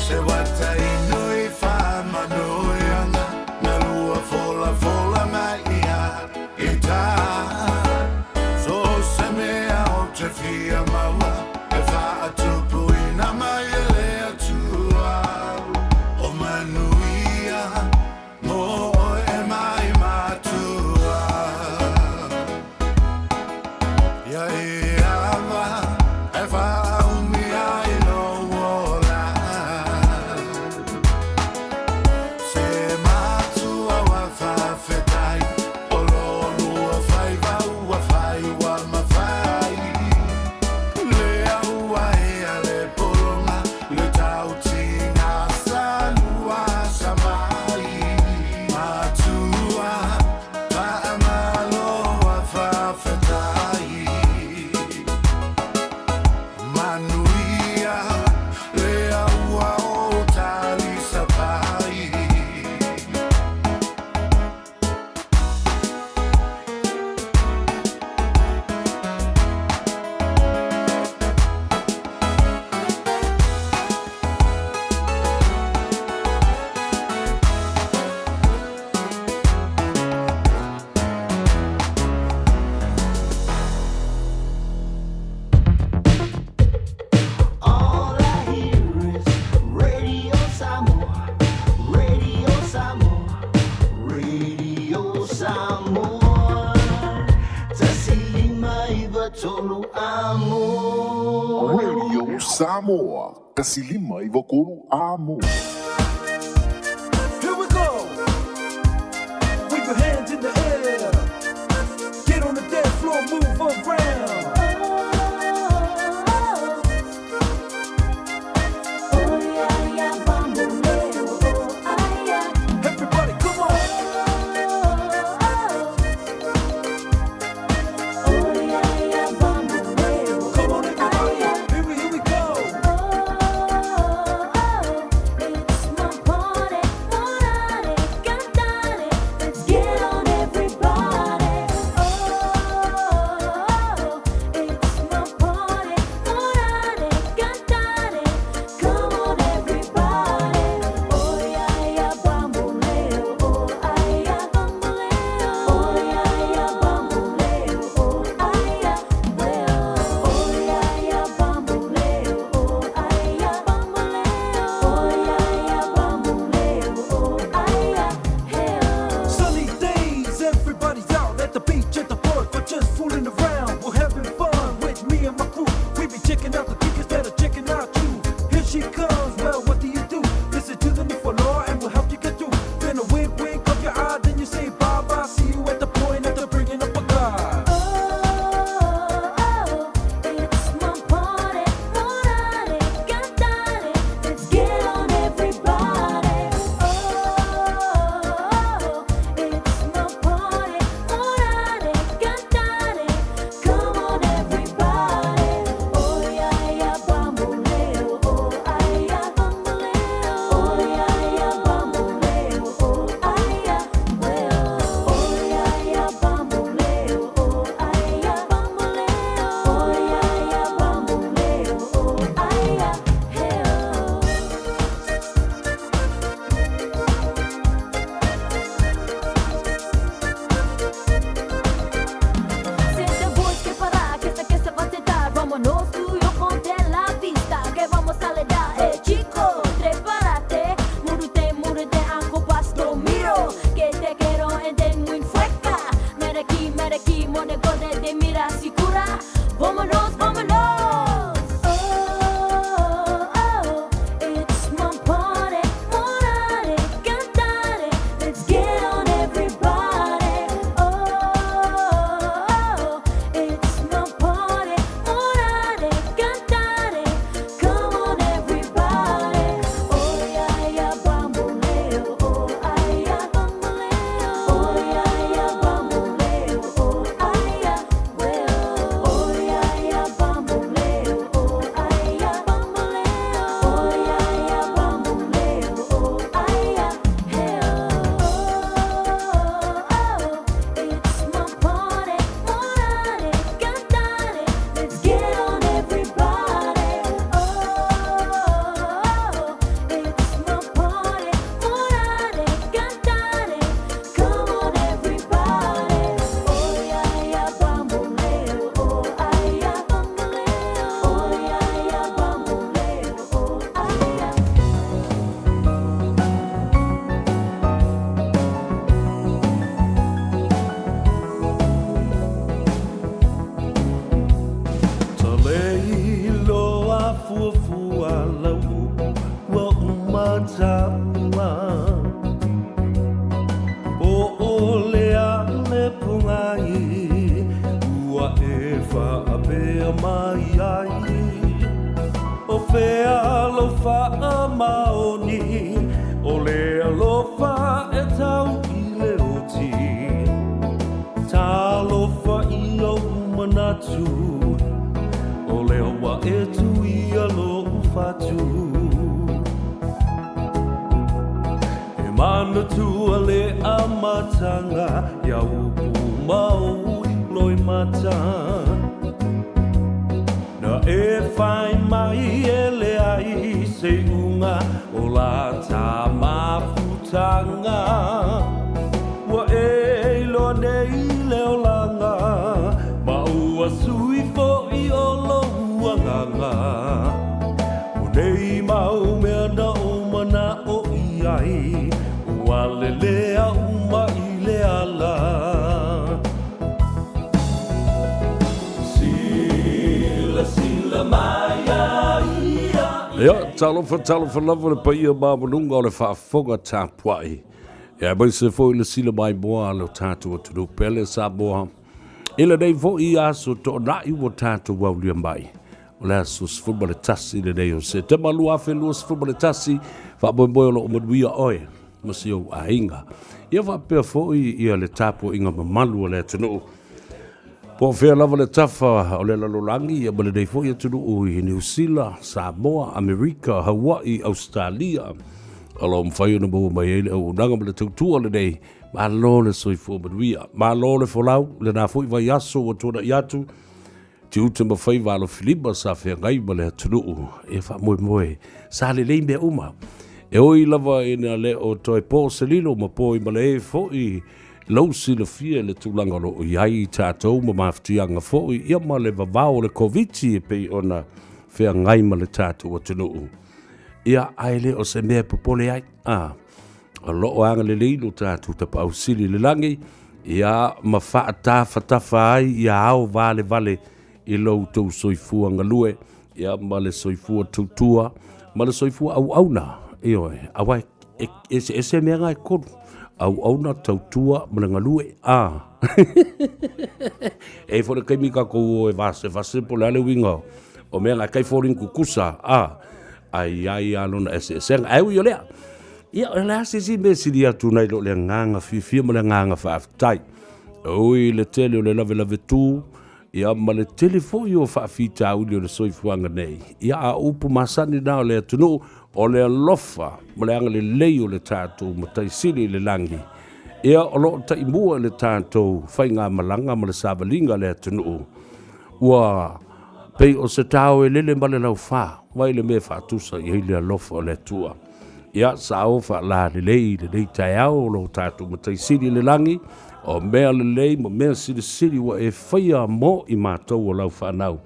Se wata nui wha Na lua fola fola mai ia i tā. So se mea o te fia maua e whaatupu ina mai e le atua. O manuia mo e mai matua. Ia e ava e whaumi ai no ola. Se matua wa whawhetai o lo lua whai ua whai ua mawhai. Le aua e a le polonga le tautinga sa lua sa mai. Matua whaamalo wa whawhetai. Manuia le aua o tali sapai. All I hear is Radio Samoa, Radio Samoa, Radio Samoa. 1593 amo. Radio Samoa, 1593 amo. Here we go. Wave your hands in the air. Get on the dance floor, move around. Everybody, come on. Come on, everybody. Here we go. It's my party, morale, cantare. Let's get on, everybody. Oh, it's my party, morale, cantare. Come on, everybody. Oh yeah, yeah, bamboleo. Oh yeah, bamboleo. Oh yeah, yeah, bamboleo. Oh yeah, oh yeah, yeah, bamboleo. Oh yeah, bamboleo. Oh yeah, yeah, bamboleo. Oh yeah, hey. Sunny days, everybody's out at the beach, at the park, or just fooling around. We're having fun with me and my crew. We be checking out the tickets that are checking out you. Here she comes, well, what do you do? Listen to the new for law and we'll help you get through. Then a wink, wink of your eye, then you say bye bye. See you at the point after bringing up a guy. Oh, it's my party, morale, cantare. Let's get on, everybody. Oh, it's my party, morale, cantare. Come on, everybody. Oh yeah, yeah, bamboleo. Oh yeah, faamaoni, o le alofa e tau i le oti. Talofa i ou manatu, o lea ua e tuia lou fatu. E manatua le amataga ia upu ma ou loimata. Na e fai mai e leai se iuga o la ta mafutaga. Ua e iloa nei le olaga, ma ua sui foi o lou agaga. O nei mau mea na ou mana'o i ai, ua lelea uma i le ala. Silasila mai ia ia. Ia, talofa, talofa lava le paia maualuga o le faafofoga tapuai. Ia, aemaise foi le sila maimoa a lo tatou atunuu pele Samoa. I lenei foi aso toonai ua tatou aulia mai. O le aso 11 lenei o Setema 2021, faamoemoe o lo o manuia oe ma si ou aiga. Ia faapea foi ia le tapuaiga mamalu a le atunuu. Po o fea lava le tafa o le lalolagi ia ma lenei foi atunuu i Niu Sila, Samoa, Amerika, Hawaii, Ausetalia, o lo o mafai ona maua mai ai le auaunaga ma le tautua lenei. Malo le soifua manuia, malo le folau, lena foi vaiaso ua tuanai atu, tiute ma faiva alofilima sa feagai ma le atunuu e faamoemoe sa lelei mea uma. E oi lava ina le o toe po se lilo ma po i malae foi lou silafia i le tulaga o lo o i ai tatou ma mafatiaga foi ia ma le vavao o le Koviti e pei ona feagai ma le tatou atunuu. Ia, ae le o se mea e popole ai, a. O lo o agalelei lo tatou Tapaau Sili i le lagi, ia ma faatafatafa ai ia ao valevale i lo outou soifua galue, ia ma le soifua tautua, ma le soifua auauna, ioe, aua e eseese mea na e tolu, auauna, tautua ma le galue, a. E i ai foi le taimi tatou o e vasevase po o le a le uiga o mea na, e tai foliga tutusa, a, ae i ai lava lona eseesega. Ae ui o lea, ia, o le a se isi mea e sili atu nai lo le agaga fiafia ma le agaga faafetai. Ui i le tele o le lavelave tu, ia ma le tele foi o faafitauli o le soifuaga nei, ia a o upu masani na o le atunuu, o le alofa ma le agalelei o le tatou Matai Sili i le lagi, ia o lo o taimua i le tatou faigamalaga ma le savaliga a le atunuu. Ua pei o se tao e lele ma le laufa, mai le mea e faatusa i ai le alofa o le Atua. Ia, sa o faalalelei i lenei taeao o lo tatou Matai Sili i le lagi, o mea lelei ma mea silisili ua e faia mo i matou o lau fanau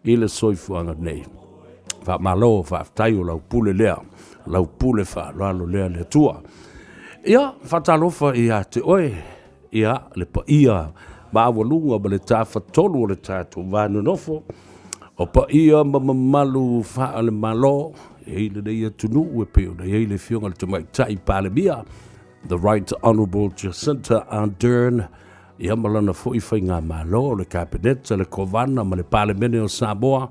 i le soifuaga nei. Faamalo, faafetai o lau pule lea, lau pule faaaloalo lea le Atua. Ia, faatalofa ia te oe, ia, le paia maualuga ma le tafatolu o le tatou va nonofo, o paia ma mamalu faale-Malo e i lenei atunuu e pei ona i ai le Afioga i le Tamaitai Palemia, The Right Honourable Jacinta Ardern, ia ma lana foi faigamalo, le Kapeneta, le Kovana ma le Palemene o Samoa,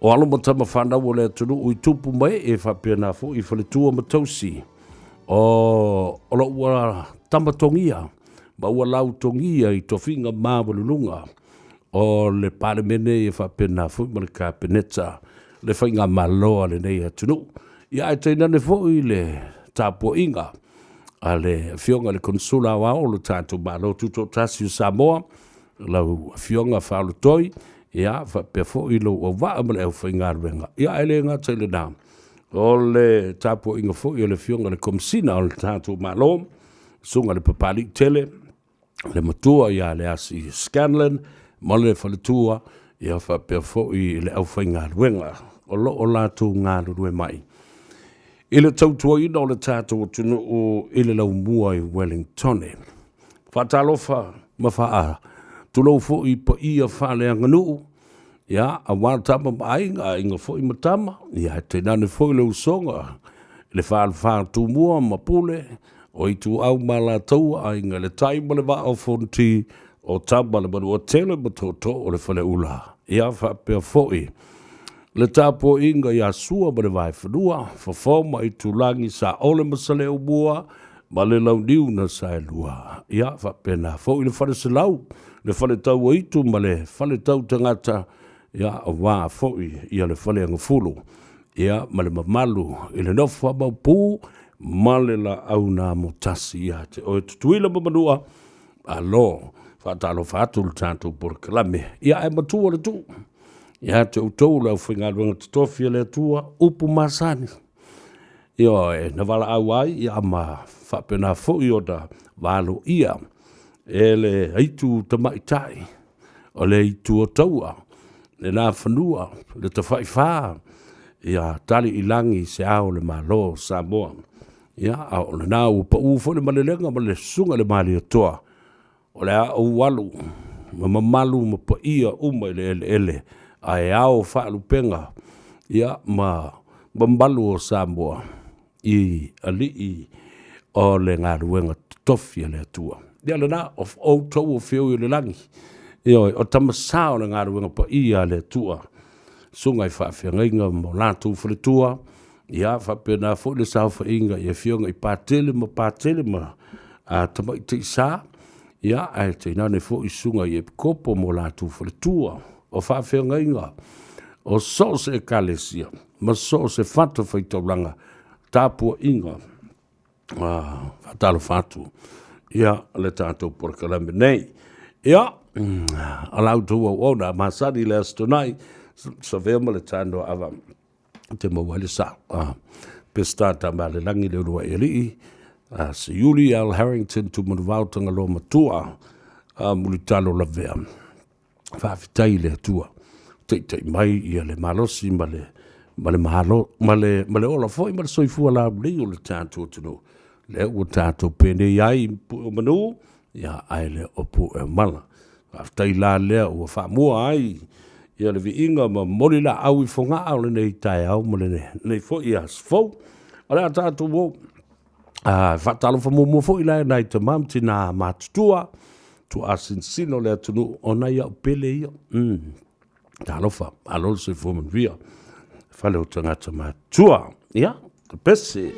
o alo ma tama fanau o le atunuu i tupu ma ee faapena foi i faletua ma tausi. O o lo ua tama togia ma ua lau togia i tofiga maualuluga o le Palemene ia faapena foi ma le Kapeneta le faigamalo a lenei atunuu. Ia ae tainane foi le tapuaiga a le Afioga i le Konesula Aoao o le tatou Malo Tutoatasi o Samoa, lau Afioga Faaolotoi, ia faapea foi lou auvaa ma le aufaigaluega. Ia ae le gata i lena, O le tapuaiga foi a le Afioga i le Komesina o le tatou Malo, Susuga i le Papalii Tele, le matua ia Leasi Scanlan ma le faletua, ia faapea foi le aufaigaluega o lo o latou galulue mai i le tautuaina o le tatou atunuu i le laumua i Wellingtone. Faatalofa ma faatulou foi i paia faaleaganuu, Ia, aua tama ma aiga, aiga foi ma tama, ia tainane foi le usoga i le falefa Tumua ma Pule, o Ituau ma Alataua, Aiga i le Tai ma le Vaa o Fonoti, o Tama le Manuatele ma Tootoo o le Faleula. Ia faapea foi. Le tapuaiga ia Sua ma le Vaefanua, Fofo ma Aitulagi, Saole ma Saleaaumua ma le Launiu na Saelua. Ia faapena foi le Faleselau, le Faletauaitu ma le Faletautagata, ia aua foi ia le Faleagafulu, ia ma le mamalu i le nofo a Maopu ma le Laau na Amotasi ia te oe Tutuila ma Manua. Malo, faatalofa atu le tatou polokalame. Ia ae matua le tuu ia te outou le aufaigaluega totofi a le Atua, upu masani. Ioe, na valaau ai ia ma faapena foi ona valoia e le aitu tamaitai o le itu o taua, le Nafanua, le Tafaifa, ia tali i lagi se ao o le Malo o Samoa. Ia, a o lena ua pau foi le malelega ma le susuga i le Malietoa, o le a ou alu ma mamalu ma paia uma i le eleele, ae ao faalupega ia ma mamalu o Samoa i alii o le galuega totofi a le Atua. Ia lena, o outou o feoi o le lagi, ioe, o tama sa o le galuega paia a le Atua, susuga i faafeagaiga ma o latou faletua, ia faapena foi le saofaiga i afioga i Patele ma Patele ma Tamaitai Sa, ia ae tainane foi susuga i Epikopo ma o latou faletua, o faafeagaiga o so o se ekalesia ma so o se fatafaitaulaga, tapuaiga faatalofa atu ia le tatou polokalame nei. Ia, o la outou auauna masani i le Aso Toonai, savea ma le tanoa ava te maua ai le sao. Peseta Tamalelagi le uluai alii, Seiuli Al Harrington Tumanuvao Tagaloa Matua, Mulitalo Lavea. Faafetai i le Atua, taitai mai ia le malosi ma le ma le malo ma le ma le ola foi ma le soifua laulelei o le tatou atunuu. Lea ua tatou penei ai pue o manu, ia ae le o pue o mala. Faafetai la lea ua faamua ai ia le viiga ma momoli laau i Fogaa o lenei taeao ma lenei foi aso fou. O le a tatou o faatalofa muamua foi la i nai tama ma tina matutua, tuaasinsina o le atunuu, o nai au pele ia. Talofa, malo le soifua manuia, fale o tagata matutua. Ia, pese.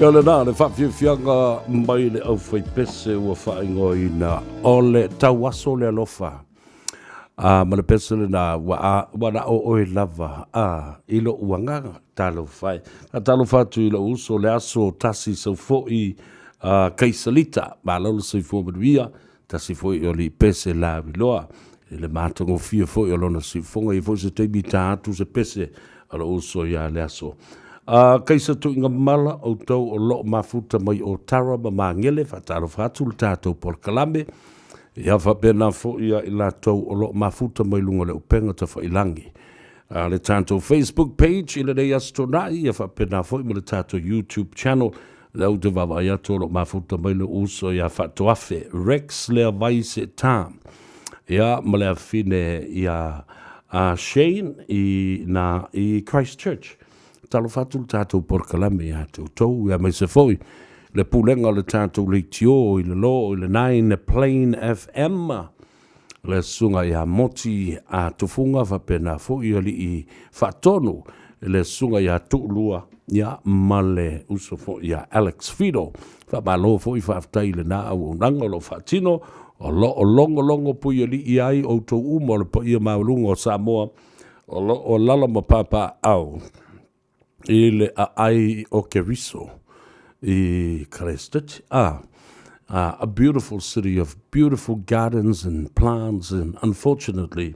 Ia lena le faafiafiaga mai le aufaipese ua faaigoaina o le tauaso le alofa. A ma le pese lena ua a, ua na o oe lava a i lou agaga. Talofa e. Faatalofa atu i lou uso le aso tasi sau foi a Kaisalita. Malo le soifua manuia. Tasi foi o alii pese lauiloa i le matagofie foi o lona siufofoga. E i ai foi se taimi ta atu se pese a lou uso ia Leaso. A Kaisa Tuigamala, outou o loo mafuta mai o Tara ma Magele, faatalofa atu le tatou polokalame. Ia faapena foi ia i latou o loo mafuta mai luga o le upega tafailangi. A le tatou Facebook page i lenei Aso Toonai, ia faapena foi ma le tatou YouTube channel. Lea ou te vaavaai atu o lo o mafuta mai le uso ia Faatoafe Rex Leavai Seeta ia ma le afine ia a Shane i na i Christchurch. Talofa atu le tatou polokalame ia te outou ia aemaise foi le pulega o le tatou leitio i le lo i le 9 Plain FM le susuga ia Moti a Tufuga faapena foi alii faatonu le susuga ia Tuulua ia ma le uso foi ia Alex Fido. Faamalo foi faafetai i lena auaunaga o lo o faatino o lo o logologo puialii ai outou uma o le paia maualuga o Samoa o lo o lala ma papaaao i le aai o Keriso i Christchurch. Ah, a beautiful city of beautiful gardens and plants and unfortunately,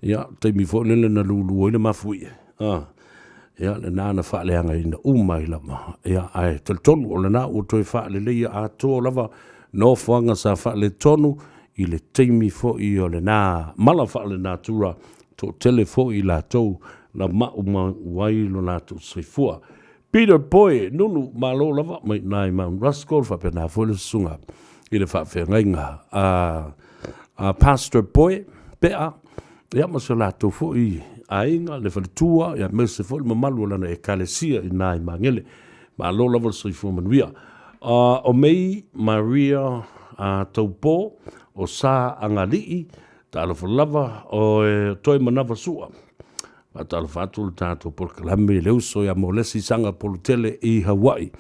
ia, taimi foi lele na lulu ai le mafuie. Ah, ia, lena na faaleagaina uma ai lava. Ia, ae talitonu o lena ua toe faaleleia atoa lava nofoaga sa faaletonu i le taimi foi o lena mala faalenatura Toatele foi i latou na maumau ai lo latou soifua. Peter Poe, Nunu, malo lava mai i i Mount Ruskell, faapena foi le susuga i le faafeagaiga a, a Pastor Poe, Pea, ia ma so latou foi aiga, le faletua, ia aemaise foi le mamalu o lana ekalesia i na i Magele. Malo lava le soifua manuia. O Mei Maria Taupo, o Sa Agalii, Talofa lava o e toe manava sua. Faatalofa atu le tatou polokalame i le uso ia Molesi Saga Polutele i Hawaii.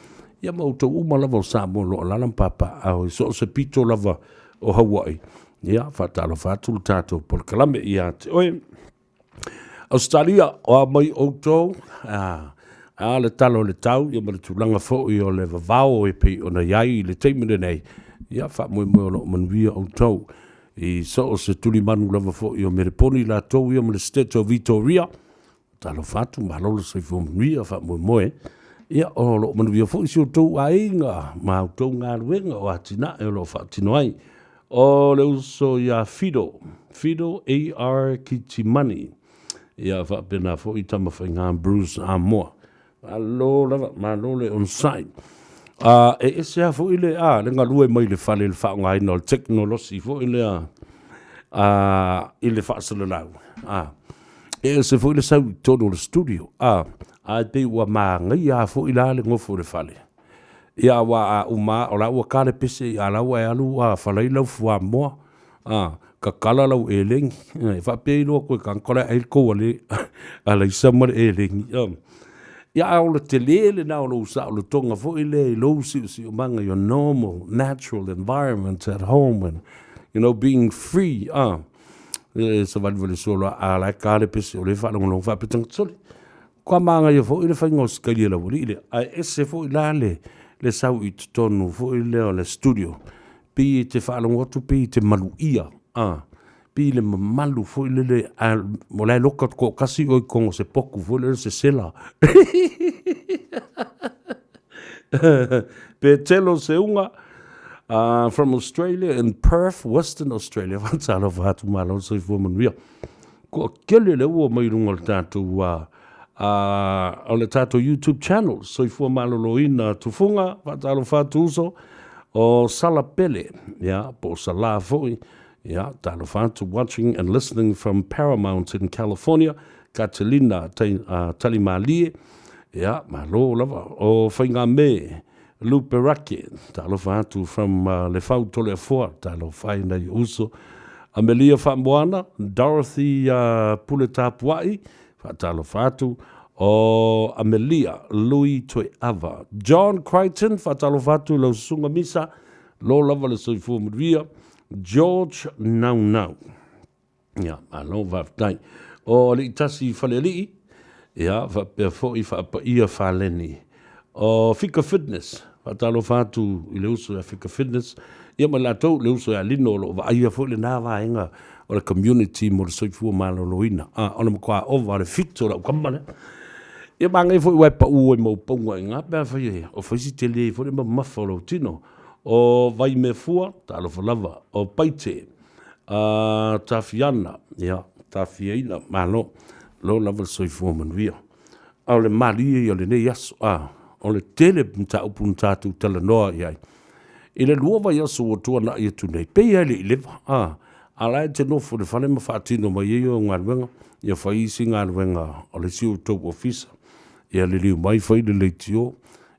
Ia ma outou uma lava o Samoa o lo o alaala ma papaaao i so o se pito lava o Hawaii. Ia, faatalofa atu le tatou polokalame ia te oe. Ausetalia, o a mai outou, a, a le tala o le tau, ia ma le tulaga foi o le vavao e pei ona i ai i le taimi lenei, ia faamoemoe o lo o manuia outou. I so o se tulimanu lava foi o Meleponi latou ia ma le State o Vitoria, talofa atu, malo le soifua manuia, faamoemoe, ia o lo o manuia foi si outou aiga ma outou galuega o atinae o lo o faatino ai. O le uso ia Fido, Fido AR Kitimani, ia faapena foi Tamafaiga Bruce Amoa. Malo lava, malo le onosai. A, e ese lava foi le, a, le galue mai le fale i le faaaogaina o le tekonolosi foi lea a, i le faasalalau. A, e ese foi le sau i totonu o le studio. A, ae pei ua manaia lava foi la le nofo i le fale. Ia aua a uma o la ua ta le pese a la ua e alu a falai lau fuamoa a tatala lau elegi e faapea iloa atu e tagata o la e ai le tou alaisa ma le elegi. Ia a o le tele lena o lou saolotoga foi lea i lou siosiomaga your normal natural environment at home and you know being free a e savalivali solo a la e ta le pese o lea e faalogologo faapea tagata sole Kua māngaia foi le faiga o se kaili a le aualii lea, ae ese foi la le, le sau i totonu foi lea o le studio, pei e te faalogo atu pei e te maluia, a, pei le mamalu foi lele, a, o la e loka toatasi oe i totonu o se potu foi lele se sela. Petelo Seuga, from Australia in Perth, Western Australia. Faatalofa atu malo le soifua manuia. Toatele lea ua omai i luga o le tatou o le tatou YouTube channel, Soifua Maloloina Tufuga, faatalofa atu uso, o Sala Pele, ia, po o Sala foi, ia, talofa atu, watching and listening from Paramount in California, Katelina Talimalie, ia, malo lava, o Faigame, Luperake, talofa atu from Lefau Toleafoa, talofa ai nai uso. Amelia Faamoana, Dorothy Pule Tapua'i, faatalofa atu. O Amelia Lui Toeava. John Crichton, faatalofa atu i lau susuga Misa, lo lava le soifua manuia. George Naunau. Ia, malo faafetai. O Aliitasi i Falealii, ia, faapea foi Faapaia Faleni. O Fika Fitness, faatalofa atu i le uso ia Fika Fitness, ia ma latou le uso ia Lino o lo o vaaia foi lena vaega o le community mo le soifua maloloina. A, o le matua ova o le fit o lau kama lea. Ia manaia foi ua e pau ai ma ou pauga i ina pe afai e o fai si tele foi le mamafa o lou tino. O Vaimefua, talofa lava, o Paite, a Tafiana, ia, Tafiaina, malo, lo lava le soifua manuia. A o le malie ia o lenei aso, a, o le tele mataupu na tatou talanoa i ai. I le lua vaiaso ua tuanai atu nei, pei lava e le i leva, a, a la e te nofo i le fale ma faatino mai ai ou galuega, ia fai isi galuega o le isi o outou ofisa, ia liliu mai fai le leitio,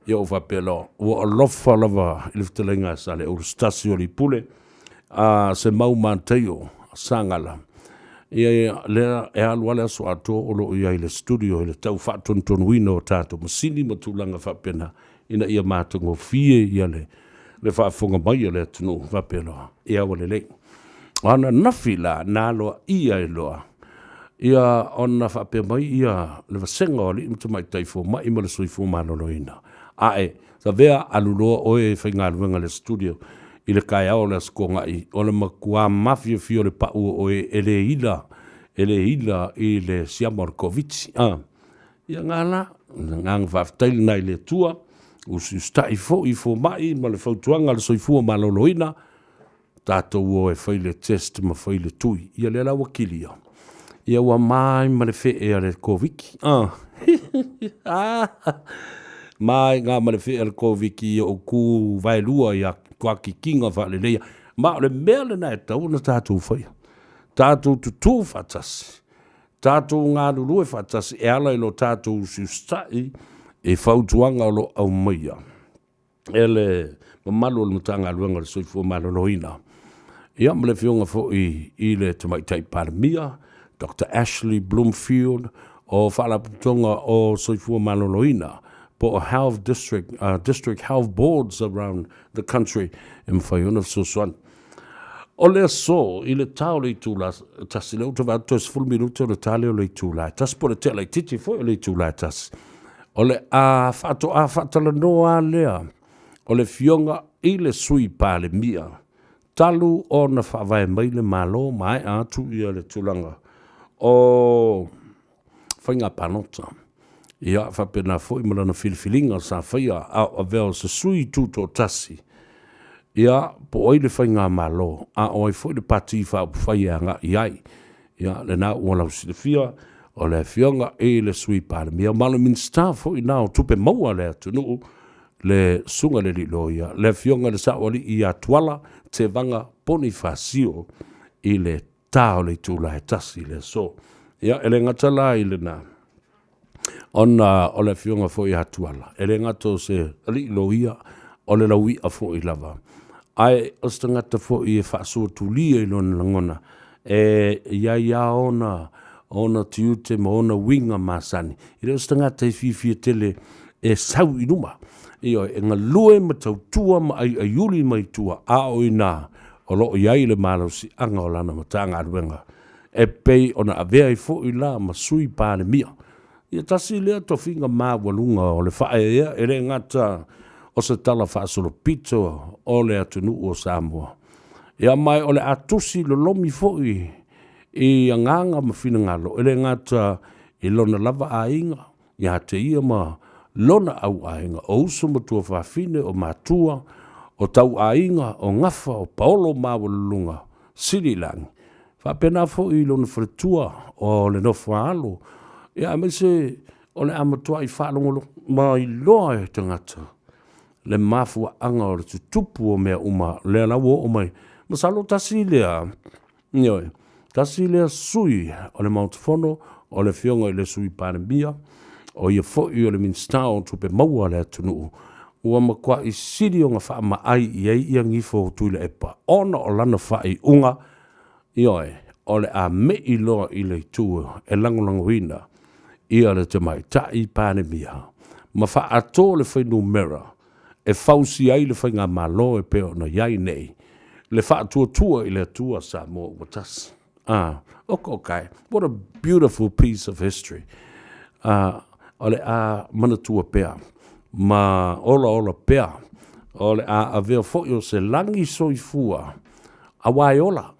ia ou faapea loa, ua alofa lava i le fetalaiga a Saleulu se tasi o alii pule, a Semau Mataio Sagala, ia lea e alu lava le aso atoa o lo o i ai i le studio i le tau faatonutonuina o tatou masini ma tulaga faapena ina ia matagofie ia le le faafofoga mai a le atunuu faapea loa, ia ua lelei. O ananafi la na aloaia ai loa ia ona faapea mai ia le vasega o alii ma tamaitai fomai ma le soifua maloloina, ae Lavea, alu loa oe e faigaluega i le studio i le taeao o le Aso Toonai, o le matua mafiafia o le pau o oe e le ila, e le ila i le siama o le Koviti. A, ia na la, o le agaga faafetai lena i le Atua, usiusitai foi i fomai ma le fautuaga a le soifua maloloina, tatou o e fai le test ma fai le tui. Ia lea la ua kilia. Ia ua ma ai ma le fee a le Koviki. Ah. ma ai ngā ma le fee a le Koviki i o ku vaelua i a kuakikinga whaaleleia. Ma o le mea lena e tau ona tātou whaia. Tātou tutū whaatasi. Tātou ngālulue whaatasi e ala i lo tātou usiusitai e fautuanga o lo aumaia. e le mamalu o le Matagaluega o le Soifua Maloloina, ia ma le Afioga foi i le Tamaitai Palemia, Doctor Ashley Bloomfield, o Faalapotopotoga o Soifua Maloloina, po o Health District, District Health Boards around the country e mafai ona fesoasoani. O le aso i le ta o le itula tasi, lea ua toe vaai atu toe 10 minute ona ta lea o le itula e tasi, po o le tea laitiiti foi o le itula e tasi. O le a faatoa faatalanoa lava lea o le Afioga i le Sui Palemia talu ona faavae mai le Malo, maea atu ia le tulaga o faiga palota. Ia, faapena foi ma lana filifiliga sa faia a o avea o se sui tutoatasi, ia, po o ai le faigamalo, a o ai foi le Pati Faaupufai e agai i ai. Ia, lena ua lausilafia, o le Afioga i le Sui Palemia, ma o le Minisita foi lena o Tupe Maua a le atunuu, le Susuga i le Alii Loia, le Afioga i le Saoalii ia Tuala Tevaga Ponifasio i le ta o le itula e tasi i le aso. Ia, e le gata la i lena, ona o le afioga foi ia Tuala, e le gata o se alii loia, o le laui'a foi lava. Ae o se tagata foi e faasuatulia i lona lagona, e i ai lava ona, ona tiute ma ona uiga masani. E le o se tagata e fiafia tele e sau i luma. Ioe, e galue ma tautua ma aiaiuli mai tua, a o ina o lo o i ai le malosiaga o lana Matagaluega e pei ona avea ai foi la ma Sui Palemia. Ia tasi lea tofiga maualuga o le faaeaea e le gata o se tala faasolopito o le atunuu o Samoa, ia ma o le a tusi lolomi foi i agaga ma finagalo e le gata i lona lava aiga, ia te ia ma lona auaiga, o uso ma tuafafine, o matua, o tauaiga, o gafa, o paolo maualuluga, sili i lagi. Faapena foi i lona faletua, o le nofo-a-alo, ia aemaise o le a matuai faalogologo mai loa e tagata le mafuaaga o le tutupu o mea uma lea la ua oo mai. Masalo tasi lea Ioe, tasi lea sui o le Maota Fono, o le Afioga i le Sui Palemia, o ia foi o le Minisita o Tupe Maua a le atunuu, ua matuai sili ona faamaai i ai ia gifo o Tuilaepa ona o lana faaiuga, ioe, o le a me'i loa i le itu e lagolagoina. ia le Tamaitai Palemia ma faaatoa le fuainumera e fausia ai le Faigamalo e pei ona i ai nei le Faatuatua i le Atua Samoa ua Tasi. Ah, oka oka e, what a beautiful piece of history. Ah, o le a manatua pea ma olaola pea, o le a avea foi o se lagi soifua aua e ola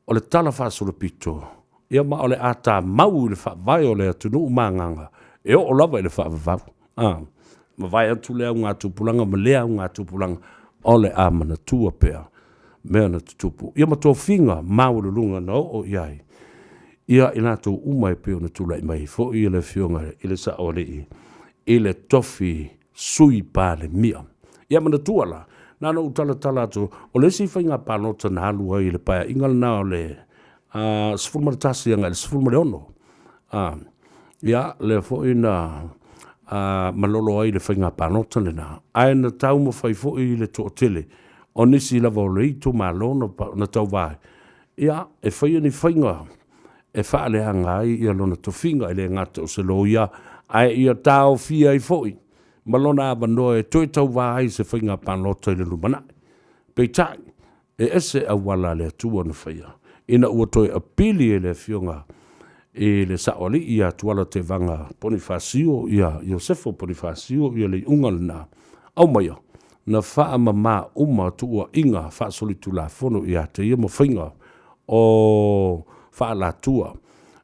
o le tala faasolopito, ia ma o le a tamau i le faavae o le atunuu ma agaga e oo lava i le faavavau. A mavae atu le augatupulaga ma lea augatupulaga, o le a manatua pea mea na tutupu, ia ma tofiga maualuluga na oo i ai ia i latou uma e pei ona tulai mai ai foi le Afioga i le Saoalii i le tofi Sui Palemia. Ia manatua la, na ona ou talatala atu, o le isi faiga palota na alu ai i le paeaiga lena o le 11 agai i le 16, ia, lea foi na malolo ai le faiga palota lena, ae na taumafai foi le toatele o nisi lava o le itumalo na tauva ai, ia, e faia ni faiga e faaleaga ai ia lona tofiga, e le gata o se loia, ae ia taofia ai foi ma lona avanoa e toe tauva ai i se faiga palota i le lumanai. Peitai, e ese auala a le Atua na faia, ina ua toe apili e le Afioga i le Saoalii ia Tuala Tevaga Ponifasio ia Iosefo Ponifasio ia le iuga lena, aumaia, na faamama uma tuuaiga faasolitulafono ia te ia ma faiga o faaalatua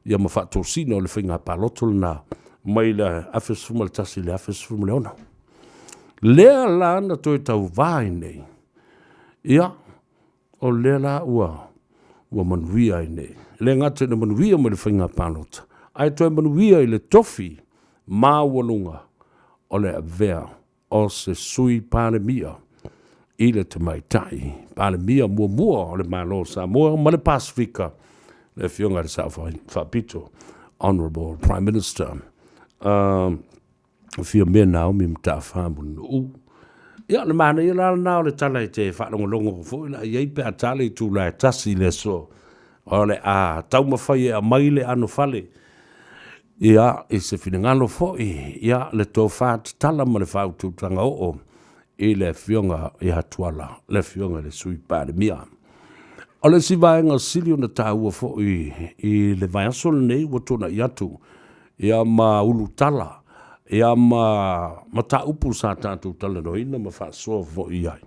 ia ma faatosina o le faiga palota lena mai le 2011 i le 2016. Lea la na toe tauva ai nei, ia, o lea la ua ua manuia ai nei. E le gata ina manuia mai le faiga palota, ae toe manuia i le tofi maualuga o le avea o se Sui Palemia i le Tamaitai Palemia muamua o le Malo o Samoa ma le Pasefika, le Afioga i le Sao Faapito, Honourable Prime Minister, Fiame Naomi Mataafa Mulinuu. Ia, o le manaia la lena o le tala e te faalogologo foi la i ai pe a ta le itula e 1 i le aso, o le a taumafai e aumai le anofale Ia, i se finagalo foi, ia, le tofa tatala ma le faautautaga oo i le Afioga ia Tuala, le Afioga i le Sui Palemia. O le isi vaega sili ona taua foi i le vaiaso lenei ua tuanai atu, ia ma ulutala, ia ma mataupu sa tatou talanoaina ma faasoa foi i ai,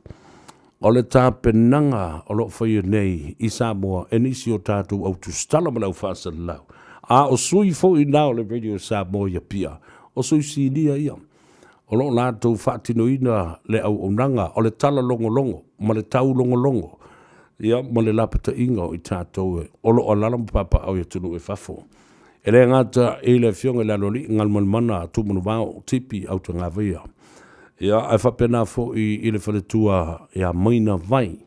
O le tapenaga o lo o faia nei i Samoa e nisi o tatou au tusitala ma le au faasalalau, a o sui foi na o le Radio Samoa i Apia, o sui sinia ia, o lo o latou faatinoina le auaunaga o le talalogologo ma le taulogologo, ia, ma le lapataiga o i tatou o lo o alaala ma papaaao i atunuu i fafo. E le gata i le Afioga i le Aloalii Galumalemana Tumanuvao Tipi Autagavaia, ia, ae faapena foi i le faletua ia Maina Vai,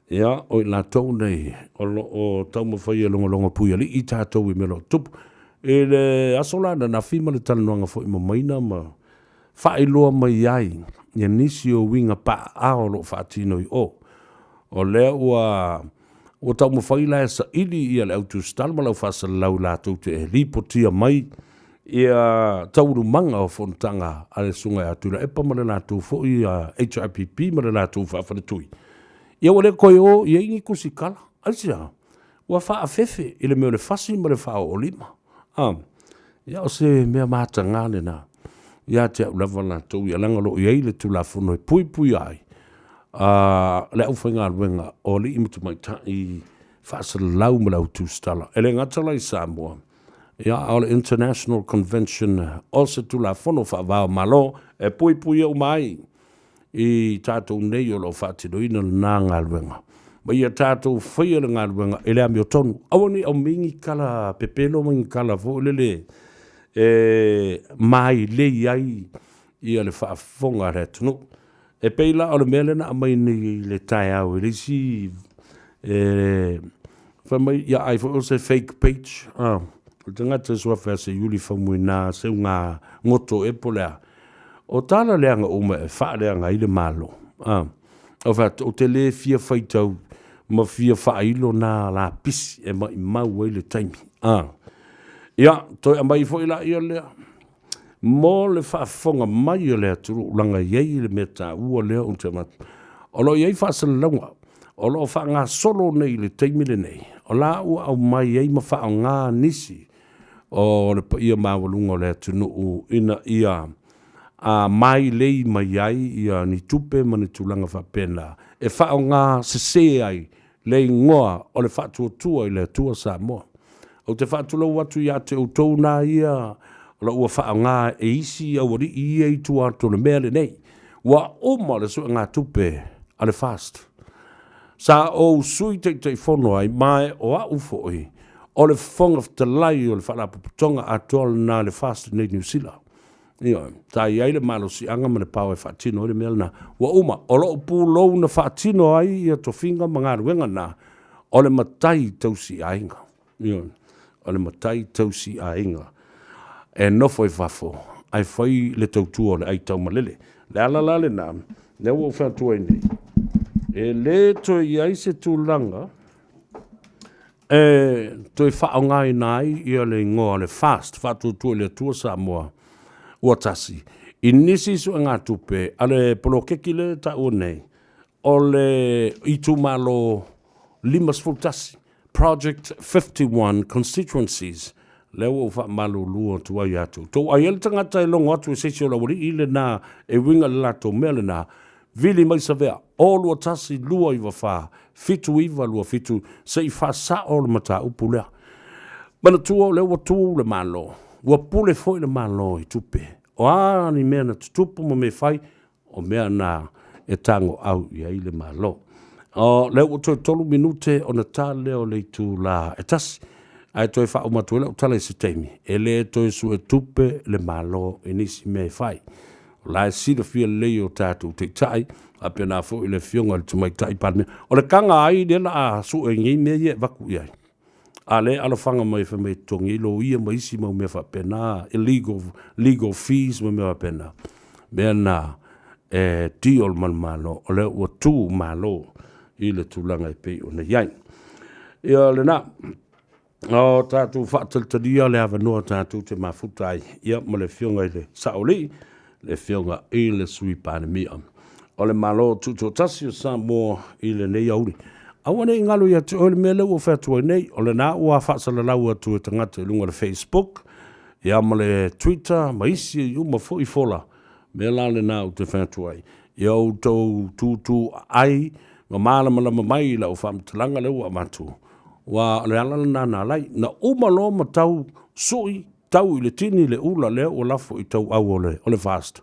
ia, o i latou nei o lo o taumafai e logologo puialii tatou i mea o lo o tutupu. I le aso la ananafi ma le talanoaga foi ma Maina ma faailoa mai ai ia nisi o uiga paaaao o lo o faatino i o. O lea ua ua taumafai la e saili ia le au tusitala ma le au faasalalau latou te lipotia mai ia taualumaga o fonotaga a le Susuga ia Tuilaepa ma le latou foi HRPP ma le latou faafaletui. Ia ua le toe o i ai ni tusikala. Aisea? Ua faaafefe i le mea o le fasi ma le faaoolima. A, ia o se mea mataga lena ia te au lava latou, ia leaga o lo o i ai le Tulafono e puipuia ai le aufaigaluega o alii ma tamaitai faasalalau ma le au tusitala. E le gata la i Samoa, ia, a o le International Convention o se Tulafono faava o Malo e puipuia uma ai i tatou nei o lo o faatinoina lena galuega. Ma ia tatou faia le galuega i le amiotonu. Aua ne i aumai ni tala pepelo ma ni tala foi lele e mailei ai ia le faafofoga a le atunuu. E pei la o le mea lea na aumai nei i le taeao i le isi e fai mai, ia ai foi o se fake page, o le tagata e suafa ia Seiuli Faumuina Seuga Goto ea po o le a. O tala leaga uma e faaleaga ai le Malo. O fai atu, ou te le fia faitau ma fia faailo nā lapisi e maimau ai le taimi. Ia, toe aumai foi laia lea mo le faafofoga mai a le atunuu leaga e i ai le mea taua lea ou te avatu. O lo o i ai faasalalauga o lo o faagasolo nei i le taimi lenei, o la ua aumai ai ma faaaoga nisi o le paia maualuga o le atunuu ina ia a mailei mai ai ia ni tupe ma ni tulaga faapena e faaaoga sese ai le igoa o le Faatuatua i le Atua Samoa. Ou te faatulou atu ia te outou na ia o lo o ua faaaoga e isi aualii ia i tua atu o le mea lenei. Ua uma le suegatupe a le FAST. Sa ou Sui Taitaifono ai, ma o au foi o le Fofoga Fetalai o le Faalapotopotoga atoa lena a le FAST i nei Niu Sila. Ioe, sa i ai le malosiaga ma le power e faatino ai le mea lena. Ua uma, o lou pulou na faatino ai ia tofiga ma galuega na, o le matai tausi aiga. Ioe, o le matai tausi aiga e nofo i fafo ae fai le tautua o le aitaumalele. O le ala la lena, lea ua ou fai atu ai nei, e le toe i ai se tulaga e toe faaaogaina ai ia le igoa o le FAST, Faatuatua i le Atua Samoa ua Tasi, i nisi suegatupe a le poloketi lea e taua nei, o le itumalo 51, Project 51 Constituencies, lea ua ou faamalulu atu ai ia te outou. A i ai le tagata e logo atu e se isi o le aualii lena e uiga i le latou mea lena, vili mai savea, 0 2 1 2 9 4 7 9 2 7, se i faasao le mataupu lea. Manatua o lea ua tu le Malo, ua pule foi le Malo i tupe. O a ni mea na tutupu ma mea fai, o mea na e tagoau i ai le Malo. O lea ua toe tolu minute ona ta lea o le itula e tasi, ae toe faauma atu ai lau tala i se taimi, e le toe suetupe le Malo i nisi mea e fai. O la e silafia lelei e o tatou taitai, faapena foi le Afioga i le Tamaitai Palemia. O le taga a ai lea o le a sue i nei mea ia e avatu i ai? A lea e alofaga mai fai mai e totogi ai loia ma isi mau mea faapena, illegal, legal fees ma mea faapena. Mea na e deal ma le Malo, o lea ua tu Malo i le tulaga e pei ona i ai. Ia lena, o tatou faatalitalia le avanoa tatou te mafuta ai, ia ma le Afioga i le Saolii, le Afioga i le Sui Palemia o le Malo Tutoatasi o Samoa i lenei aoauli. Aua ne i galo ia te oe le mea lea ua ou fai atu ai nei, o lena ua faasalalau atu e tagata i luga o le Facebook, ia ma le Twitter ma isi uma foi fola. Mea la lena ou te fai atu ai, ia outou tūtū aai ma malamalama mai i lau faamatalaga lea ua avatu, aua o le ala lena na ala ai na uma loa ma tau sui tau i le tini le ula lea ua lafo i tauau o le, o le FAST.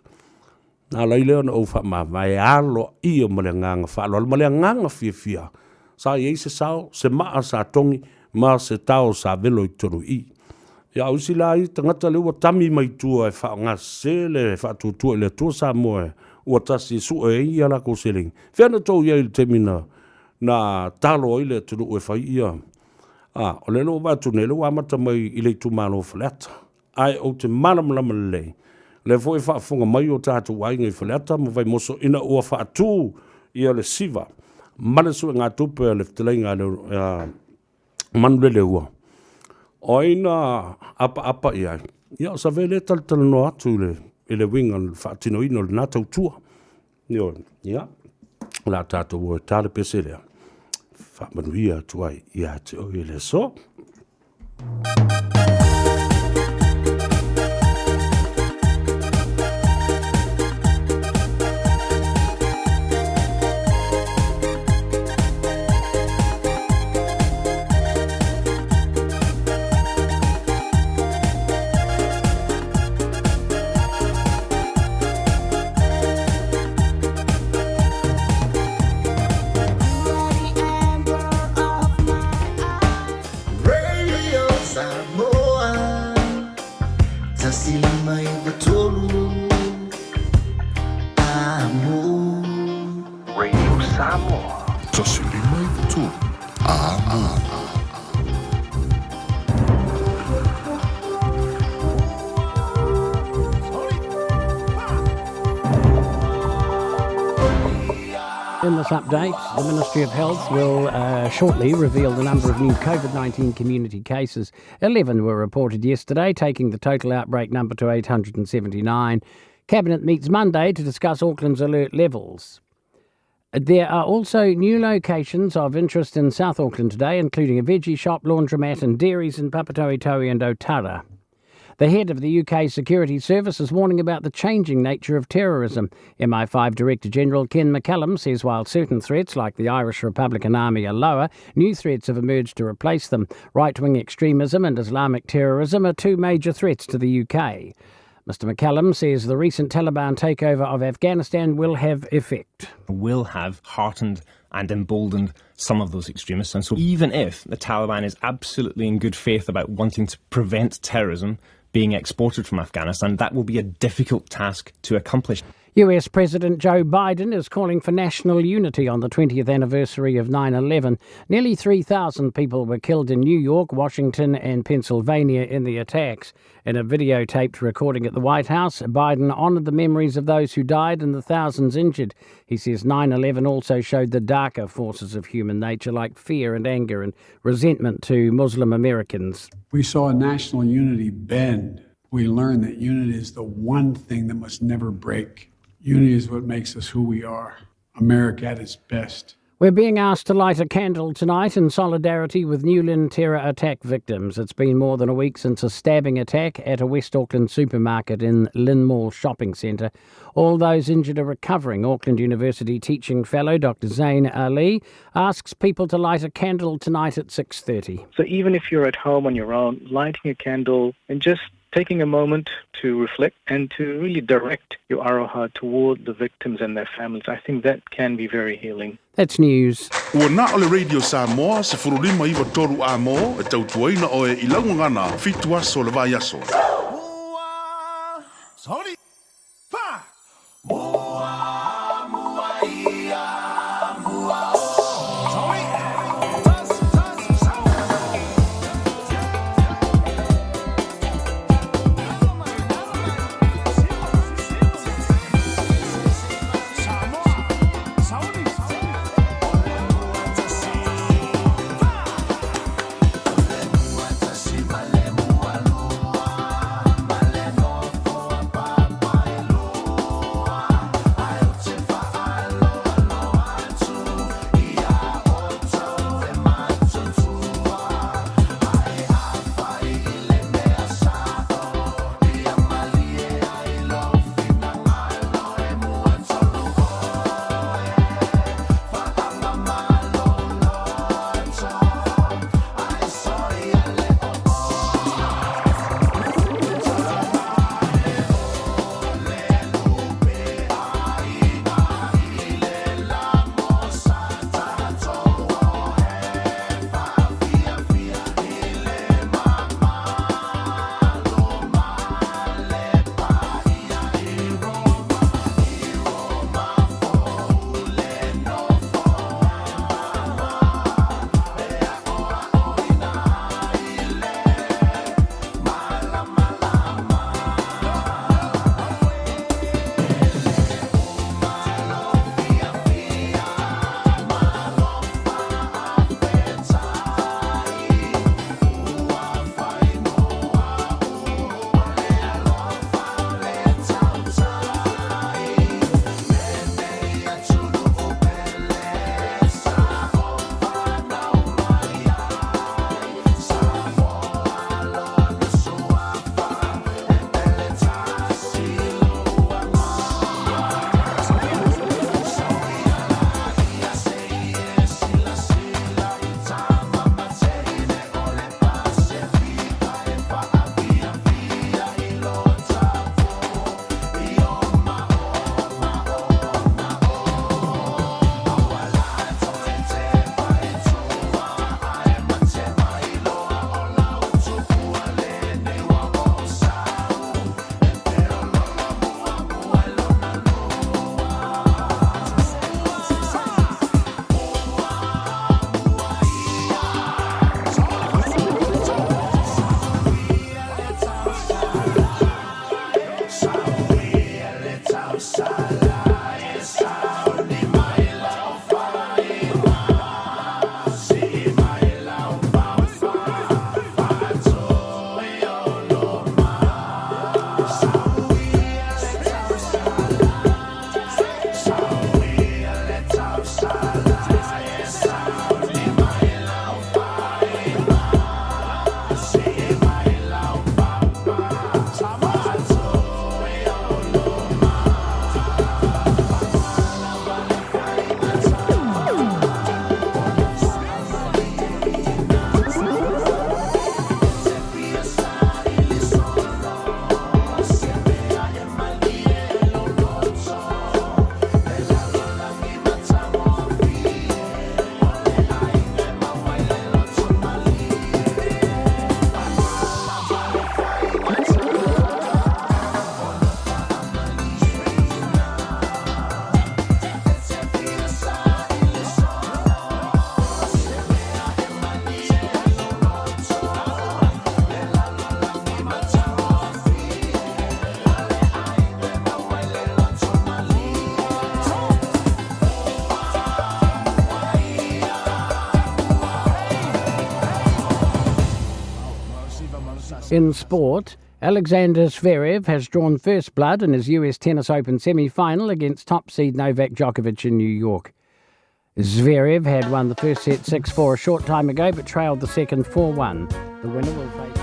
Na ala ai lea ona ou faamavae aloaia ma le agaga faaaloalo ma le agaga fiafia. Sa i ai se sao, se maa sa togi ma se tao sa velo i totonu i i. Ia, o isi la ia tagata lea ua tami mai tua e faaaogasese le faatuatua i le Atua Samoa ua tasi e sue ai ia latou seleni. Fea na tou i ai i le taimi na, na talo ai le atunuu e fai ia A, o lea ua vaai atu nei, o lea ua amata mai i le itumalo o Faleata. Ae ou te malamalama lelei, o lea foi e faafofoga mai o tatou aiga i Faleata ma Vaimoso ina ua faatu ia le SIVA ma le suegatupe a le fetalaiga a le Manuleleua. O ai na apaapa i ai? Ia, o Save lea e talatalanoa atu i le, i le uiga o le faatinoina o lena tautua. Ioe, ia, o le a tatou o e ta le pese lea. Faamanuia atu ai ia te oe i le aso. Radio Samoa 153 Amo. Radio Samoa. 153 Amo. In this update, the Ministry of Health will shortly reveal the number of new COVID 19 community cases. 11 were reported yesterday, taking the total outbreak number to 879. Cabinet meets Monday to discuss Auckland's alert levels. There are also new locations of interest in South Auckland today, including a veggie shop, laundromat, and dairies in Papatoetoe and Otara. The head of the UK Security Service is warning about the changing nature of terrorism. MI5 Director General Ken McCallum says while certain threats like the Irish Republican Army are lower, new threats have emerged to replace them. Right wing extremism and Islamic terrorism are two major threats to the UK. Mr McCallum says the recent Taliban takeover of Afghanistan will have effect. Will have heartened and emboldened some of those extremists. And so, even if the Taliban is absolutely in good faith about wanting to prevent terrorism being exported from Afghanistan, that will be a difficult task to accomplish. US President Joe Biden is calling for national unity on the 20th anniversary of 9 11. Nearly 3,000 people were killed in New York, Washington, and Pennsylvania in the attacks. In a videotaped recording at the White House, Biden honored the memories of those who died and the thousands injured. He says 9 11 also showed the darker forces of human nature, like fear and anger and resentment to Muslim Americans. We saw national unity bend. We learned that unity is the one thing that must never break. Unity is what makes us who we are. America at its best. We're being asked to light a candle tonight in solidarity with Newlyn terror attack victims. It's been more than a week since a stabbing attack at a West Auckland supermarket in Lynn Shopping Centre. All those injured are recovering. Auckland University teaching fellow Dr Zain Ali asks people to light a candle tonight at 6:30. So even if you're at home on your own, lighting a candle and just taking a moment to reflect and to really direct your aroha toward the victims and their families, I think that can be very healing. That's news. Ua na o le Radio Samoa, se furulima iwa toru a mo, e tautuaina o e ilaunga ngana, fitu aso le vai aso. Sorry. Fa. Mua, mua, ia, mua, oh. Sorry. Tas, tas, sau. In sport, Alexander Zverev has drawn first blood in his US Tennis Open semi final against top seed Novak Djokovic in New York. Zverev had won the first set 6 4 a short time ago, but trailed the second 4 1. The winner will face.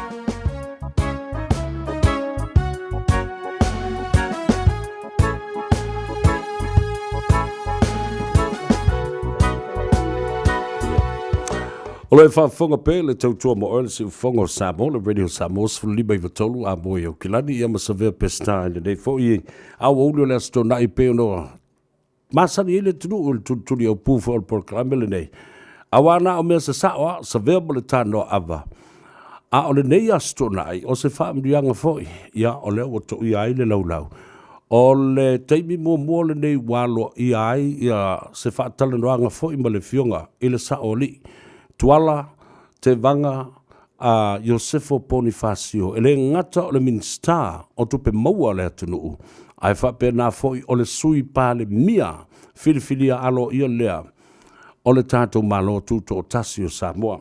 O lo o faafofoga pea le tautua ma oe le siufofoga o Samoa, le Radio Samoa 15 a moe Aukilani, ia ma Savea Peseta i lenei foi aoauli o le Aso Toonai pei ona masani ai le atunuu i le tulituli aupū foi o le polokalame lenei. Aua na o mea sasao a, Savea ma le tanoa ava. A o lenei Aso Toonai, o se faamanuiaga foi, ia, o lea ua toia ai le laulau. O le taimi muamua lenei ua aloaia ai ia se faatalanoaga foi ma le Afioga i le Saoalii, Tuala Tevaga a Iosefo Ponifasio, e le gata o le Minisita o Tupe Maua a le atunuu, ae faapena foi o le Sui Palemia filifilia aloaia lea o le tatou Malo Tutoatasi o Samoa.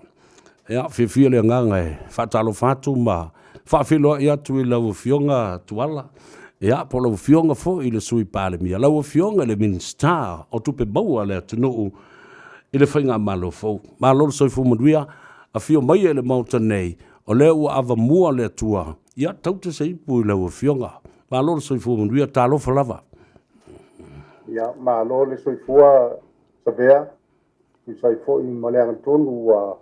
Ia, fiafia le agaga e faatalofa atu ma faafeiloai atu i lau Afioga Tuala, ia, po o lau Afioga foi i le Sui Palemia, lau Afioga i le Minisita o Tupe Maua a le atunuu i le Faigamalo fou. Malo le soifua manuia, afio maia i le Maota nei, o lea ua avamua le Atua, ia, taute se ipu i lau Afioga. Malo le soifua manuia, talofa lava. Ia, malo le soifua Savea, tusa ai foi ma le agatonu ua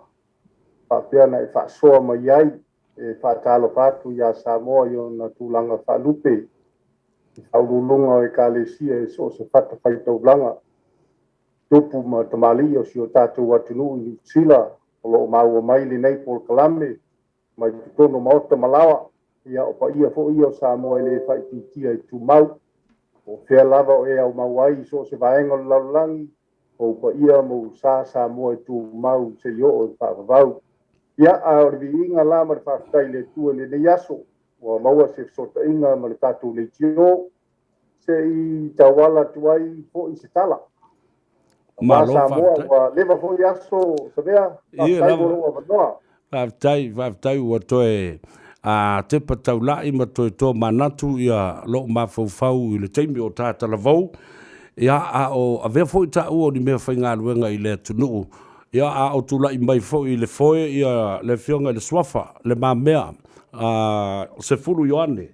faapea ona e faasoa mai ai e faatalofa atu iā Samoa i ona tulaga faalupe i faauluuluga o Ekalesia i so o se fatafaitaulaga, tupu ma tamalii o si o tatou atunuu i Niu Sila o lo o maua mai lenei polokalame mai totonu o maota ma laoa. Ia, o paia foi ia o Samoa e le faaitiitia i tumau. Po o fea lava o e aumau ai i so o se vaega o le lalolagi, o ou paia ma ou sa Samoa e tumau seia oo i le faavavau. Ia, a o le viiga la ma le faafetai i le Atua i lenei aso, ua maua se fesootaiga ma le tatou leitio, se i tauala atu ai foi se tala. Malo Samoa, faafetai. Ua leva foi aso, Savea, faafetai mo lou avanoa. Faafetai, faafetai ua toe a tepa taula'i ma toe tomanatu ia lou mafaufau i le taimi o ta talavou, ia a o avea foi taua o ni mea faigaluega i le atunuu, ia a o tula'i mai foi i le foe ia le Afioga i le Suafa, Le Mamea a Sefulu Ioane,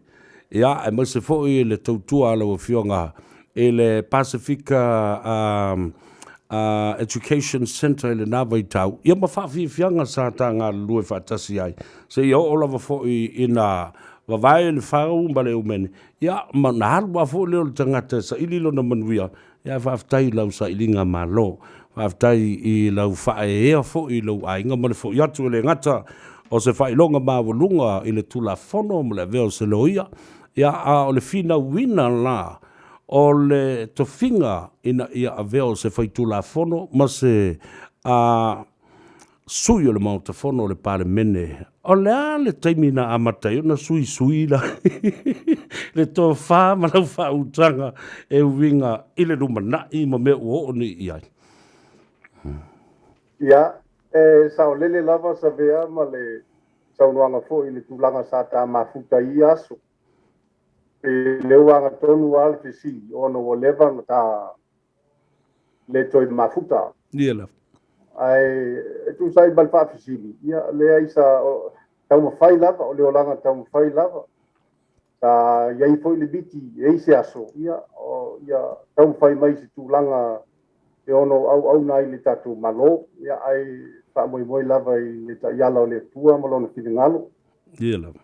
ia aemaise foi le tautua a lau Afioga i le Pasefika Education Centre i lena vaitau, ia ma faafiafiaga sa ta galulue faatasi ai, seia oo lava foi ina vavae le fau ma le umene, ia ma ona alu lava foi lea o le tagata e saili lona manuia, ia ae faafetai i lau sailiga malo. Faafetai i lau faaeaea foi i lou aiga ma le foi atu e le gata o se faailoga maualuga i le Tulafono ma le avea o se loia, ia a o le finauina la o le tofiga ina ia avea o se faitulafono ma se a sui o le Maota Fono o le Palemene. O le a le taimi na amata ai ona suisui la le tofa ma lau faautaga e uiga i le lumanai ma mea ua oo nei i ai? Ia, e saolele lava Savea ma le saunoaga foi i le tulaga sa ta mafuta i ia aso. E le ua agatonu lava le fesili ona ua leva ona ta le toe mafuta. Ia lava. Ae e tusa ai ma le faafesili, ia leai sa taumafai lava, o le olaga taumafai lava. Sa i ai foi le miti e i se aso, ia, o, ia taumafai mai se tulaga e ono auauna ai le tatou Malo, ia, ae faamoemoe lava i le taiala o le Atua ma Lona finagalo. Ia lava.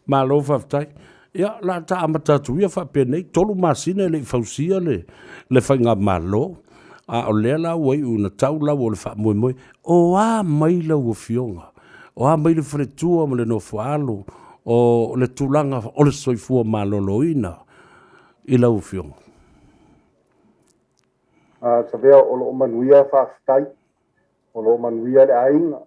Malo faafetai. Ia, la ta amata atu ia faapenei, 3 masina e le i fausia le, le faigamalo, a o lea la ua iu ina tau lau o le faamoemoe, o a mai lau Afioga? O a mai le faletua ma le nofoaalo o le tulaga o le soifua maloloina i lau Afioga? Savea, o lo o manuia, faafetai. O lo o manuia le aiga.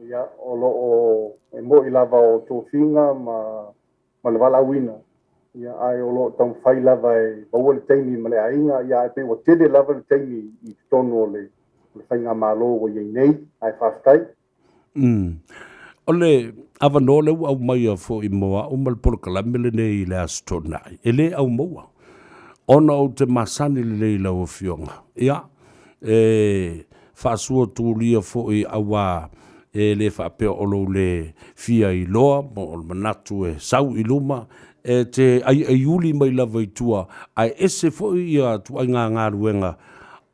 Ia, o lo o, e moni lava o tofiga ma, ma le valaauina, ia, ae o lo o taumafai lava e maua le taimi ma le aiga, ia, ae pei ua tele lava le taimi i totonu o le, o le faigamalo ua i ai nei, ae faafetai. Mm. O le avanoa lea ua aumaia foi mo au ma le polokalame lenei i le Aso Toonai, e le aumaua, ona ou te masani lelei i lau Afioga. Ia, e faasua tulia foi auā e le faapea o lou le fia iloa mo o le manatu e sau i luma, e te aiaiuli mai lava i tua, ae ese foi ia ituaiga galuega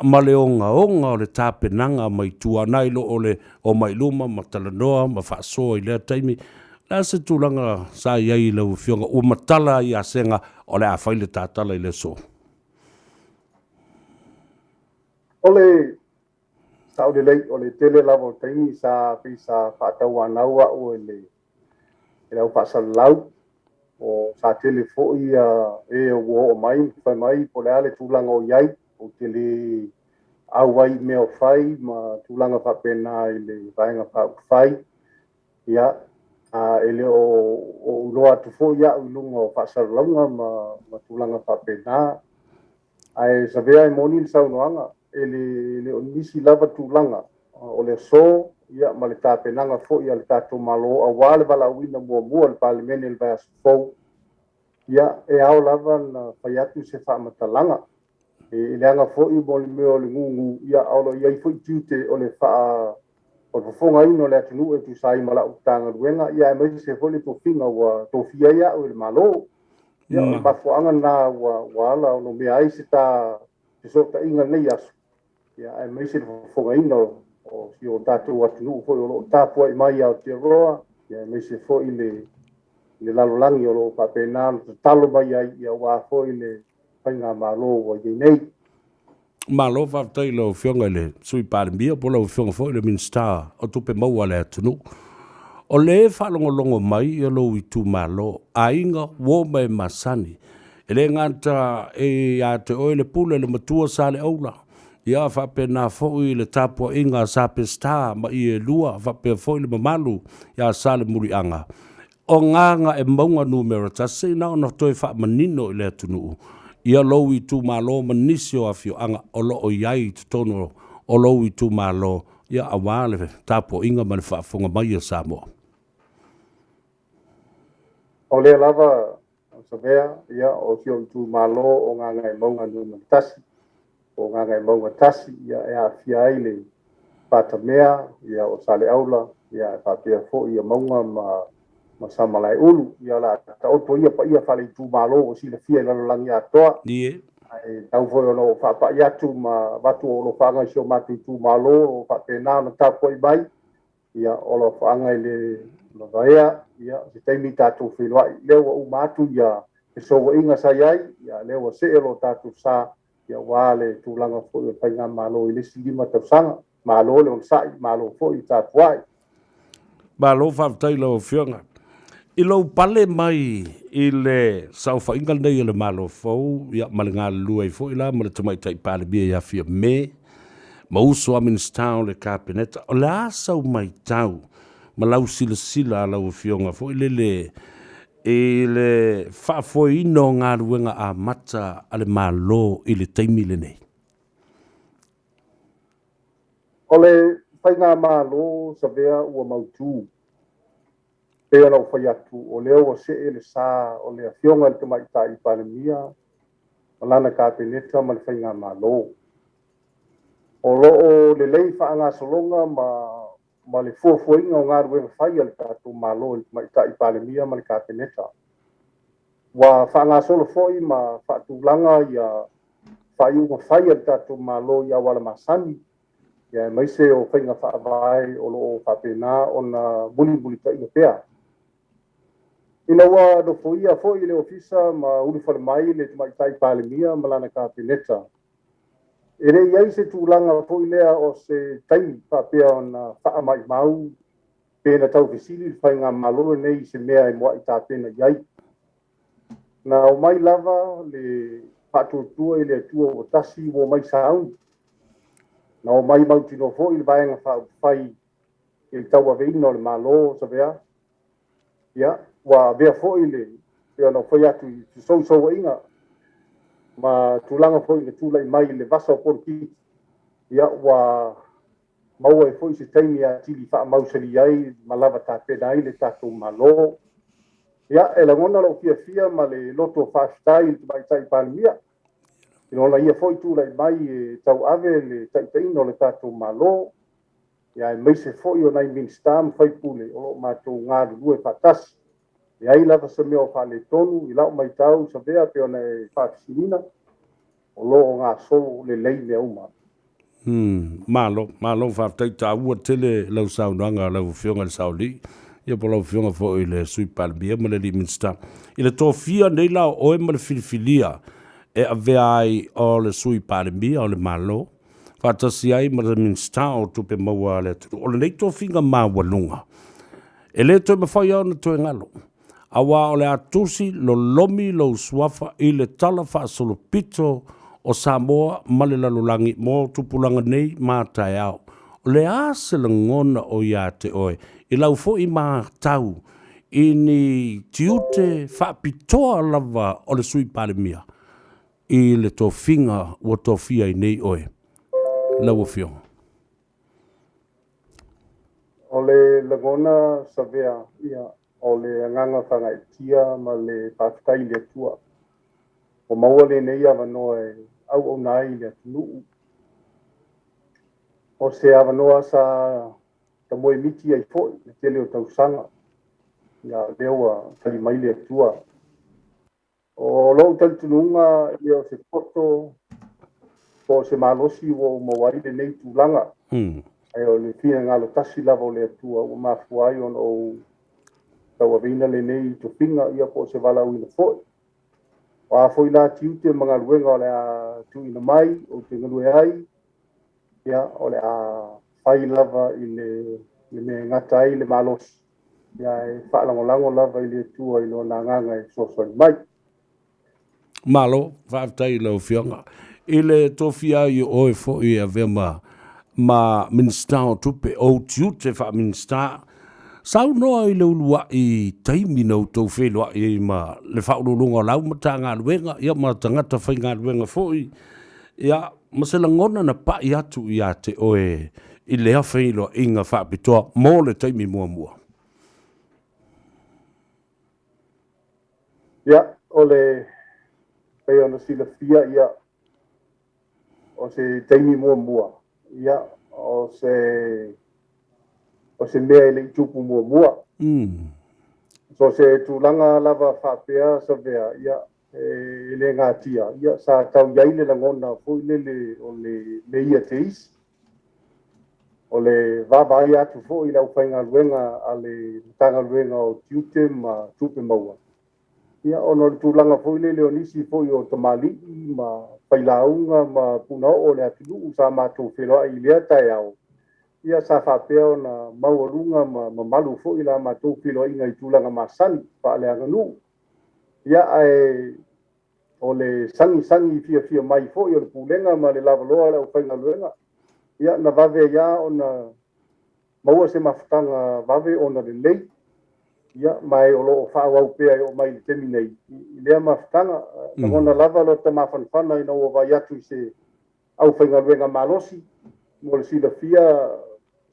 ma le ogaoga o le tapenaga mai tua nai lo o le omai i luma ma talanoa ma faasoa i lea taimi. O le a se tulaga sa i ai i lau Afioga ua matala ai ia Sega o le a fai le ta tala i le aso? O le sao lelei, o le tele lava o taimi sa pei sa faatauanau au e le e le au faasalalau, o sa tele foi e ua oo mai ma fai mai po o le a le tulaga o i ai, ou te le auai i mea o fai ma tulaga faapena i le Vaega Faaupufai. Ia, a e le o ou iloa atu foi au i luga o faasalalauga ma, ma tulaga faapena. Ae savea e moni le saunoaga, e le, le o nisi lava tulaga o le aso ia ma le tapenaga foi a le tatou Malo aua le valaauina muamua o le Palemene i le vaiaso fou, ia e ao lava ona fai atu se faamatalaga. E leaga foi mo le mea o le gugu, ia o lo o i ai foi tiute o le faa o le fofogaina o le atunuu e tusa ai ma lau Matagaluega, ia aemaise foi le tofiga ua tofia ai au e le Malo. Ia, o le mafuaaga lena ua, ua ala ona omea ai se ta fesootaiga i lenei aso, ia, aemaise le fofogaina o, o si o tatou atunuu foi o lo o tapuai mai i Aotearoa, ia, aemaise foi le, le lalolagi o lo o faapena ona tatalo mai ai, ia, aua foi le faigamalo ua i ai nei. Malo faafetai i lau Afioga i le Sui Palemia po o lau Afioga foi i le Minisita o Tupe Maua a le atunuu. O lea e faalogologo mai ia lou itumalo, aiga, uo ma e masani. E le gata e ia te oe le pule le matua Saleaula, ia faapena foi le tapuaiga a Sa Peseta ma ie lua, faapea foi le mamalu ia Salemuliaga. O Gagaemauga Numera 1, na ona toe faamanino i le atunuu ia lou itumalo ma nisi o afioaga o lo o i ai i totonu o lou itumalo, ia aua le tapuaiga ma le faafofoga mai a Samoa. O lea lava Savea, ia, o si ou itumalo o Gagaemauga Nu.1, o Gagaemauga 1, ia, e aafia ai le Patamea, ia, o Saleaula, ia, e faapea foi ia Mauga ma, ma Samalaeulu. Ia, o le a taoto ia paia faale-itumalo ua silafia i lalolagi atoa. Ie. Ae tau foi ona ou faapai atu ma avatu ou alofaaga i si o matou itumalo o lo o faapena ona tapuai mai. Ia, o alofaaga i le lavaea, ia, se taimi tatou feiloai. Lea ua uma atu ia fesouaiga sa i ai, ia, lea ua see lo tatou sa, ia, aua le tulaga foi o le faigamalo i le isi 5 tausaga. Malo le onosai, malo foi le tapuai. Malo faafetai i lau Afioga. I lou pale mai i le saofaiga lenei a le Malo fou, ia, ma le galulue ai foi la ma le Tamaitai Palemia ia Fiame, ma uso a Minisita o le Kapeneta, o le a sau matau ma lau silasila a lau Afioga foi lele i le faafoeina o galuega amata a le Malo i le taimi lenei? O le faigamalo Savea ua mautu. Pei ona ou fai atu, o lea ua see le sa o le Afioga i le Tamaitai Palemia ma lana Kapeneta ma le faigamalo. O lo o lelei faagasologa ma ma le fuafuaina o galuega fai a le tatou Malo i le Tamaitai Palemia ma le Kapeneta. Ua faagasolo foi ma faatulaga ia faaiuga fai a le tatou Malo i auala masani, ia aemaise o faiga faavae o lo o faapena ona mulimulitaia pea. Ina ua nofoia foi le Ofisa ma ulufale mai le Tamaitai Palemia ma lana Kapeneta, e le i ai se tulaga foi lea o se taimi faapea ona faamaimau pe na taufesili le faigamalo lenei i se mea e muai tapena i ai. Na omai lava le faatuatua i le Atua ua tasi ua omai sauni. Na omai mautinoa foi le Vaega Faaupufai i le tauaveina o le Malo, Savea. Ia, ua avea foi le, pei ona ou fai atu i fesousouaiga ma tulaga foi na tulai mai i le vasa o polokiki, ia, ua maua ai foi se taimi e atili faamausali ai ma lava tapena ai le tatou Malo. Ia, e lagona lou fiafia ma le loto faafetai i le Tamaitai Palemia i lona ia foi tulai mai e tauave le taitaiina o le tatou Malo, ia aemaise foi o nai Minisita ma sui usufono o lo o matou galulue faatasi. E leai lava se mea o faaletonu i lau matau Savea pei ona e faafesiliina, o lo o gasolo lelei mea uma. Umm, malo, malo faafetai taua tele lau saunoaga lau Afioga i le Saoalii, ia po o lau Afioga foi i le Sui Palemia ma le Alii Minisita. I le tofia nei la o oe ma le filifilia e avea ai o le Sui Palemia o le Malo, faatasi ai ma le Minisita o Tupe Maua a le atunuu, o lenei tofiga maualuga, e le toe mafai lava ona toe galo, aua o le a tusi lolomi lou suafa i le tala faasolopito o Samoa ma le lalolagi mo tupulaga nei ma taeao. O le a se lagona o ia te oe i lau foi matau i ni tiute faapitoa lava o le Sui Palemia i le tofiga ua tofia ai nei oe, lau Afioga? O le lagona Savea, ia, o le agaga faagaeetia ma le faafetai i le Atua ua maua lenei avanoa e auauna ai i le atunuu. O se avanoa sa tamoemiti ai foi le tele o tausaga, ia o lea ua tali mai le Atua. O lou talitonuga e le o se poto po o se malosi ua ou maua ai lenei tulaga, ae o le finagalo tasi lava o le Atua ua mafua ai ona ou tauaveina lenei tofiga, ia po o se valaauina foi. O a foi la tiute ma galuega o le a tuuina mai ou te galue ai, ia o le a fai lava i le mea e gata ai le malosi, ia e faalagolago lava i le Atua i Lona Agaga e fesoasoani mai. Malo, faafetai i lau Afioga. I le tofia ai o oe foi e avea ma, ma Minisita o Tupe, ou tiute faa-Minisita, saunoa i le uluai taimi na outou feiloai ai ma le Faauluuluga o lau Matagaluega, ia ma tagata faigaluega foi, ia, ma se lagona na pai atu ia te oe i lea feiloaiga faapitoa mo le taimi muamua? Ia, o le pei ona silafia, ia, o se taimi muamua, ia, o se, o se mea e le i tupu muamua. So se tulaga lava faapea Savea, ia, e le natia, ia, sa tau i ai le lagona foi lele o le mea ia te isi. O le vaavaai atu foi i le aufaigaluega a le Matagaluega o Tiute ma Tupe Maua, ia, ona o le tulaga foi lele o nisi foi o tamalii ma failauga ma punaoo o le atunuu sa matou feiloai i lea taeao, ia, sa faapea ona maualuga ma mamalu foi la matou feiloaiga i tulaga masani faaleaganuu. Ia, ae o le sagisagi fiafia mai foi o le Pulega ma le lavaloa o le aufaigaluega, ia, na vave ai lava ona maua se mafutaga vave ona lelei, ia, ma o lo o faaauau pea e oo mai i le taimi nei i lea mafutaga. Lagona lava lota mafanafana ina ua vaai atu i se aufaigaluega malosi mo le silafia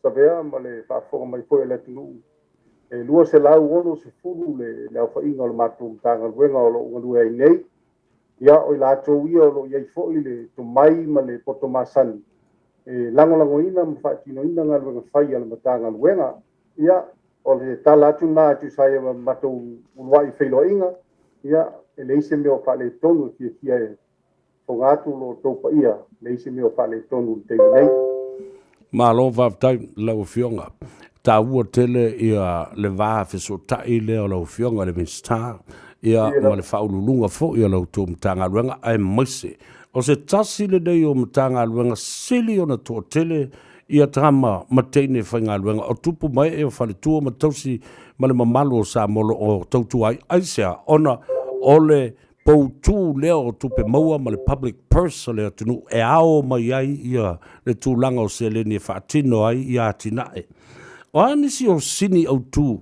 Savea ma le faafofoga mai foi a le atunuu, e 260 le aofaiga o le matou Matagaluega o lo o galue ai nei. Ia, o i latou ia o lo o i ai foi le tomai ma le poto masani e lagolagoina ma faatinoina galuega fai a le Matagaluega. Ia, o le tala atu lena e tusa ai ma matou uluai feiloaiga, ia, e leai se mea o faaletonu e fiafia e Fofoga atu lo outou paia, leai se mea o faaletonu i le taimi nei. Malo faafetai lau Afioga. Taua tele ia le va fesootai lea o lau Afioga i le Minisita ia ma le Faauluuluga foi o la outou Matagaluega aemaise o se tasi lenei o Matagaluega sili ona toatele ia tama ma teine faigaluega o tupu ma ee o faletua ma tausi ma le mamalu o Samoa o lo o tautua ai. Aisea? Ona o le poutu lea o tupe maua ma le public purse a le atunuu e ao mai ai ia le tulaga o seleni e faatino ai ia atinae. O a nisi o sini autu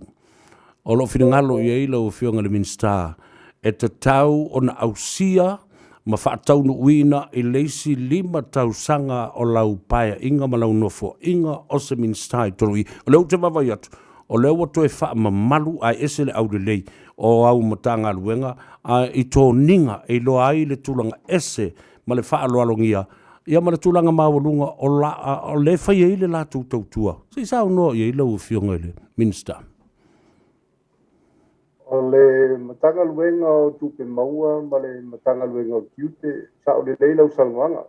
o lo o finagalo i ai lau Afioga i le Minisita e tatau ona ausia ma faataunuuina i le isi 5 tausaga o lau paeaiga ma lau nofoaiga o se Minisita i totonu i i. O lea ou te vaavaai atu, o lea ua toe faamamalu ae ese le aulelei o au Matagaluega i toniga e iloa ai le tulaga ese ma le faaaloalogia ia ma le tulaga maualuga o la, o lea e fai ai le latou tautua. Se i saunoa i ai lau Afioga i le Minisita. O le Matagaluega o Tupe Maua ma le Matagaluega o Tiute, sao lelei lau saunoaga,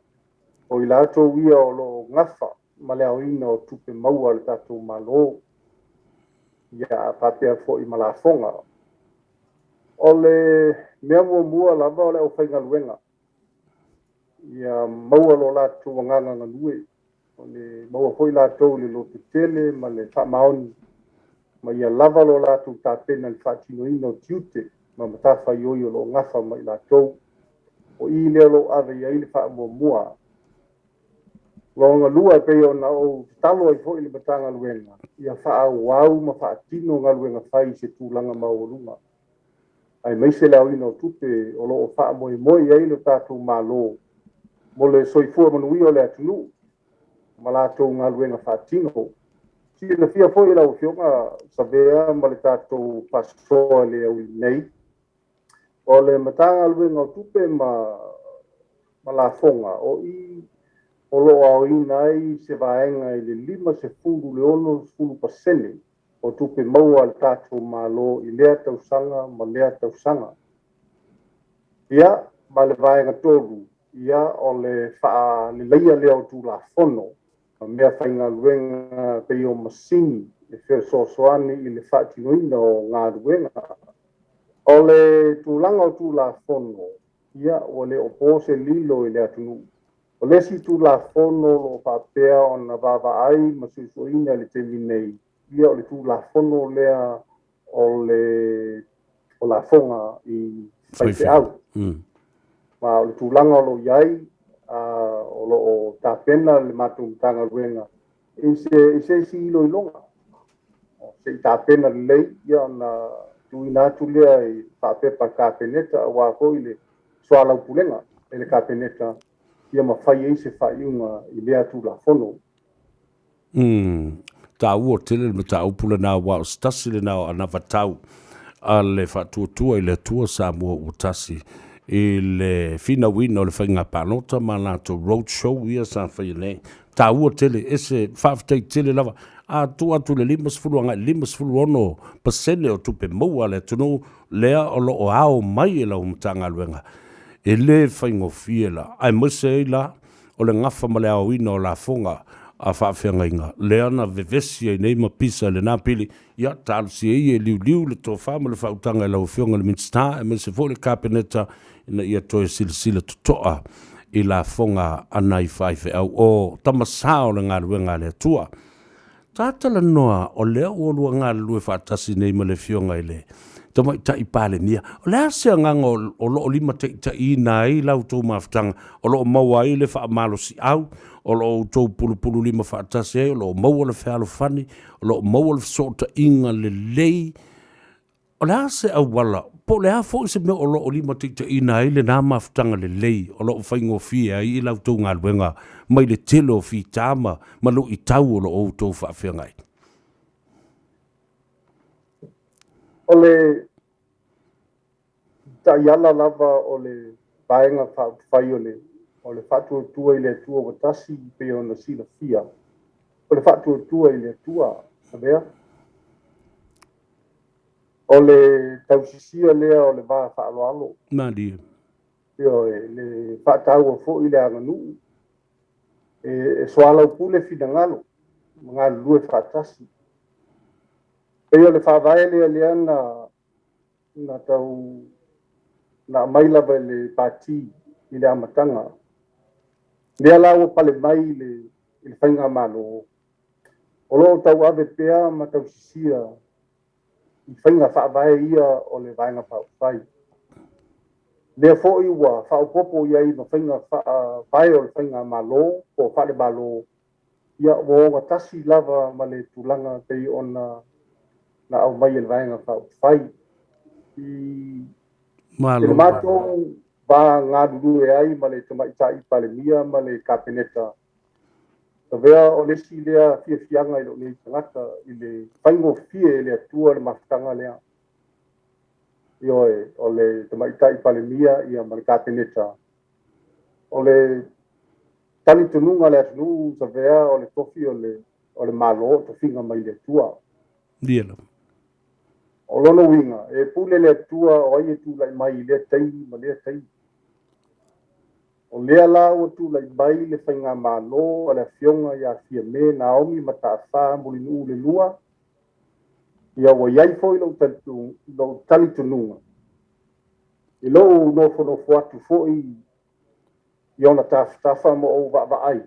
o i latou ia o lo o gafa ma le aoina o tupe maua a le tatou Malo, ia faapea foi ma lafoga. O le mea muamua lava o le aufaigaluega, ia maua lo latou agaga galue, o le maua foi latou i le lototele ma le faamaoni, ma ia lava lo latou tapena i le faatinoina o tiute ma matafaioi o lo o gafa ma i latou. O i lea o lo o ave i ai le faamuamua. Lona lua, e pei ona ou tatalo ai foi i le Matagaluega, ia faaauau ma faatino galuega fai i se tulaga maualuga, aemaise le aoina o tupe o lo o faamoemoe i ai lo tatou Malo mo le soifua manuia o le atunuu ma latou galuega faatino. Silafia foi e lau Afioga Savea ma le tatou faasoa i le aoauli nei, o le Matagaluega o Tupe ma Lafoga, o i o lo o aoina ai se vaega i le 50 i le 60% o tupe maua a le tatou Malo i lea tausaga ma lea tausaga. Ia, ma le vaega 3, ia, o le faaleleia lea o Tulafono ma mea faigaluega pei o masini e fesoasoani i le faatinoina o galuega. O le tulaga o Tulafono, ia, ua le o po se lilo i le atunuu. O le isi Tulafono o lo o faapea ona vaavaai ma suesueina i le taimi nei, ia o le Tulafono lea o le o lafoga i faifeau. Ma o le tulaga o lo o i ai, o lo o tapena le matou Matagaluega i se isi iloiloga. Se i tapena lelei, ia ona tuuina atu lea i faapepa Kapeneta, aua foi le soalaupulega e le Kapeneta, ia mafai ai se faaiuga i lea Tulafono. Taua tele le mataupu lena, aua o se tasi lena o anavatau a le Faatuatua i le Atua Samoa ua tasi i le finauina o le faiga palota ma latou road show ia sa faia nei. Taua tele, ese faafetai tele lava. A tuu atu le 50 agai i le 56% o tupe maua a le atunuu lea o lo o ao mai e lau Matagaluega, e le faigofie la, aemaise ai la o le gafa ma le aoina o lafoga a faafeagaiga lea na vevesi ai nei ma pisa i lena pili. Ia, talosia ia e liuliu le tofa ma le faautaga i lau Afioga i le Minisita aemaise foi le Kapeneta ina ia toe silasila totoa i lafoga a nai faifeau o tama sa o le galuega a le Atua. Ta talanoa, o lea ua lua galulue faatasi nei ma le Afioga i le Tamaitai Palemia. O le a se agaga o lo o limataitaiina ai la outou mafutaga, o lo o maua ai le faamalosiau, o lo o outou pulupululima faatasi ai, o lo o maua le fealofani, o lo o maua le fesootaiga lelei? O le a se auala, po o le a foi se mea o lo o limataitaiina ai lena mafutaga lelei o lo o faigofie ai i la outou galuega mai le tele o fita ma luitau o lo o outou faafeagai? O le taiala lava o le Vaega Faaupufai o le o le Faatuatua i le Atua ua Tasi pei ona silafia, o le Faatuatua i le Atua, Avea. O le tausisia lea o le va faaaloalo. Malie. Ioe, le faataua foi le aganuu, e soalaupule finagalo ma galulue faatasi. Pei o le faavae lea lea na na tau na aumai lava i le Pati i le amataga. Lea la ua pale mai i le faigamalo, o lo o tauave pea ma tausisia i faiga faavae ia o le Vaega Faaupufai. Lea foi ua faaopoopo i ai ma faiga faavae o le faigamalo po o faale-Malo, ia ua ogatasi lava ma le tulaga pei ona na aumai e le Vaega Faaupufai. I le matou va galulue ai ma le Tamaitai Palemia ma le Kapeneta. Avea o le isi lea fiafiaga i lou nei tagata i le faigofie e le Atua le mafutaga lea. Ioe, o le Tamaitai Palemia ia ma le Kapeneta. O le talitonuga a le atunuu Savea o le tofi o le o le Malo o tofiga mai le Atua. Ia lava. O lona uiga, e pule le Atua o ai e tulai mai i lea taimi ma lea taimi. O lea la ua tulai mai le faigamalo a le Afioga ia Fiame Naomi Mataafa Mulinuu le Lua, ia ua i ai foi lou talitonuga i lou nofonofo atu foi i ona tafatafa ma ou vaavaai,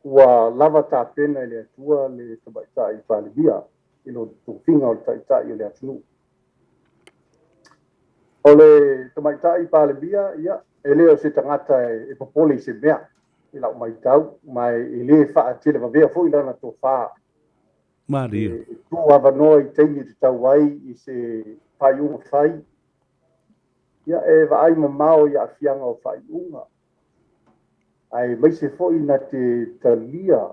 ua lava tapena e le Atua le Tamaitai Palemia i lona tofiga o le Taitai o le atunuu. O le Tamaitai Palemia, ia, e le o se tagata e popole i se mea, i lau matau, ma e le faatelevavea foi lana tofa. Malie. E tuu avanoa i taimi e tatau ai i se faaiuga fai, ia, e vaai mamao i aafiaga o faaiuga, aemaise foi na te talia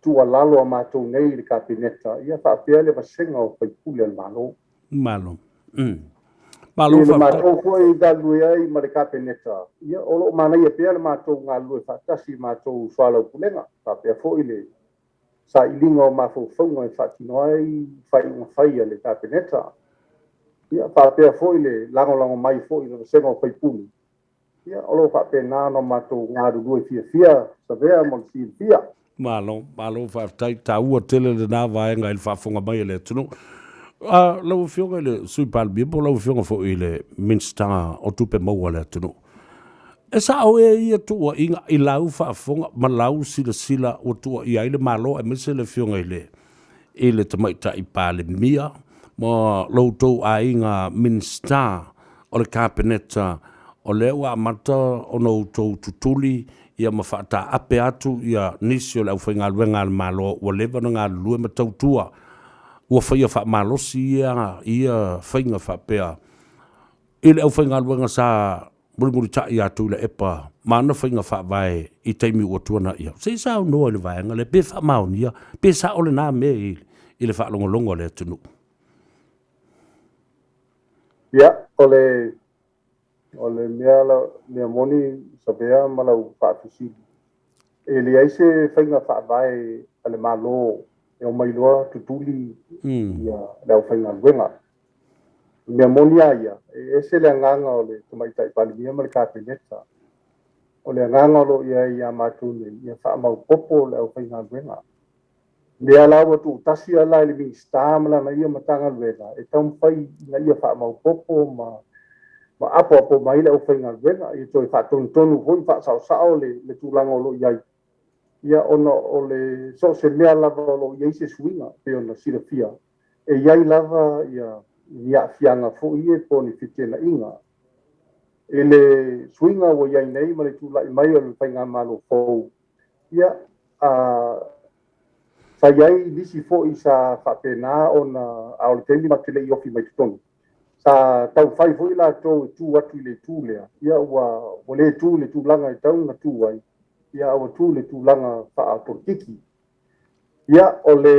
tuualalo a matou nei i le Kapeneta, ia faapea le vasega o faipule a le Malo. Malo. Malo I le faafetai. matou foi galulue ai ma le Kapeneta, ia o lo o manaia pea le matou galulue faatasi i matou soalaupulega, faapea foi le sailiga o mafaufauga e faatino ai faaiuga fai a le Kapeneta. Ia faapea foi le lagolago mai foi i le vasega o faipule, Ia, o lo o faapena ona matou galulue fiafia, Savea mo le silafia. Malo, malo faafetai, taua tele lena vaega i le faafofoga mai a le atunuu. Uh, lau Afioga i le Sui Palemia po o lau Afioga foi i le Minisita o Tupe Maua a le atunuu, e sao ea ia tuuaiga i lau faafofoga ma lau silasila ua tuuaia ai le Malo aemaise le Afioga i le i le Tamaitai Palemia ma lo outou aiga Minisita o le Kapeneta, o lea ua amata ona outou tutuli ia ma faataape atu ia nisi o le aufaigaluega a le Malo ua leva ona galulue ma tautua, ua faia faamalosi ia ia faiga faapea i le aufaigaluega sa mulimulitai ia Tuilaepa ma ana faiga faavae i taimi ua tuanaia. Se i saunoa i le vaega lea, pe faamaonia, pe sao lena mea i, i le faalogologo a le atunuu. Ia, o le, o le mea, la, mea moni Savea ma lau faafesili, e leai se faiga faavae a le Malo e omai loa tutuli ia le aufaigaluega. O le mea moni lava ia, e ese le agaga o le Tamaitai Palemia ma le Kapeneta. O le agaga o lo o i ai ia matou nei, ia faamaopoopo le aufaigaluega. O lea la ua tuutasi lava la i le Minisita ma lana ia Matagaluega e taumafai ina ia faamaopoopo ma ma apoapo mai le aufaigaluega, ia toe faatonutonu foi ma faasaosao le, le tulaga o lo o i ai. Ia ona o le so o se mea lava o lo o i ai se suiga, pei ona silafia, e i ai lava ia ni aafiaga foi ia po o ni feteenaiga. I le suiga ua i ai nei ma le tulai mai o le faigamalo fou, ia, a, sa i ai nisi foi sa faapena ona, a o le taimi matou te le i ofi mai totonu, sa taumafai foi latou e tu atu i le itu lea, ia ua, ua le tu i le tulaga e tatau ona tu ai, ia a ua tu i le tulaga faapolokiki. Ia, o le,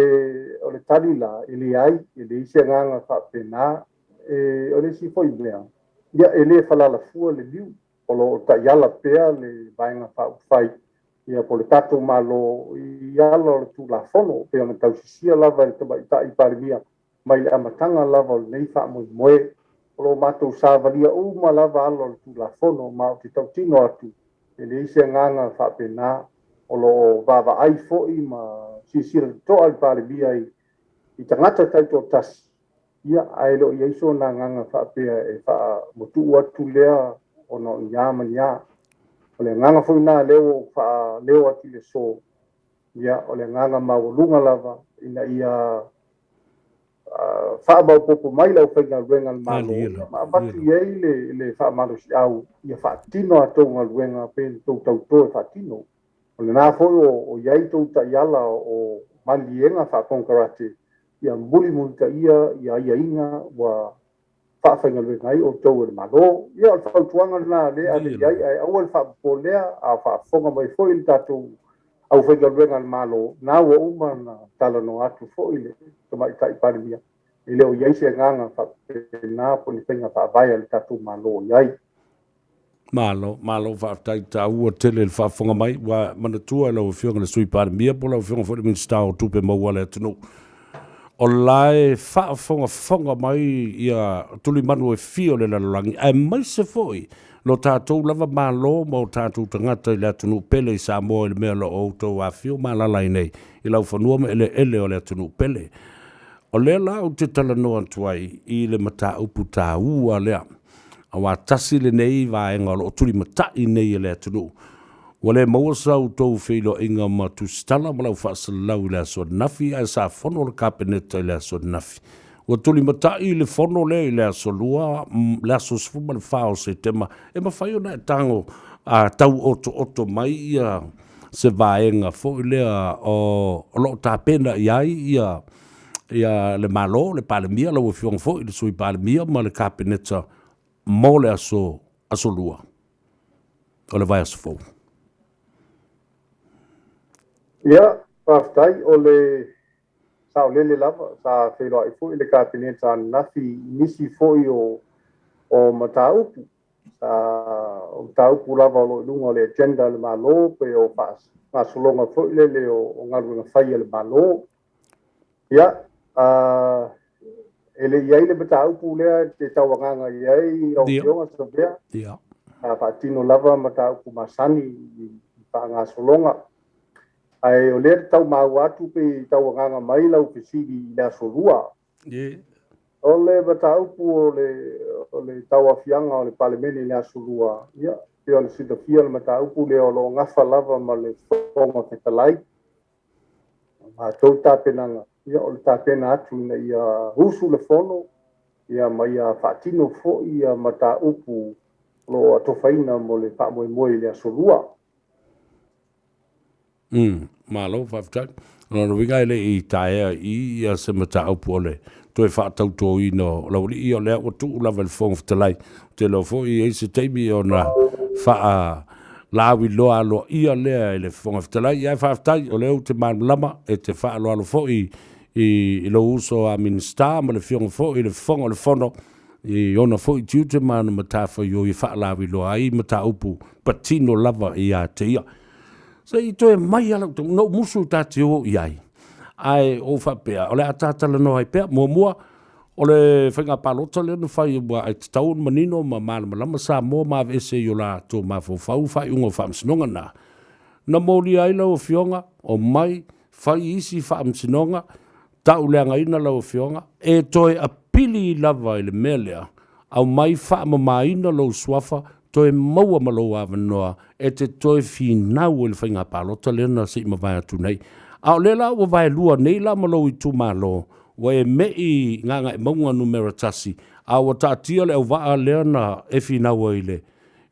o le tali la, e leai, e leai se agaga faapena. E, o le isi foi mea, ia, e le falalafua le niu, o lo o taiala pea le Vaega Faaupufai, ia, po o le tatou Malo i ala o le Tulafono, pei ona tausisia lava e le Tamaitai Palemia mai le amataga lava o lenei faamoemoe. O lo o matou savalia uma lava ala o le Tulafono, ma ou te tautino atu, e leai se agaga faapena. O lo o vaavaai foi ma silasila totoa le Palemia i tagata taitoatasi, ia, ae le o i ai sona agaga faapea e faamotuu atu lea ona o ni a ma ni a. O le agaga foi lena lea ua ou faaleo atu i le aso, Ia, o le agaga maualuga lava ina ia faamaopoopo mai le aufaigaluega a le Malo ma avatu i ai le, le faamalosiau ia faatino a tou galuega pe na tou tauto e faatino. O lena foi o, o i ai tou taiala o maliliega faakonekarate ia mulimulitaia ia aiaiga ua. faafaigaluega ai outou e le Malo. Ia, o le fautuaga lena lea e ave i ai, ae aua le faapopolea, a o faafofoga mai foi le tatou aufaigaluega a le Malo, na ua uma ona talanoa atu foi le Tamaitai Palemia, e le o i ai se agaga faapena po o ni faiga faavae a le tatou Malo o i ai. Malo, malo faafetai taua tele le faafofoga mai. Ua manatua e lau Afioga i le Sui Palemia po o lau Afioga foi i le Minisita o Tupe Maua a le atunuu, o la e faafogafoga mai ia tulimanu e fia o le lalolagi, aemaise foi lo tatou lava Malo ma o tatou tagata i le atunuu pele i Samoa i le mea o lo o outou afifio ma alaala ai nei i laufanua ma eleele o le atunuu pele. O lea la ou te talanoa atu ai i le mataupu taua lea, aua tasi lenei vaega o lo o tulimatai nei e le atunuu. Ua le maua sa outou feiloaiga ma tusitala ma lau faasalalau i le aso ananafi ae sa fono le Kapeneta i le aso ananafi. Ua tulimatai le fono lea i le aso Lua, le aso 14 o Setema, e mafai ona e tago a tau otooto mai ia se vaega foi lea o lo o tapena i ai ia ia le Malo, le Palemia, lau Afioga foi i le Sui Palemia ma le Kapeneta mo le aso, aso Lua o le vaiaso fou. Ia, faafetai, o le saolele lava, sa feiloai foi le Kapeneta ananafi i nisi foi o, o mataupu. Sa o mataupu lava o lo o i luga o le agenda a le Malo, pe o faagasologa foi lele o, o galuega fai a le Malo. Ia, a, e le i ai le mataupu lea e te tauagaga i ai lau Afioga Savea. Ia. Sa faatino lava mataupu masani i faagasologa. Ae o lea e tau maua atu pe i tauagaga mai lau fesili i le aso Lua. Yeah. O le mataupu o le, o le tauaofiaga o le Palemene i le aso Lua, ia, pei ona silafia le mataupu lea o lo o gafa lava ma le Fofoga Fetalai. O matou tapenaga, ia, o le tapena atu ina ia usu le fono, ia, ma ia faatino foi ia mataupu o lo o atofaina mo le faamoemoe i le aso Lua. Malo faafetai. O lona uiga e le i taea i i ia se mataupu o le toe faatautoina o Laualii, ia o lea ua tuu lava i le Fofoga Fetalai. Ou te iloa foi e i ai se taimi ona faalauiloa aloaia lea e le Fofoga Fetalai. Ae faafetai, o lea ou te malamalama e te faaaloalo foi i lou uso a Minisita ma le Afioga foi i le Fofoga o le Fono i ona foi tiute ma ana matafaioi e faalauiloa ai mataupu patino lava ia te ia. Se i toe mai lava lau, na ou musu ta te o i ai, ae ou faapea, o le a ta talanoa ai pea. Muamua, o le faiga palota lea na fai ua e tatau ona manino ma malamalama Samoa ma aveese i o latou mafaufau faaiuga o faamasinoga na. Na molia ai lau Afioga, omai, fai isi faamasinoga, tauleagaina lau Afioga, e toe apili lava i le mea lea, aumai faamamaina lou suafa, toe maua ma lou avanoa e te toe finau ai i le faiga palota lea na se i mavae atu nei. A o lea la ua vaelua nei la ma lou itumalo, ua e me'i Gagaemauga numera 1, a ua taatia le auvaa lea na e finau ai i le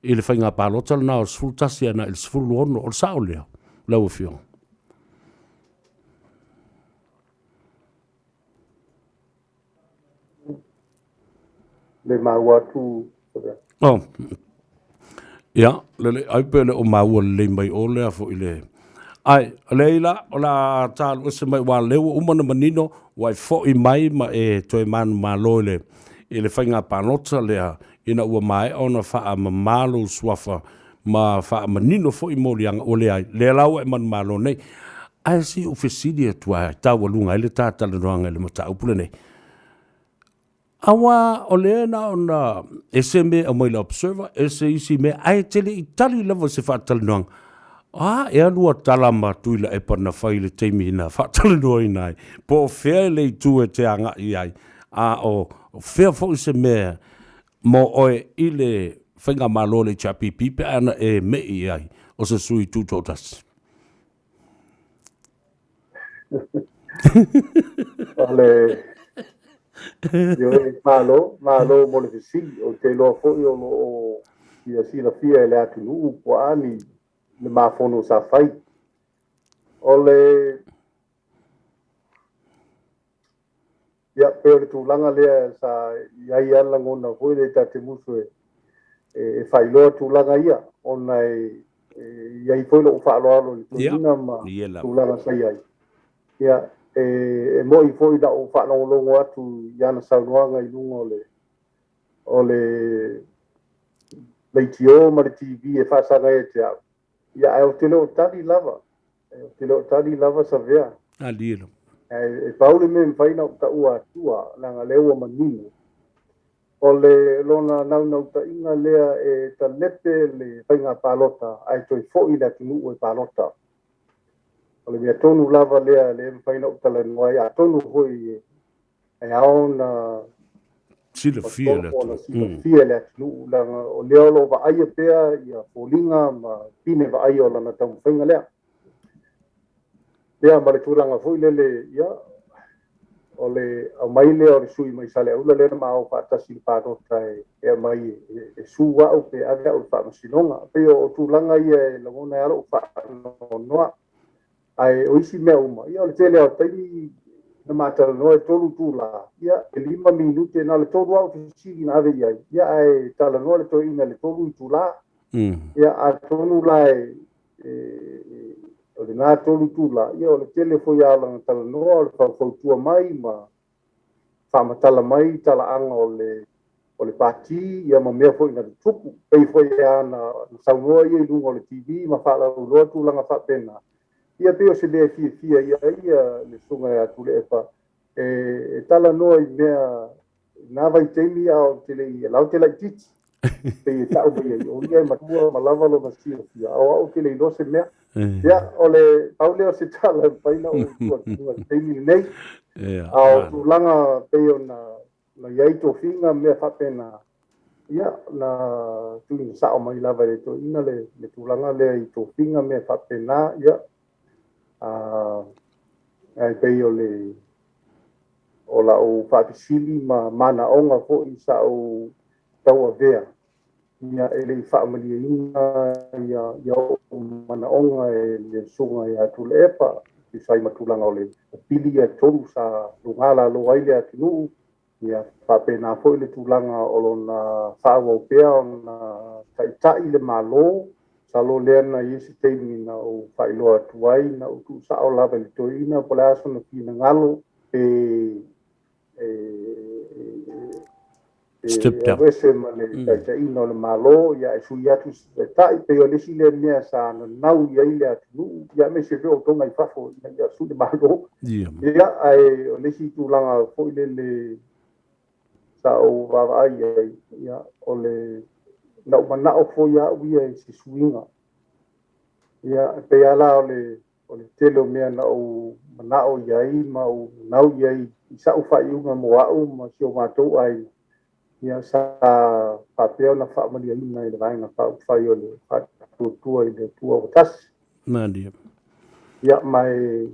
i le faiga palota lena o le 11 agai i le 16. O le sao lea, lau Afioga? Le maua atu. Oh. Ia, lele, ai pe le o maua lelei mai o lea foi le... Ai, leai la, o le a talu ese mai, ua lea ua uma na manino, ua e foi mai ma e toe manumalo i le, i le faiga palota lea, ina ua maea ona faamama lou suafa ma faamanino foi moliaga, ua leai, lea la ua e manumalo nei. Ae se i ou fesili atu lava e taualuga ai le ta talanoaga i le mataupu lenei. Aua o lea na ona ese mea e aumai i le Observer, ese isi mea, ae te le i tali lava i se faatalanoaga. A ea lua tala ma Tuilaepa na fai i le taimi na faatalanoaina ai? Po o fea le itu e te agai i ai, a o fea foi se mea mo oe i le faigamalo a le HRPP pe a na e me'i i ai o se sui tutoatasi? O le Ioe, malo, malo mo le fesili. Ou te iloa foi o lo o fia silafia e le atunuu po o a ni le ma fono sa fai. O le Ia, pei o le tulaga lea sa i ai lava le lagona foi lea ta te musu e e faailoa tulaga ia, ona e i ai foi lou faaaloalo i le toeaina ma tulaga sa i ai. Ia, e moni foi na ou faalogologo atu i ana saunoaga i luga o le o le leitio ma le TV e faasaga ia te au, ia, ae ou te le o tali lava, ou te le o tali lava Savea. Alie lava. Ae pau le mea e mafai ona ou taua atua, leaga o lea ua manino, o le lona naunautaiga lea e talepe le faiga palota ae toe foi le atunuu e palota. O le mea tonu lava lea lea e mafai ona ou talanoa ai, atonu foi e ao ona silafia le atunuu. Silafia le atunuu, leaga o lea o lo o vaaia pea ia foliga ma pine vaaia o lana taumafaiga lea. Ia, ma le tulaga foi lele, ia, o le aumai lea o le sui mai Saleaula lea na ma o faatasi i le palota e aumai e su au pe ave au i le faamasinoga. E pei o tulaga ia e lagona ai lava lou faanoanoa. Ae o isi mea uma, ia o le tele lava o taimi na ma talanoa e 3 itula, ia e 5 minute, na o le 3 lava au fesili na ave i ai, ia ae talanoa le toeaina i le 3 itula. Ia atonu la e o lena 3 itula, ia o le tele foi lava o lana talanoa, o le faufautua mai ma faamatala mai talaaga o le o le pati, ia ma mea foi na tutupu. Pei foi lava na saunoa ia i luga o le TV ma faalauiloa tulaga faapena, ia pei o se mea e fiafia i ai le susuga ia Tuilaepa e talanoa i mea i na vaitaimi a o te le i, la ou te laitiiti, pei e tau mai ai, o ia e matua ma lava lona silafia, a o au ou te le iloa se mea. Ia, o le pau lea o se tala e mafai ona ou tuu atu i le taimi lenei. A o tulaga pei ona na i ai tofiga ma mea faapena, ia, na tuuina sao mai lava e le toeaina le tulaga lea i tofiga ma mea faapena, ia, ae pei o le o lau faafesili ma manaoga foi sa ou tauavea, ia, e le i faamalieina ia ou manaoga e le susuga ia Tuilaepa, e tusa ai ma tulaga o le pili ia e 3 sa luga lalo ai le atunuu, ia faapena foi le tulaga o lona faaauau pea ona taitai le Malo. Masalo lea na i ai se taimi na ou faailoa atu ai, na ou tuusao lava i le toeaina po o le a sona finagalo pe Step down. Aveese ma le taitaiga o le Malo, ia ae sui atu se taitai, pei o le isi lea mea sa nanau i ai le atunuu, ia aemaise foi o outou nai fafo ina ia sui le Malo. Ia, ae o le isi tulaga foi lele sa ou vaavaai i ai, ia, o le na ou manao foi au ia i se suiga. Ia, e pei lava la o le O le tele o mea na ou manao i ai ma ou nanau i ai i sa'u faaiuga mo a'u ma si o matou aiga, ia sa faapea ona faamaliaina i le Vaega Faaupufai o le Faatuatua i le Atua ua Tasi. Malie. Ia, ma e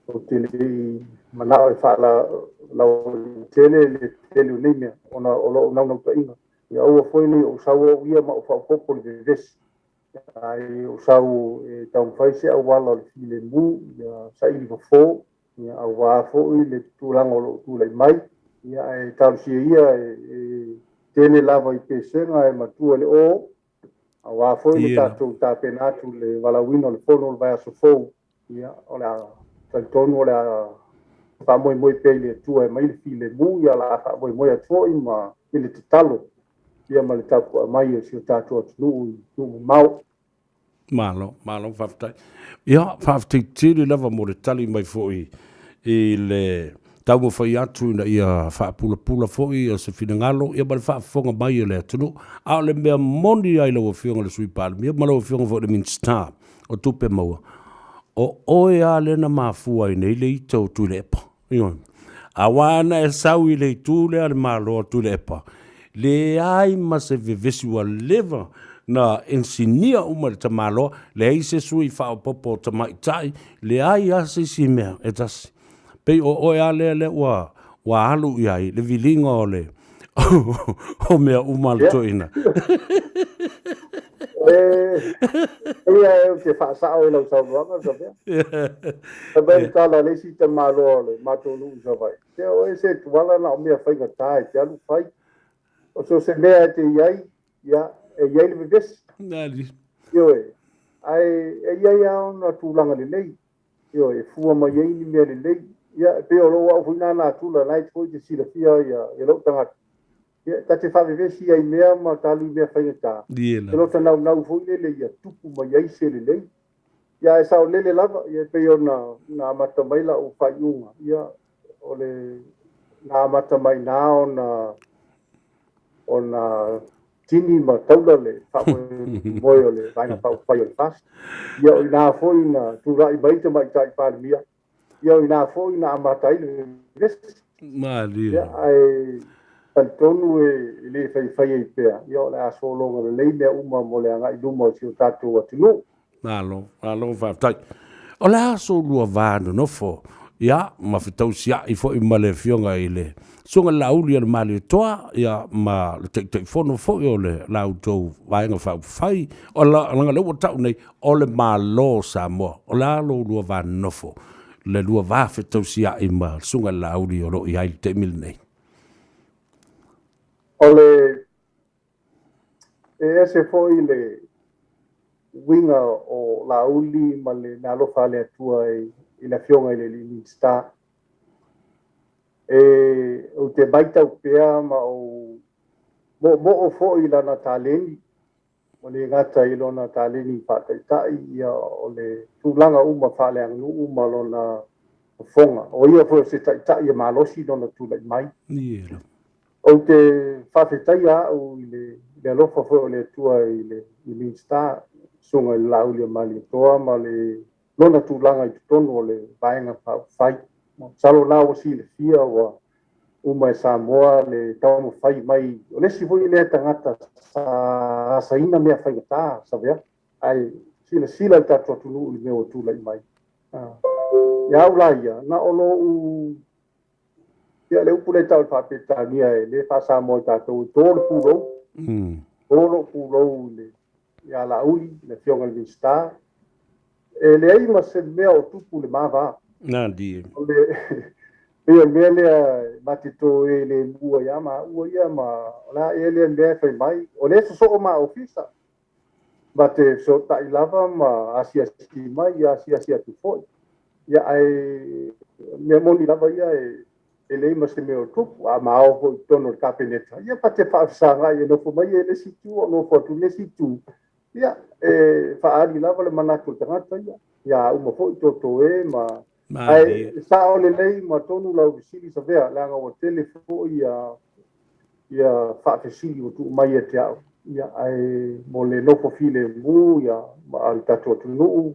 ou te le i manao e faalauaitele le tele o nei mea, ona o lo'u naunautaiga, ia aua foi ne i ou sau au ia ma ou faaopoopo le vevesi. Ae ou sau e taumafai se auala o le filemu, ia saili fofo, ia aua foi le tulaga o lo o tulai mai. Ia ae talosia ia e tele lava i pesega e matua i le o, aua foi le tatou tapena atu i le valaauina o le fono o le vaiaso fou. Ia o le a talitonu o le a faamoemoe pea i le Atua e aumai le filemu, ia o le a faamoemoe atu foi ma i le tatalo ia ma le tapuai mai o si o tatou atunuu i nuu mamao. Malo, malo faafetai. Ia, faafetai tele lava mo le tali mai foi i le taumafai atu ina ia faapulapula foi ia se finagalo ia ma le faafofoga mai a le atunuu. A o le mea moni lava i lau Afioga i le Sui Palemia ma lau Afioga foi i le Minisita o Tupe Maua, o oe lava lea na mafua ai nei le ita o Tuilaepa. Ioe. Aua ana e sau i le itu lea a le Malo a Tuilaepa, leai ma se vevesi ua leva na ensinia uma e le tamaloa, leai se sui faaopoopo o tamaitai, leai lava se isi mea e tasi. Pei o oe lava lea lea ua ua alu i ai le viliga o le o mea uma a le toeaina. E ia e ou te faasao i lau saunoaga Savea. Fai mai le tala a le isi tamaloa o le matou nuu i Savaii, Se o oe se tuala na o mea faigata e te alu fai. O so o se mea e te i ai, ia, e i ai le vevesi. Ioe, ae e i ai lava ona tulaga lelei. Ioe, e fua mai ai ni mea lelei. Ia, e pei o lou au foi na natura, na e foi te silafia ia, ia lou tagata. Ia, ta te faavevesi ai mea ma ta alu i mea faigata. E lota naunau foi lele ia tupu mai ai se lelei. Ia, ae saolele lava, ia, e pei ona na amata mai lau faaiuga, ia, o le na amata mai i ina ona ona tini ma taula le faamoemoe o le Vaega Faaupufai o le FAST. Ia, o i ina foi na tulai mai Tamaitai Palemia, ia, o i ina foi na amata ai le vevesi. Malie. Ia, ae talitonu e le faifai ai pea, ia, o le a sologa lelei mea uma mo le agai i luma o si o tatou atunuu. Malo, malo faafetai. O le a so lua va nonofo, ia, ma fetausia'i foi ma le Afioga i le Susuga i le Laauli a le Malietoa, ia, ma le Taitaifono foi o le la outou Vaega Faaupufai, o la, leaga lea ua ta'u nei, o le Malo o Samoa. O le a lo lua va nonofo, le lua va fetausia'i ma le Susuga i le Laauli o lo o i ai i le taimi lenei? O le E ese foi le uiga o Laauli ma le meaalofa a le Atua i le Afioga i le alii Minisita. E ou te matau pea ma ou moomoo foi i lana taleni, ua le gata i lona taleni faataitai, ia o le tulaga uma faaleaganuu ma lona fofoga. O ia foi o se taitai e malosi lona tulai mai. Ou te faafetaia au i le alofa foi o le Atua i le Minisita, Susuga i le Laauli o Malietoa ma le lona tulaga i totonu o le Vaega Faaupufai. Masalo o lena ua silafia ua uma e Samoa le taumafai mai. O le isi foi lea tagata sa asaina mea faigata, Savea, ae silasila le tatou atunuu i le mea ua tulai mai. Ia au la ia, na o lou Ia, le upu lea e tau i le faa-Peretania e le faa-Samoa e tatou, e to le pulou. To lou pulou i le, ia Laauli, le Afioga i le Minisita. E leai ma se mea o tupu i le ma va. O le, pei o le mea lea ma te to e le mua ia maua ia ma o le a ea lea mea e fai mai. O lea e sosoo ma ofisa. Ma te fesootai lava ma asiasi mai, ia asiasi atu foi. Ia, ae mea moni lava ia e leai ma se mea o tupu. A ma o foi i totonu o le Kapeneta, ia pa te faafesagai e nofo mai ia i le isi itu, o nofo atu i le isi itu. Ia, e faaali lava le manatu o le tagata ia. Ia uma foi toto e ma... Ae sao lelei ma tonu lau fesili Savea, leaga ua tele foi ia ia faafesili ua tuu mai ia te au. Ia, ae mo le nofo filemu ia ma le tatou atunuu,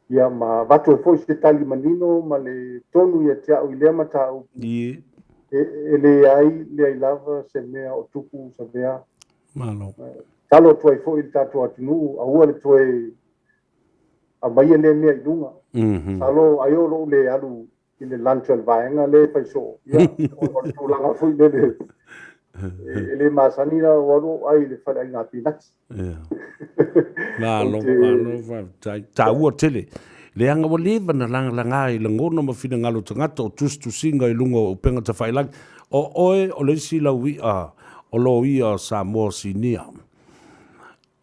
ia ma avatu ai foi se tali manino ma le tonu ia te au i lea mataupu. E leai, leai lava se mea o tupu Savea. Malo. Tatalo atu ai foi i le tatou atunuu, aua le toe aumaia lea mea i luga. Masalo ai o lou le alu i le lunch a le vaega lea e fai soo, ia, ona o le tulaga foi lele e le masani la o alu ou ai i le faleaiga pinati. Malo, malo, faafetai. Taua tele. Leaga ua leva na lagalaga i lagona ma finagalo o tagata o tusitusiga i luga o upega tafailagi. O oe o le isi laui'a o loia o Samoa Sinia.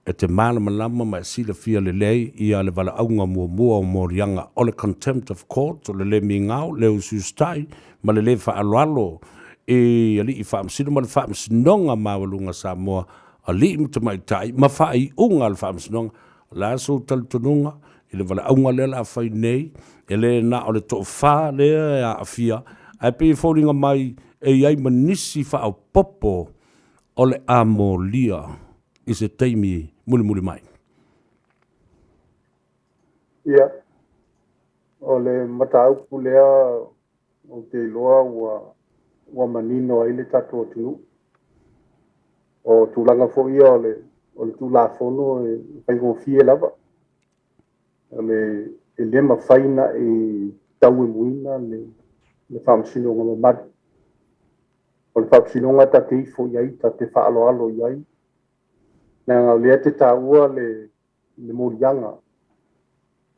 E te malamalama ma e silafia lelei ia le valaauga muamua o moliaga o le contempt of court, o le le migao, le usiusitai ma le le faaaloalo i alii faamasino ma le Faamasinoga Maualuga Samoa, alii ma tamaitai ma faaiuga a le Faamasinoga. O le a sou talitonuga i le valaauga lea o le a fai nei? E le na o le toafa lea e aafia, ae pei e foliga mai e i ai ma nisi faaopoopo o le a molia i se taimi mulimuli mai. Ia, o le mataupu lea ou te iloa ua, ua manino ai le tatou atunuu. O tulaga foi ia o le, o le Tulafono e faigofie lava. O le, e le mafai ona e tauemuina le, le Faamasinoga mamalu. O le Faamasinoga ta te ifo i ai, ta te faaaloalo i ai. Leaga o lea e te taua le i le moliaga.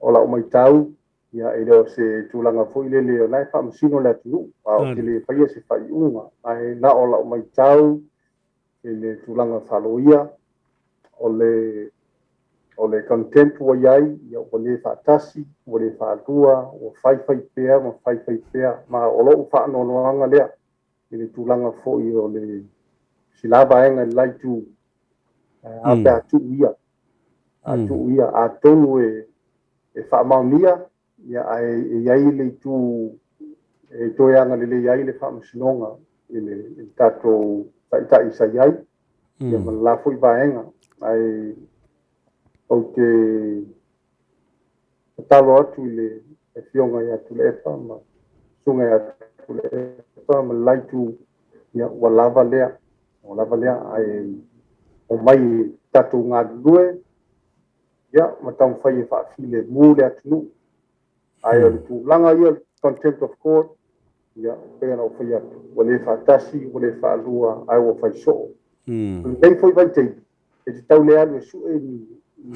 O lau matau, ia, e le o se tulaga foi lele o la e faamasino le atunuu, a ou te le faia se faaiuga, ae na o lau matau i le tulaga faaloia, o le o le contempt ua i ai, ia, ua le faatasi, ua le faalua, ua faifai pea ma faifai pea, ma o lou faanoanoaga lea i le tulaga foi o le sila vaega i le la itu, a pe a tuu ia, a tuu ia, atonu e faamaonia, ia, ae e i ai le itu e toe agalelei ai le faamasinoga i le tatou taitai sa i ai, ia, ma le la foi vaega. Ae ou te tatalo atu i le afioga ia Tuilaepa ma susuga ia Tuilaepa ma le la itu, ia, ua lava lea, ua lava lea, ae omai tatou galulue, ia, ma taumafai e faafilemu le atunuu. Ae o le tulaga ia o le contempt of court, ia, pei ona ou fai atu, ua le faatasi, ua le faalua, ae ua fai soo. O lenei foi vaitaimi, e tatau le alu e sue ni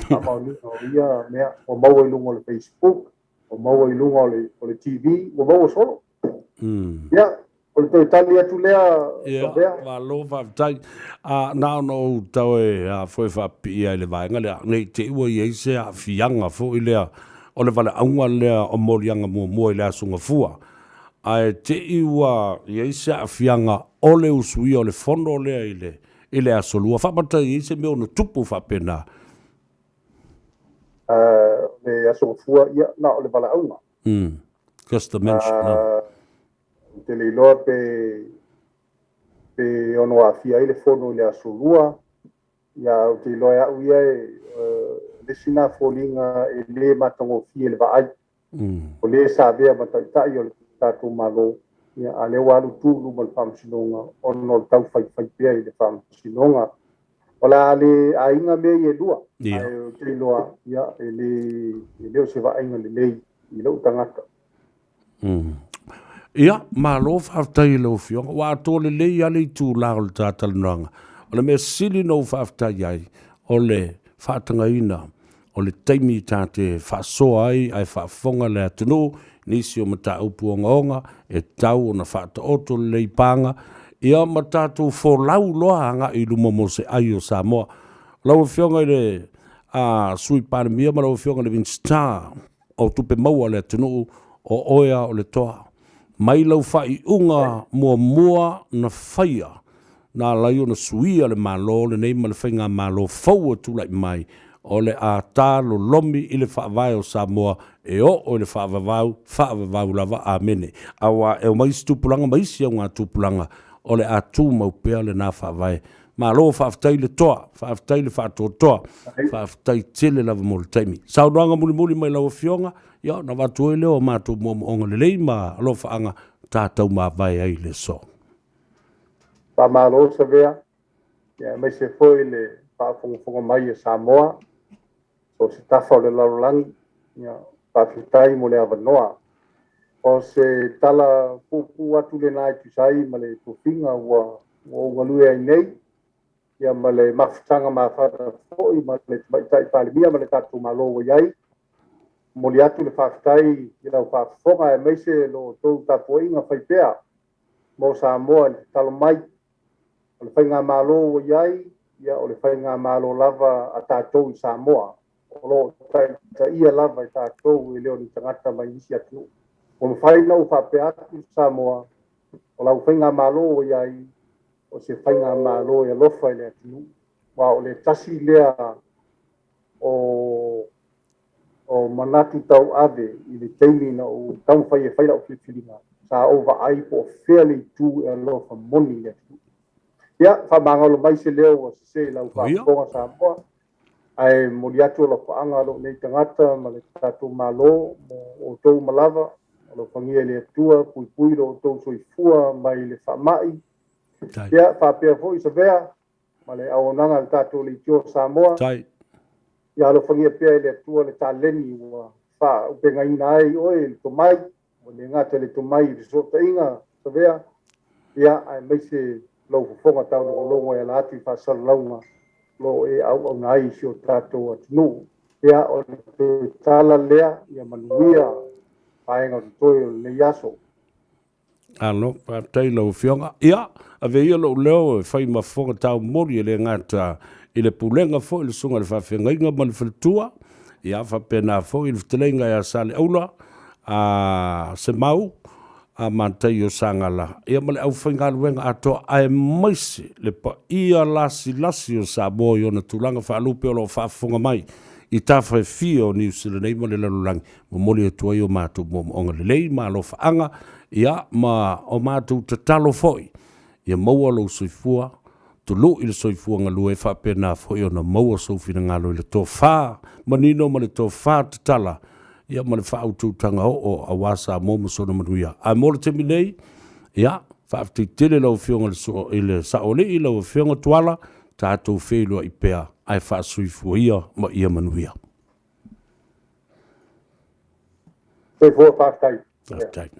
faamaoniga o ia mea, ua maua i luga o le Facebook, ua maua i luga o le TV, ua maua solo. Ia, o le toe tali atu lea. Ia, malo faafetai. A na ona ou tau e a foi faapipii ai i le vaega lea, ne i te i ua i ai se aafiaga foi lea o le valaauga lea o moliaga muamua i le Aso Gafua, ae te i ua i ai se aafiaga o le usuia o le fono lea i le i le Aso Lua. Faamata i ai se mea ono tupu faapena? Le Aso Gafua, ia, na o le valaauga. Just the mention. No. Ou te le iloa pe ono aafia ai le fono i le Aso Lua. Ia, ou te iloa e au ia e le isi na foliga e le matagofie le vaai. O le sa avea ma taitai o le tatou Malo, ia, a lea ua alu tu i luma o le faamasinoga ona o le taufaifai pea i le faamasinoga. O le a le aiga mea ia e lua, ae ou te iloa, ia, e le o se vaaiga lelei i lou tagata. Ia, malo faafetai i lau Afioga. Ua atoa lelei lava le itula o le ta talanoaga. O le mea sili ona ou faafetai ai, o le faatagaina o le taimi ta te faasoa ai ae faafofoga le atunuu i nisi o mataupu ogaoga e tatau ona faataoto lelei paga, ia ma tatou folau loa agai i luma mo se ai o Samoa. Lau Afioga i le Sui Palemia ma lau Afioga i le Minisita o Tupe Maua a le atunuu, o oe lava o le toa. Mai lau faaiuga muamua na faia, na ala ai ona suia le Malo lenei ma le Faigamalo fou ua tulai mai, o le a ta lolomi i le Faavae o Samoa e oo i le faavavau, faavavau lava. Amene. Aua e omai isi tupulaga ma isi augatupulaga, o le a tumau pea lena Faavae. Malo faafetai le toa, faafetai le faatoatoa, faafetai tele lava mo le taimi. Saunoaga mulimuli mai lau Afioga, ia ona avatu ai lea o matou moomooga lelei ma alofaaga ta taumavae ai i le aso. Faamalo Savea, ia aemaise foi le faafogafoga mai a Samoa, so o se tafa o le lalolagi, ia faafetai mo le avanoa. O se tala puupuu atu lena e tusa ai ma le tofiga ua ou galue ai nei, ia ma le mafutaga mafana foi ma le Tamaitai Palemia ma le tatou Malo ua i ai. Momoli atu le faafetai i lau faafofoga aemaise lo outou tapuaiga faipea mo Samoa i le tatalo mai. O le faigamalo ua i ai, ia o le faigamalo lava a tatou i Samoa, o lo o taitaia lava e tatou e le o ni tagata mai nisi atunuu. Ua mafai ona ou faapea atu Samoa, o lau faigamalo ua i ai, o se faigamalo e alofa i le atunuu, aua o le tasi lea o manatu tauave i le taimi na ou taumafai e fai lau filifiliga, sa ou vaai po o fea le itu e alofa moni i le atunuu. Ia, faamagalo mai se leo ua sese i lau faafofoga Samoa, ae momoli atu alofaaga a lou nei tagata ma le tatou Malo mo outou uma lava. Alofagia e le Atua, puipui lo outou soifua mai le faamai. Ia, faapea foi Savea ma le auaunaga a le tatou Leitio Samoa. Ia alofagia pea e le Atua le taleni ua faaupegaina ai oe i le tomai, ua le gata i le tomai i fesootaiga Savea, ia, aemaise lou fofoga taulogologo e ala atu i faasalalauga lo o e auauna ai i si o tatou atunuu. Ia, o le toe tala lea, ia manuia vaega o totoe o lenei aso. Alo, faafetai i lau Afioga. Ia, avea ia lou leo e fai ma fofoga taumoli e le gata i le pulega foi i le susuga i le faafeagaiga ma le faletua, ia faapena foi i le fetalaiga ia Saleaula, a Semau, a Mataio Sagala, ia ma le aufaigaluega atoa aemaise le paia lasilasi o Samoa i ona tulaga faalupe o lo o faafofoga mai i tafa e fia o Niu Sila nei ma le lalolagi. Momoli atu ai o matou moomooga lelei ma alofaaga, ia, ma o matou tatalo foi, ia maua lou soifua, tului le soifua galue, faapena foi ona maua sou finagalo i le tofa manino ma le tofa tatala, ia, ma le faautautaga oo aua Samoa ma sona manuia. Ae mo le taimi nei, ia, faafetai tele lau Afioga i le Saoalii, lau Afioga Tuala, tatou feiloai pea, ae faasoifua ia ma ia manuia. Soifua, faafetai. Faafetai.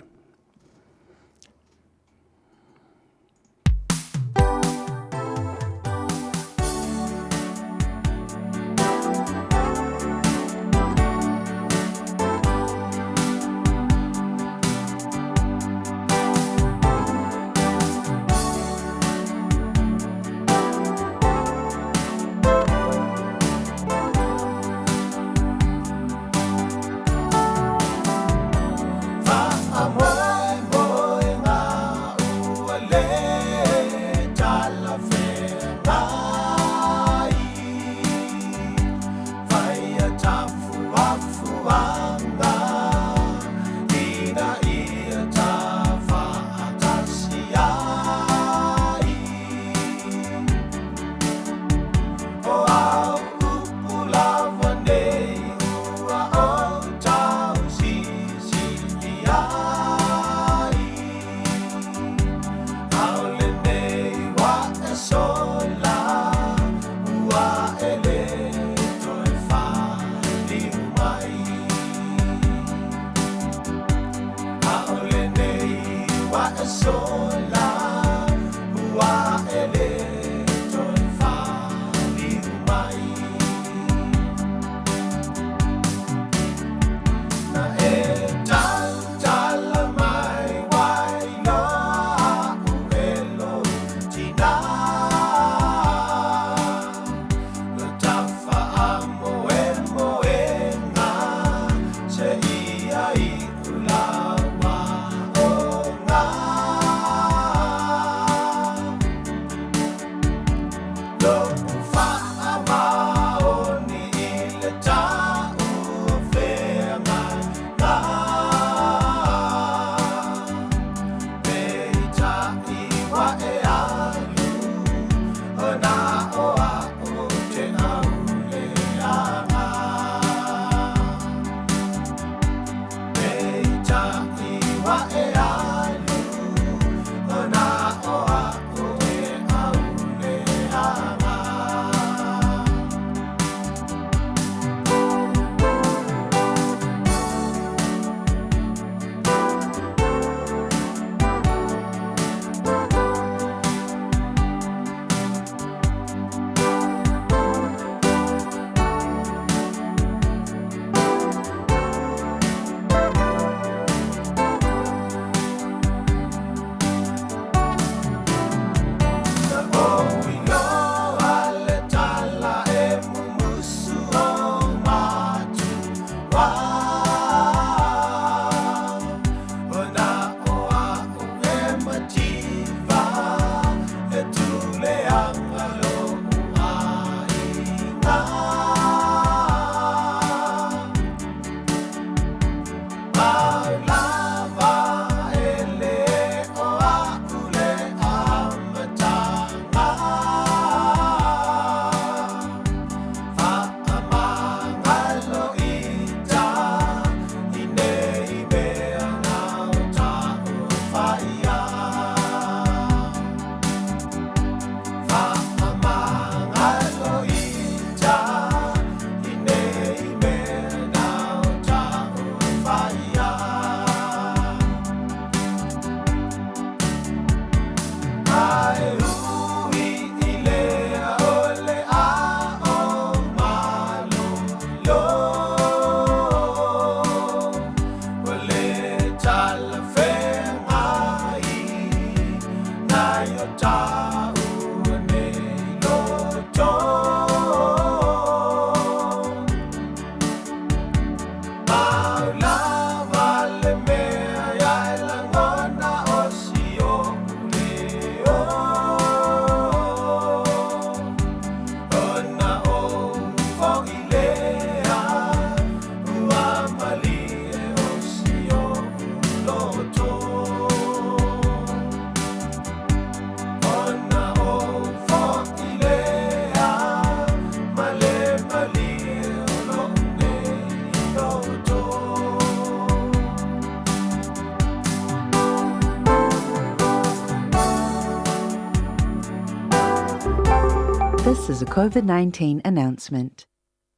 COVID 19 announcement.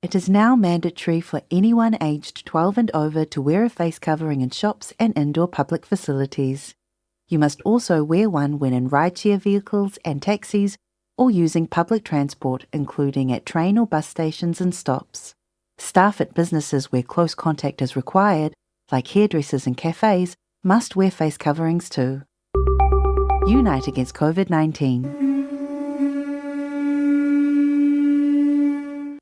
It is now mandatory for anyone aged 12 and over to wear a face covering in shops and indoor public facilities. You must also wear one when in rideshare vehicles and taxis or using public transport, including at train or bus stations and stops. Staff at businesses where close contact is required, like hairdressers and cafes, must wear face coverings too. Unite against COVID 19.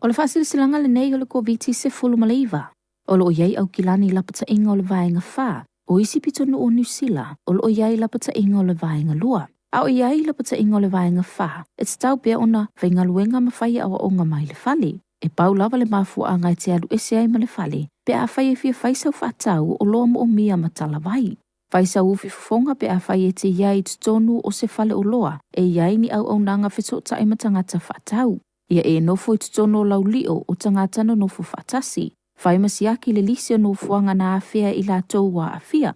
O le faasilasilaga lenei o le Koviti-19, o lo o i ai Aukilani i lapataiga o le Vaega 4, o isi pitonuu o Niu Sila o lo o i ai lapataiga o le Vaega 2. A o i ai lapataiga o le Vaega 4, e tatau pea ona faigaluega ma fai aoaoga mai le fale. E pau lava le mafuaaga e te alu ese ai ma le fale pe afai e fia fai sau faatau oloa moomia ma talavai. Fai sau ufi fofoga pe afai e te i ai i totonu o se fale oloa e i ai ni auaunaga fesootai ma tagata faatau. Ia e nofo i totonu o lau lio o tagata nonofo faatasi. Fai ma siaki le lisi o nofoaga na afea i latou ua aafia.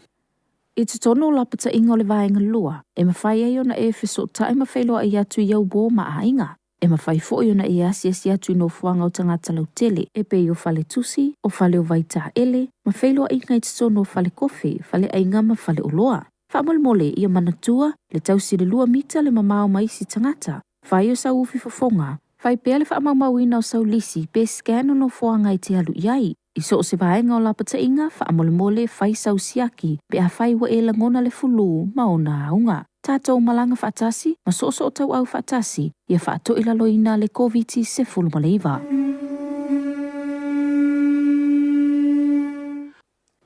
I totonu o lapataiga o le Vaega 2, e mafai ai ona e fesootai ma feiloai atu i au uo ma aiga. E mafai foi ona e asiasi atu i nofoaga o tagata lautele, e pei o fale tusi, o fale o vaitaele, ma feiloaiga i totonu o fale kofi, fale aiga ma fale oloa. Faamolemole, ia manatua, le tausi le 2 mita le mamao ma isi tagata. Fai o sau ufi fofoga, fai pea le faamaumauina o sau lisi pe scan o nofoaga e te alu i ai. I so o se vaega o lapataiga, faamolemole, fai sau siaki pe afai ua e lagona le fulū ma ona auga. Tatou malaga faatasi ma soosootauau faatasi ia faatoilaloina le Koviti-19.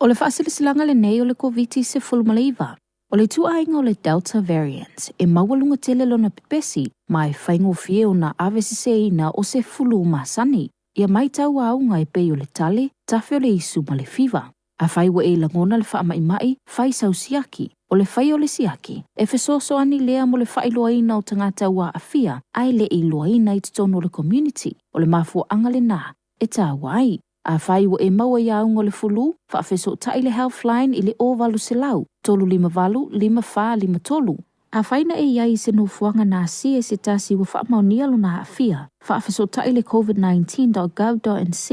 O le faasilasilaga lenei o le Koviti-19, o le ituaiga o le Delta variant e maualuga tele lona pepesi ma e faigofie ona aveseseina o se fulū masani. Ia matau auga e pei o le tale, tafe o le isu ma le fiva. Afai ua e lagona le faamaimai, fai sau siaki. O le fai o le siaki, e fesoasoani lea mo le faailoaina o tagata ua aafia ae le i iloaina i totonu o le community. O le mafuaaga lena e taua ai. Afai ua e maua i auga o le fulū, faafesootai le Healthline i le 0800 358 5453. Afai na e i ai i se nofoaga na asia e se tasi ua faamaonia lona aafia, faafesootai le covid19.gov.nz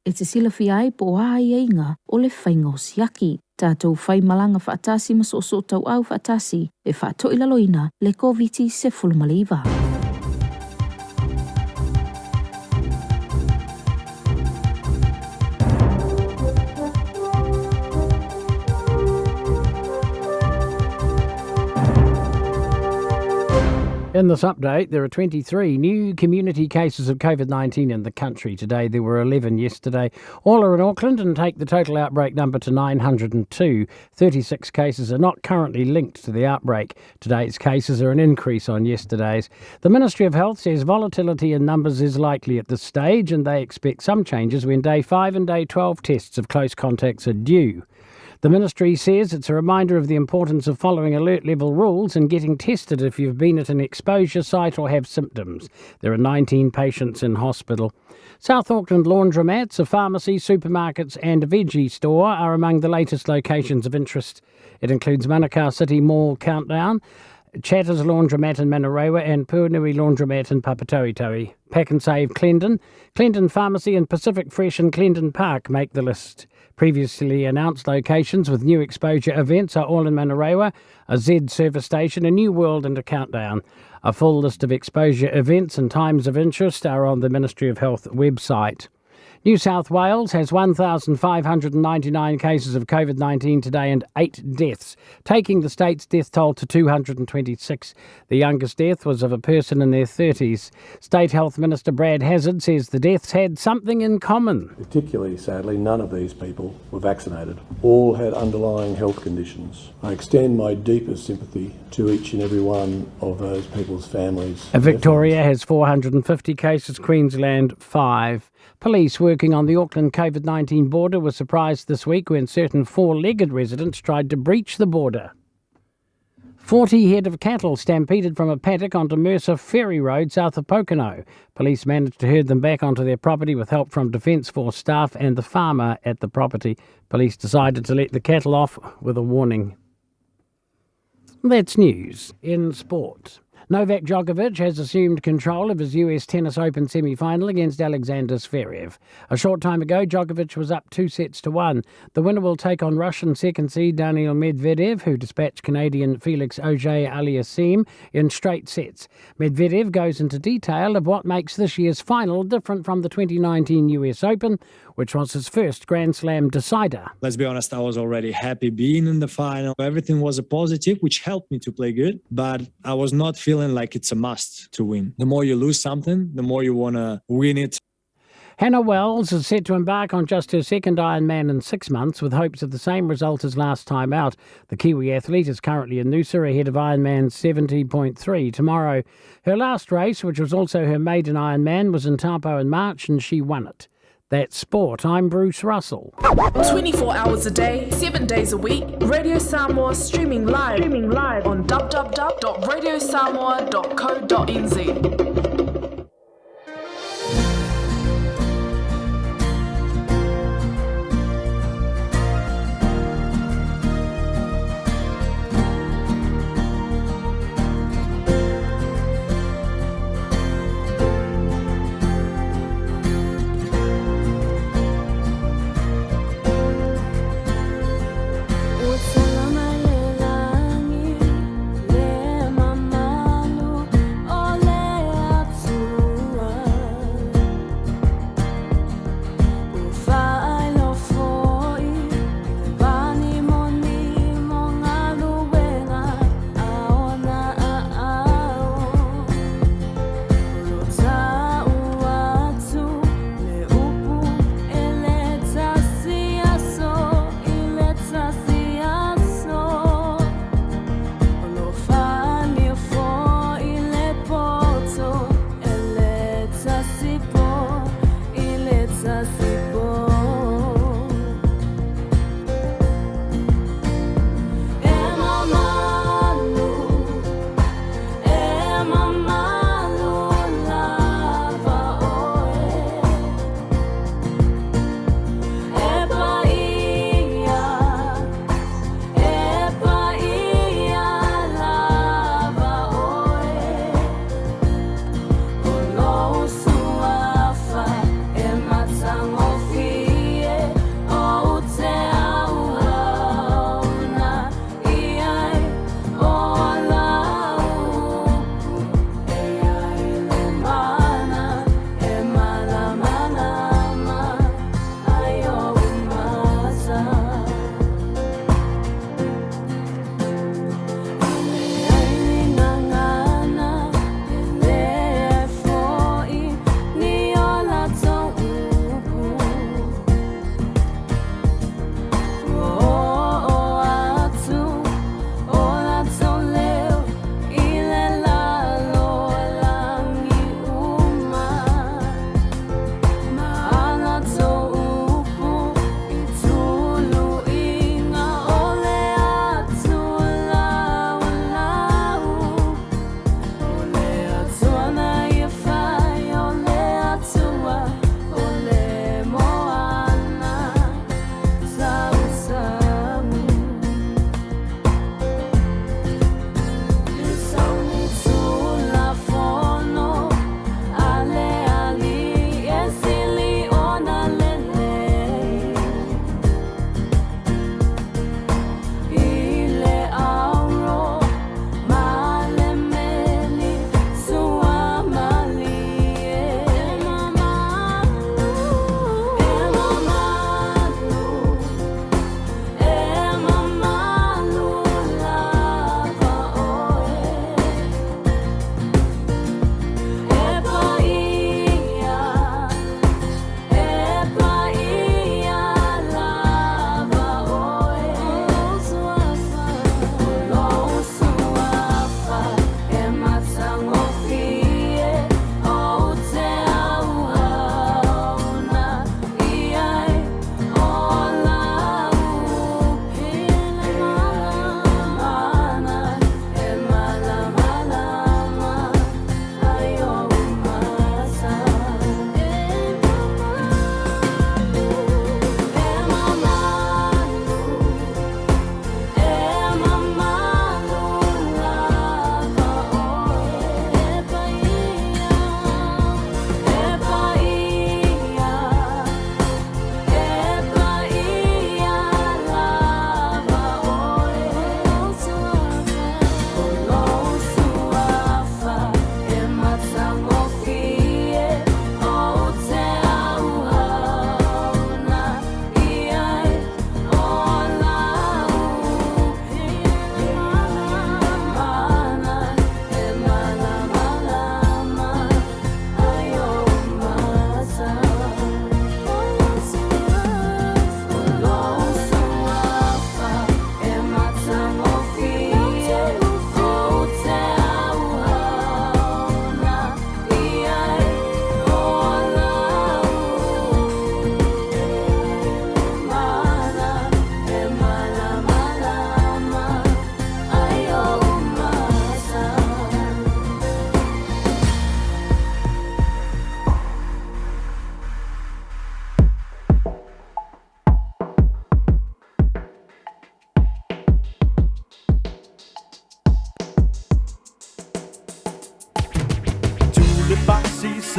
e te silafia ai po o a aiaiga o le faiga o siaki. Tatou faimalaga faatasi ma soosootauau faatasi e faatoilaloina le Koviti-19. In this update, there are 23 new community cases of COVID 19 in the country today. There were 11 yesterday. All are in Auckland and take the total outbreak number to 902. 36 cases are not currently linked to the outbreak. Today's cases are an increase on yesterday's. The Ministry of Health says volatility in numbers is likely at this stage, and they expect some changes when day 5 and day 12 tests of close contacts are due. The ministry says it's a reminder of the importance of following alert level rules and getting tested if you've been at an exposure site or have symptoms. There are 19 patients in hospital. South Auckland laundromats, a pharmacy, supermarkets, and a veggie store are among the latest locations of interest. It includes Manukau City Mall Countdown, Chatters Laundromat in Manurewa and Puanui Laundromat in Papatoetoe. Pack and Save Clendon, Clendon Pharmacy and Pacific Fresh in Clendon Park make the list. Previously announced locations with new exposure events are all in Manurewa, a Z service station, a New World and a Countdown. A full list of exposure events and times of interest are on the Ministry of Health website. New South Wales has 1,599 cases of COVID 19 today and eight deaths, taking the state's death toll to 226. The youngest death was of a person in their 30s. State Health Minister Brad Hazzard says the deaths had something in common. Particularly sadly, none of these people were vaccinated. All had underlying health conditions. I extend my deepest sympathy to each and every one of those people's families. Victoria has 450 cases, Queensland 5. Police working on the Auckland COVID 19 border were surprised this week when certain four legged residents tried to breach the border. 40 head of cattle stampeded from a paddock onto Mercer Ferry Road south of Pokeno. Police managed to herd them back onto their property with help from Defence Force staff and the farmer at the property. Police decided to let the cattle off with a warning. That's news in sport. Novak Djokovic has assumed control of his US Tennis Open semi final against Alexander Zverev. A short time ago, Djokovic was up 2-1. The winner will take on Russian second seed Daniil Medvedev, who dispatched Canadian Felix Auger-Aliassime in straight sets. Medvedev goes into detail of what makes this year's final different from the 2019 US Open, which was his first Grand Slam decider. Let's be honest, I was already happy being in the final. Everything was a positive, which helped me to play good, but I was not feeling like it's a must to win. The more you lose something, the more you want to win it. Hannah Wells is set to embark on just her second Ironman in 6 months with hopes of the same result as last time out. The Kiwi athlete is currently in Noosa ahead of Ironman 70.3 tomorrow. Her last race, which was also her maiden Ironman, was in Taupo in March and she won it. That's sport. I'm Bruce Russell. 24 hours a day, 7 days a week, Radio Samoa streaming live, on www.radiosamoa.co.nz. E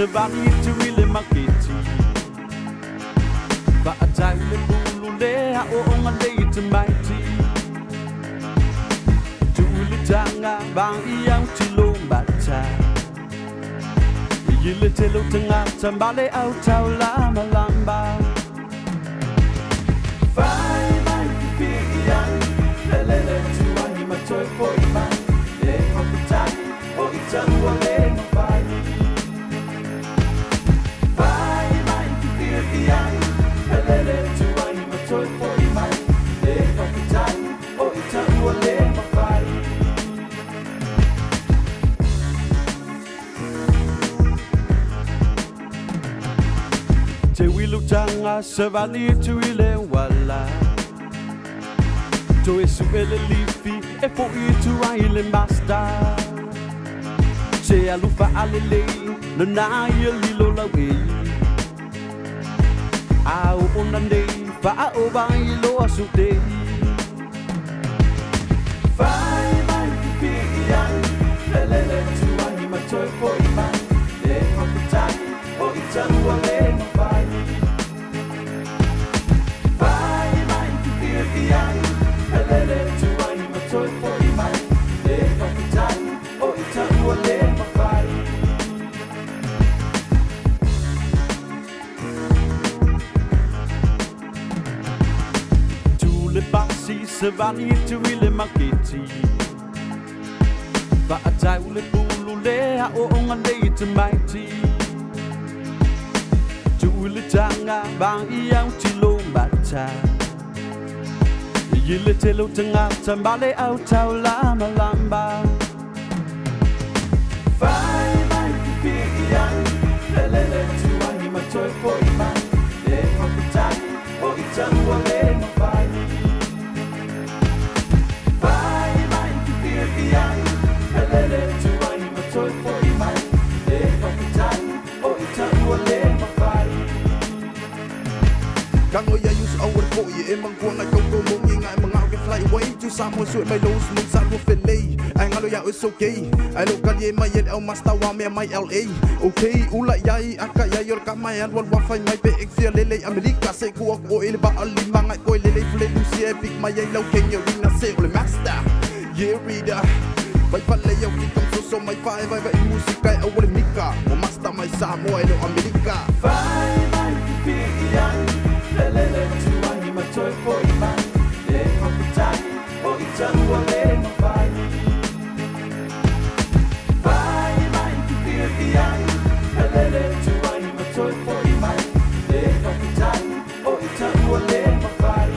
savali tu i le maketi. Fa'atau le pulu le a'o'oga nei tamaiti. Tu'u le taga va'i au tilo mata. I le tele o tagata ma le au taulamalama. Fai mai pipii ai, lelele tuahi ma toe fo'i mai. Le faafetai o i taua le mafai. Fai mai pipii ai, lelele tuahi ma toe fo'i mai. Le faafetai o i taua le mafai. Te wilu tanga savali tu i le wala. Toe su ele lifi e fo i tu ai le master. Se alufa alele na na ia lilo lau e. Au ona nei fa o vai lo asu te. Fai mai pipi ai, lelele tu ai ma toi foi mai. Le faafetai o i taua le mafai. Fai mai pipi ai, lelele tu ai ma toi foi mai. Le faafetai o i taua le mafai. Tu le basi savali tu i le maketi. Fa'atau le pulu le a'o'oga nei tamaiti. Tu'u le taga va'i au tilo mata. I le tele o tagata ma le au taulamalama. Fai mai pipii ai, lelele tuahi ma toe fo'i mai. Le faafetai o i taua le mafai. Fai mai pipii ai, lelele tuahi ma toe fo'i mai. Le faafetai o i taua le mafai. Kango ya use our for ye e mang kuanga kau kau mo ngi ngai mga ke fly away to Samoa suit my lows mong sa ru fele. Ai ngalo ya is okay. Ai lo kali mai el au master wa me mai LA. Okay ula yai aka yai yor ka mai al wal wa fai mai pe ek fia lele Amerika se ku o ele ba ali manga ko lele fle Lucia big mai ai lau king yo rina se ole master. Yeah reader. Vai pa le yo ki kom so so mai fai vai vai musika e au le mika. O master mai Samoa e lo Amerika. Fai mai pipi ai, lelele tuahi ma toe fo'i mai. Le faafetai o i taua le mafai. Fai mai pipi ai, lelele tuahi ma toe fo'i mai. Le faafetai o i taua le mafai.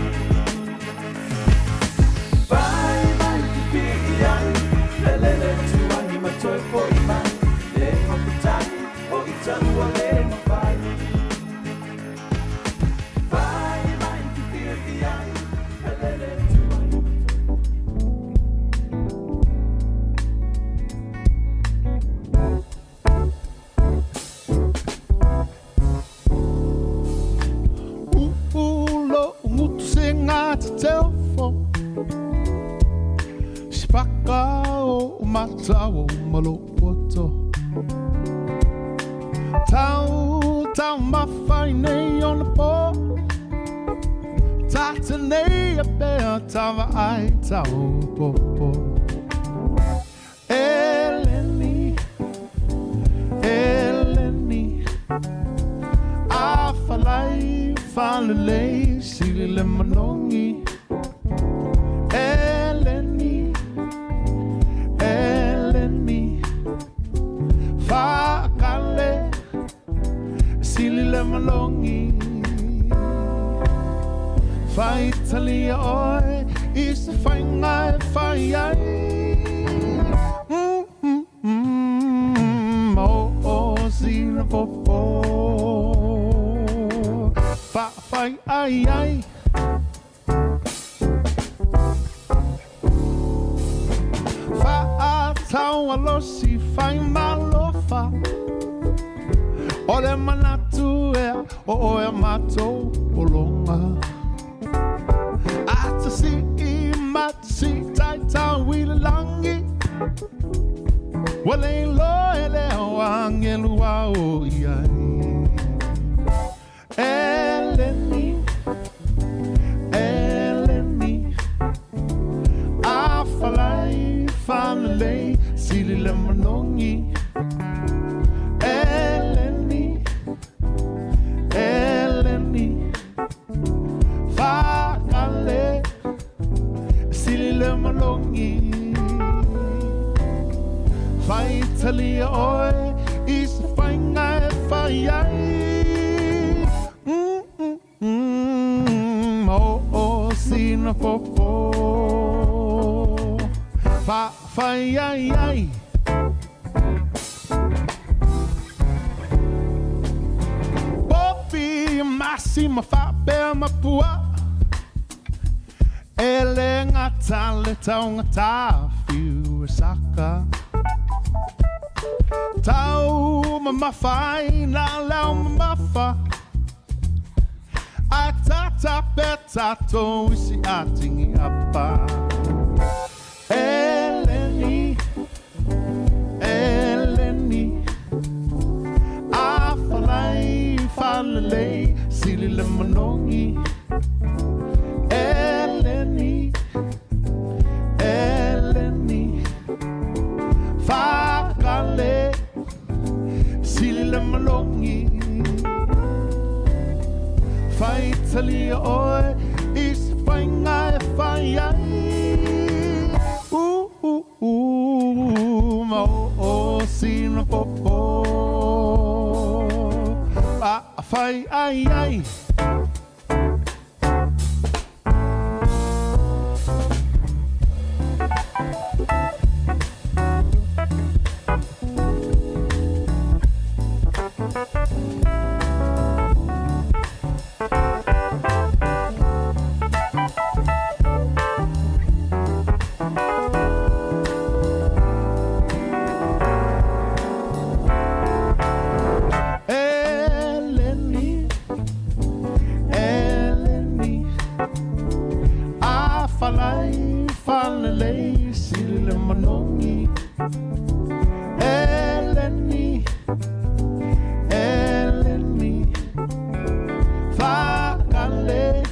Fai mai pipi ai, lelele tuahi ma toe fo'i mai. Le faafetai o i taua le mafai. Fai mai pipi ai, lelele tuahi ma toe. Ulo ngutu se ngā te telefo. Sipaka o mata o malo poto. Tau tau mawhai nei o na pō. Tata nei a pea tawa ai tau popo. Eleni, Eleni, a falai falelei sili le manongi. Eleni, Eleni, whakale sili le manongi. Whaitalia oe i se whainga e whai ai. Oh, oh, sila popo. Wha whai ai ai. Wha a tau alosi whai malofa. O le manatu ea o oe matou polonga. Ata si i mata si tai tau i le langi. Ua le iloa e le ao agelu a o i ai. Eleni, Eleni, a falai falelei sili le manogi. Eleni, Eleni, fakale sili le manogi. Faitalia oe i se faiga e fai ai. Ma o o sina popo. Fa fai ai ai. Popi masima faapea ma pua. E le gata le taugata whiu e saka. Tau mamafa ai nā leo mamafa. Ae tata pea tātou i si atingi apa. Eleni, Eleni, a falai falelei sili le manogi. Eleni, Eleni, fakale sili le manogi. Faitalia oe i se faiga e fai ai. Uh, uh, uh, ma o o sina popo. A fai ai ai. Eleni, Eleni, a falai falelei sili le manogi. Eleni, Eleni, fakale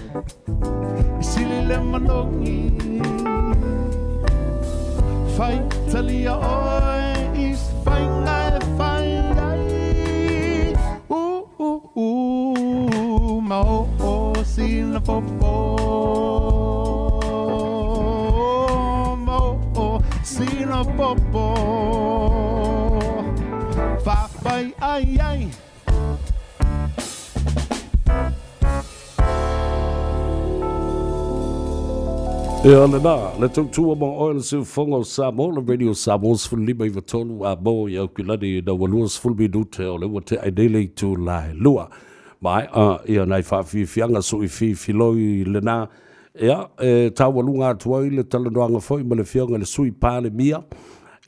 sili le manogi. Faitalia oe i se faiga e fai ai. Uh, uh, uh, ma o o sina popo. Ma o o sina popo. Fa fai ai ai. Ia lena, le tautua ma oe le siufoga o Samoa, le Radio Samoa 153 a mo i Aukilani na ua 20 minute o le ua te ai nei le itu la e lua. Ma a, ia nai whaafiafianga so i whiwhiloi lena, ia, e taualuga atu ai le talanoaga foi ma le Afioga i le Sui Palemia,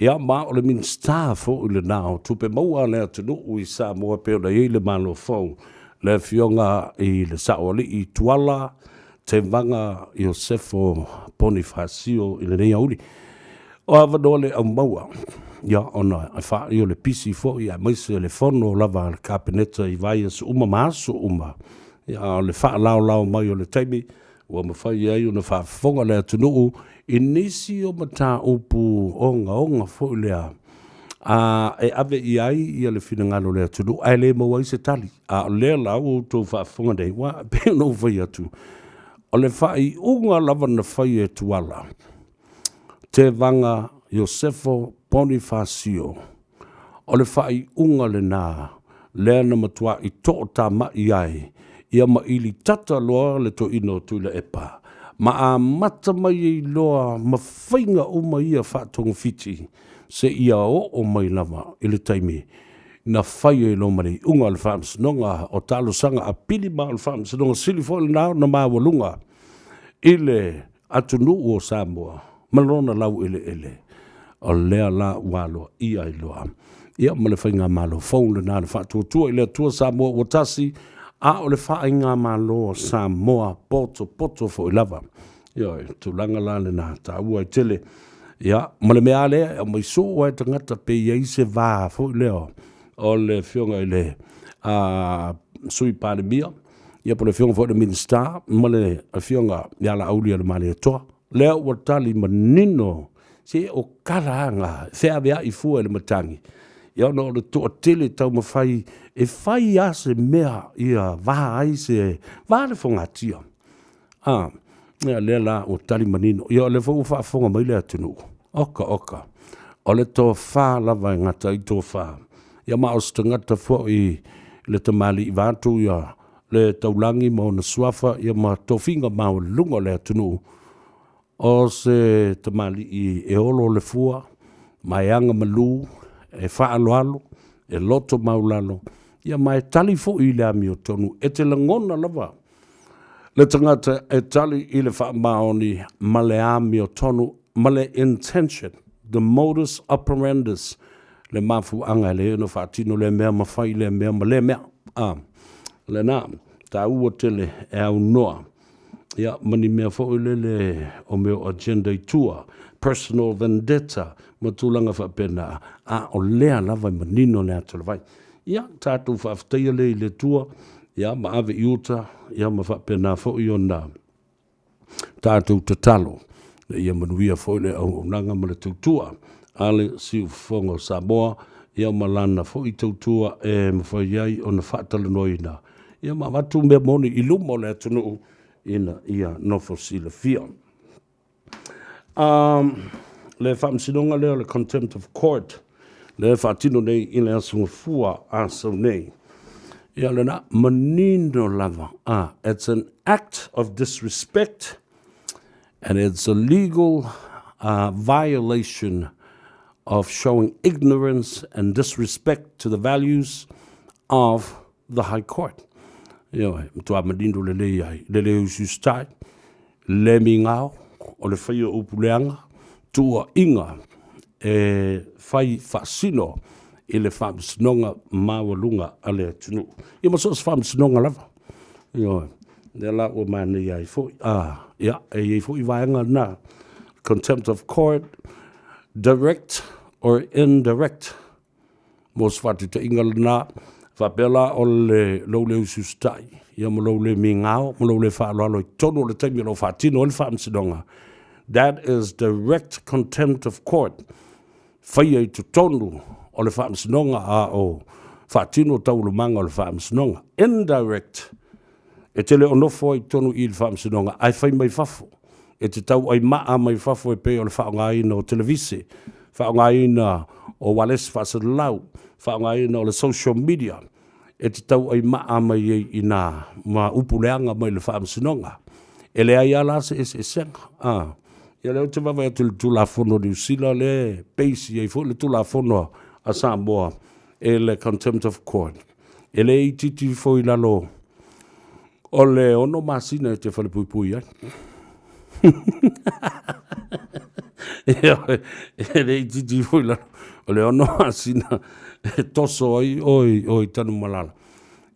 ia, ma o le Minisita foi lena o Tupe Maua a le atunuu i Samoa pei ona i ai le Malo fou, le Afioga i le Saoalii Tuala Tevaga Iosefo Ponifasio i lenei aoauli. O avanoa le aumaua, ia, ona e faai o le pisi foi aemaise le fono lava a le Kapeneta i vaiaso uma ma aso uma, ia, o le faalaolao mai o le taimi ua mafai ai ona faafofoga le atunuu i nisi o mataupu ogaoga foi lea a e ave i ai ia le finagalo o le atunuu ae le maua ai se tali. A o lea la ua outou faafofoga nei, ua pei ona ou fai atu, o le faaiuga lava na fai e Tuala, Tevaga Iosefo Ponifasio, o le faaiuga lena lea na matuai tootama'i ai ia maili tata loa le toeaina o Tuilaepa, ma amata mai ai loa ma faiga uma ia faatogafiti seia oo mai lava i le taimi na fai ai loa ma le iuga o le Faamasinoga o Talosaga Apili ma o le Faamasinoga Sili foi lena ona maualuga i le atunuu o Samoa ma lona laueleele, o lea la ua aloaia ai loa ia ma le faigamalo fou lena le Faatuatua i le Atua Samoa ua tasi, a o le faaigamalo a Samoa potopoto foi lava. Ioe, tulaga la lena taua ai tele. Ia, ma le mea lava lea e aumai soo lava e tagata pe i ai se va foi lea o le Afioga i le Sui Palemia, ia po o le Afioga foi i le Minisita ma le Afioga ia Laauli Malietoa. Lea ua tali manino, se o kala lava na feaveai fua e le matagi, ia ona o le toatele taumafai e fai lava se mea ia va ai se va le fogatia. A, ia lea la ua tali manino. Ia o lea foi ua faafofoga mai le atunuu. Oka, oka. O le tofa lava e gata ai tofa. Ia ma o se tagata foi le tamalii vaeatu ia le taulagi ma ona suafa ia ma tofiga maualuluga o le atunuu. O se tamalii e olo le fua ma e agamalu, e faaaloalo, e loto maulalo, ia ma e tali foi i le amiotonu. E te lagona lava le tagata e tali i le faamaoni ma le amiotonu ma le intention, the modus operandus, le mafuaaga e lelei ona faatino lea mea ma fai lea mea ma lea mea. A, lena, taua tele e aunoa ia ma ni mea foi lele o mea o agenda i tua, personal vendetta ma tulaga faapena, a o lea lava e manino le ata o le vai. Ia, tatou faafetaia lea i le Atua, ia ma ave i uta, ia ma faapena foi ona tatou tatalo, ia manuia foi le auaunaga ma le tautua a le Siufofoga o Samoa, ia ma lana foi tautua e mafai ai ona faatalanoaina, ia ma avatu mea moni i luma o le atunuu ina ia nofo silafia. Le faamasinoga lea o le Contempt of Court, lea e faatino nei i le Aso Gafua a sau nei. Ia lena, manino lava, it's an act of disrespect and it's a legal violation of showing ignorance and disrespect to the values of the High Court. Ioe, matua manino lelei ai, le le usiusitai, le migao, o le faia o upu leaga, tuuaiga e fai faasino i le faamasinoga maualuga a le atunuu. Ia ma so o se faamasinoga lava. Ioe, lea la ua manaia ai foi. Ah, ia, e i ai foi vaega na, contempt of court, direct or indirect. Mo se faataitaiga lena, faapea la o le lou le usiusitai, ia ma lou le migao, ma lou le faaaloalo i totonu o le taimi o lo o faatino ai le faamasinoga, that is direct contempt of court, faia i totonu o le faamasinoga a o faatino taualumaga o le faamasinoga. Indirect, e te le o nofo ai i totonu i i le faamasinoga, ae fai mai fafo. E te tauai maa mai fafo e pei o le faaaogaina o televise, faaaogaina o ualesi faasalalau, faaaogaina o le social media, e te tauai maa mai ai i nā ma upu leaga mai le faamasinoga. E leai lava la se eseesega. A, ia lea ou te vaavaai atu i le Tulafono a Niu Sila lea e base i ai foi le Tulafono a Samoa e le Contempt of Court. E le itiiti ifo i lalo o le 6 masina e te falepuipui ai. E le itiiti ifo i lalo o le 6 masina e toso ai oe i o i Tanumalala.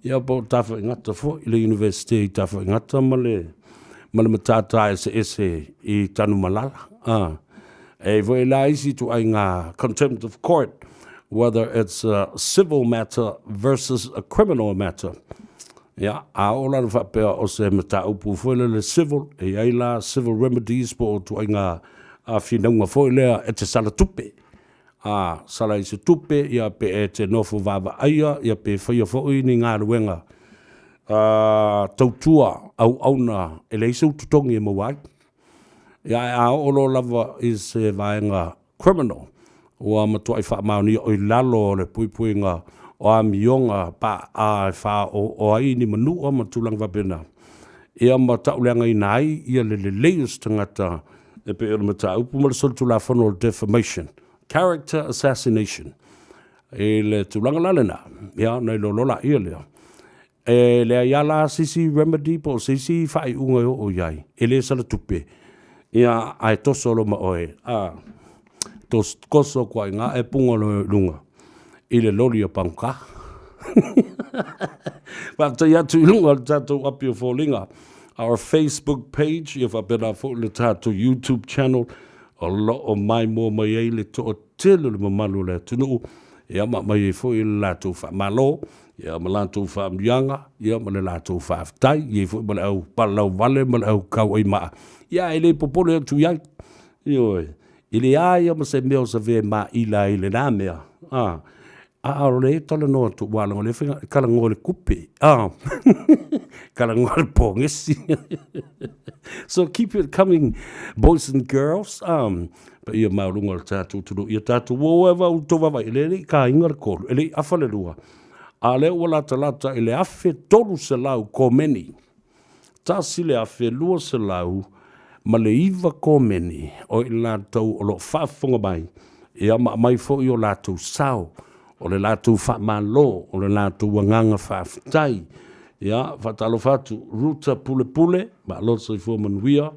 Ia po o Tafaigata foi, le Universite i Tafaigata ma le ma le matata eseese i Tanumalala. Ah. E foi la isi ituaiga contempt of court, whether it's a civil matter versus a criminal matter. Ia, a oo la ina faapea o se mataupu foi lele civil, e i ai la civil remedies po o ituaiga finauga foi lea e te sala tupe. A sala i se tupe, ia pe e te nofo vaavaaia, ia pe faia foi ni galuega tautua auauna e leai se utu togi e maua ai. Ia ae a oo loa lava i se vaega criminal, ua matuai faamaonia o i lalo o le puipuiga o amioga paaa e faaoo ai ni manua ma tulaga faapena, ia ma tauleagaina ai ia le lelei o se tagata e pei o le mataupu ma le solitulafono o le defamation, character assassination. I le tulaga la lena, ia ona iloa loa laia lea, E leai lava la se isi remedy po o se isi faaiuga e oo i ai, e le sala tupe, ia ae toso loa ma oe, a, tos, koso atu ai i ina ae puga loa i luga i le loli a pagota. Faafetai atu i luga o le tatou api o foliga, our Facebook page, ia faapena foi le tatou YouTube channel. O lo o maimoa mai ai le toatele o le mamalu o le atunuu, ia ma aumai ai foi le latou faamalo, ia ma latou faamanuiaga, ia ma le latou faafetai, e i ai foi ma le au palalauvale ma le au kauaimaa, ia ae le popole atu i ai. Ioe, e leai lava ma se mea o save maila ai i lena mea, a, a o lea e talanoa atu, aua leaga o lea e fai, talanoa i le tupe, a, talanoa i le pogesi. So keep it coming, boys and girls, a, paia maualuga o le tatou atunuu. Ia tatou o ai ua outou vaavaai, e le i taina le 3, e le i afa le 2, a o lea ua latalata i le 1300 komeni. 1209 komeni o i latou o lo o faafofoga mai, ia ma aumai foi o latou sao, o le latou faamalo, o le latou agaga faafetai. Ia, faatalofa atu Ruta Pulepule, malo le soifua manuia,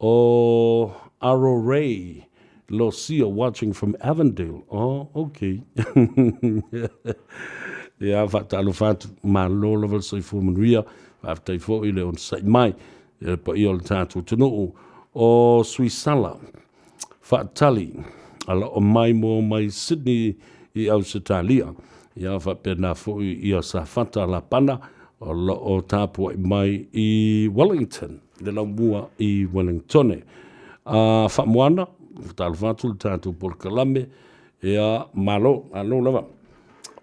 o Aro Ray Losia watching from Avondale. Oh, okay. Ia, faatalofa atu, malo lava le soifua manuia, faafetai foi le onosai mai i le paia o le tatou atunuu. O Suisala, faatali, ala o mai mo mai Sydney i Ausetalia. Ia, faapena foi ia Safata Lapana, o lo o tapuai mai i Wellington, le laumua i Wellingtone. A Faamoana, faatalofa atu le tatou polokalame, ia malo, malo lava.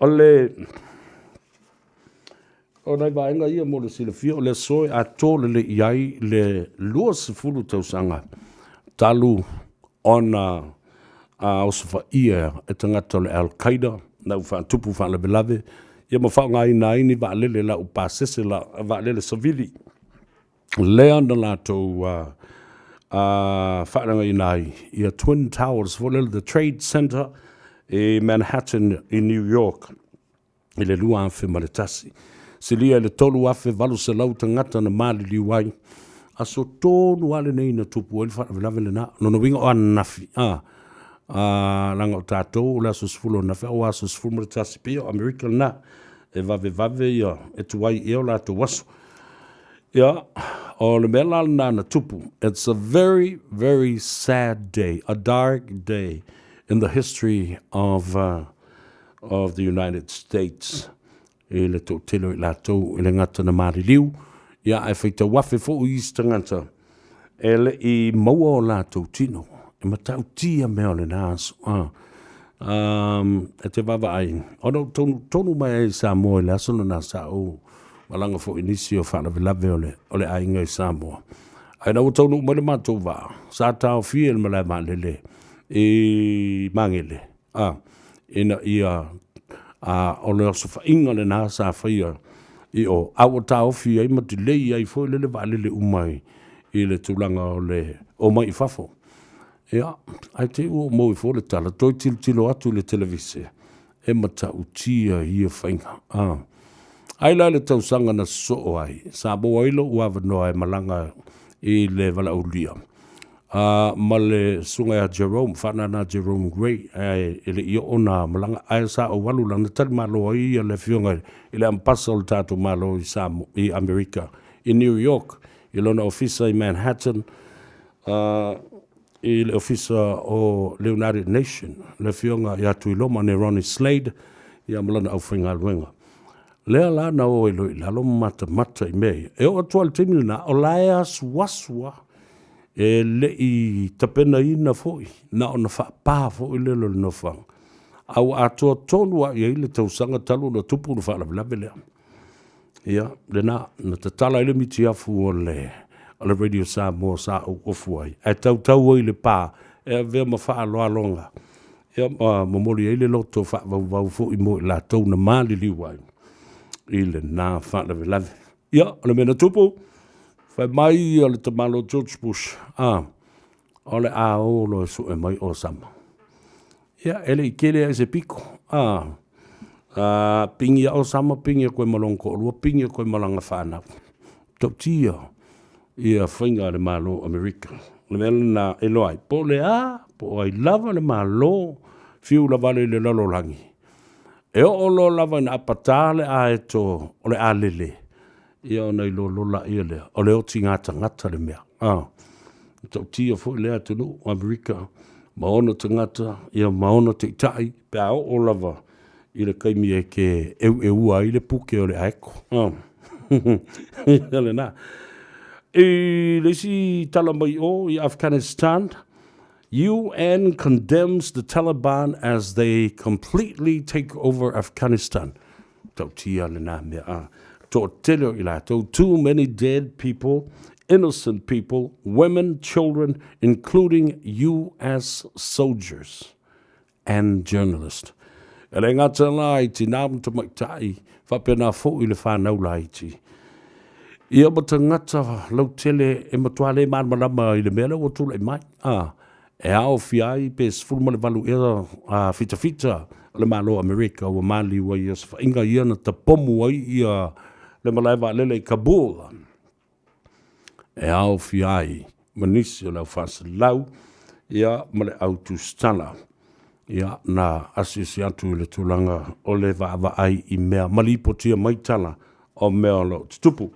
O le o nai vaega ia mo le silafia, o le aso e atoa lelei i ai le 20 tausaga talu ona a osofaia e tagata o le Al-Qaeda na ua faatupu faalavelave ia ma faaaogaina ai ni vaalele laupasese la vaalele savili lea na latou faaleagaina ai ia Twin Towers foi lele The Trade Center i Manhattan i New York i le 2001. Silia i le 3,800 tagata na maliliu ai. Aso tonu lava lenei na tupu ai le faalavelave lena. Lona uiga o ananafi, a, a, leaga o tatou o le aso 10 ananafi, a o aso 11 pei o Amerika lena e vavevave ia, e tuai ea o latou aso. Ia, o le mea la lena na tupu. It's a very, very sad day, a dark day in the history of, of the United States i le toatele o i latou e le gata na maliliu, ia ae faitau afe foi isi tagata e le i maua o latou tino. E matautia mea o lena aso. Ah. E te vaavaai, ona ou taunuu tonu mai ai i Samoa i le aso lena sa ou malaga foi i nisi o faalavelave o le, o le aiga i Samoa. Ae na ua taunuu mai le matou vaa, sa taofia i le malae vaalele i Magele, a, ina ia, a, o le osofaiga lena sa faia i o, a ua taofi ai ma delay ai foi lele vaalele uma i, i le tulaga o le omai i fafo. Ia, ae te i ua ou maua ifo le tala, toe tilotilo atu i le televise, e matautia ia faiga. A. Ai la i le tausaga na sosoo ai, sa maua ai lou avanoa e malaga i le valaaulia a, ma le susuga ia Jerome, Faanana Jerome Gray, ae e le i oo na malaga, ae sa ou alu lana talimalo ai ia le afioga i le Ambasa o le tatou Malo i Samoa, i Amerika, i New York, i lona ofisa i Manhattan, a, i le ofisa o le United Nation, le afioga ia Tuiloma Neroni Slade, ia ma lana aufaigaluega. Lea la na o ai loa i lalo ma matamata i mea ia. E oo atu lava i le taimi lena, o la e asuasu lava, e le i tapenaina foi, na ona faapa foi lea o le nofoaga. A ua atoa tonu lava i ai le tausaga talu ona tupu le faalavelave lea. Ia, lena, na tatala ai le mitiafu o le, o le Radio Samoa sa ou ofu ai, ae tautau ai i le pa e avea ma faaaloaloga, ia ma momoli ai le loto faavauvau foi mo i latou na maliliu ai i lena faalavelave. Ia, o le mea na tupu, fai mai le tamaloa George Bush, a, o le a o loa e sue mai Osama. Ia, e le i tele ai se piko, a, a pigi ia Osama, pigi atu ai ma lona toalua, pigi atu ai ma lana fanau. Matautia ia faiga a le Malo o Amerika. O le mea lena e iloa ai, po o le a, po o ai lava le Malo, fiu lavale i le lalolagi, e oo loa lava ina apata le aeto o le alele, ia ona iloa loa laia lea, o le otiga tagata le mea. A. Matautia foi lea atunuu o Amerika ma ona tagata ia ma ona taitai pe a oo lava i le taimi e te eueua ai le puke o le aeko. Ia lena. I le isi tala mai o i Afghanistan, UN condemns the Taliban as they completely take over Afghanistan. Tautia lena mea a. Toatele o i latou, too many dead people, innocent people, women, children, including US soldiers and journalists. E le gata la i tinā ma tamaitai, faapena foi le whanau laiti. Ia ma tagata lautele e matua le malamalama i le mea lea ua tulai mai. A, e aofia ai pe 18 ea a, fitafita o le Malo o Amerika ua maliu ai ia sefaiga ia na tapomu ai ia le malae vaalele i Kabul. E aofia ai ma nisi o le au faaselau ia ma le au tusitala ia na asiasi atu i le tulaga o le vaavaai i mea ma lipotia mai tala o mea o lo o tutupu.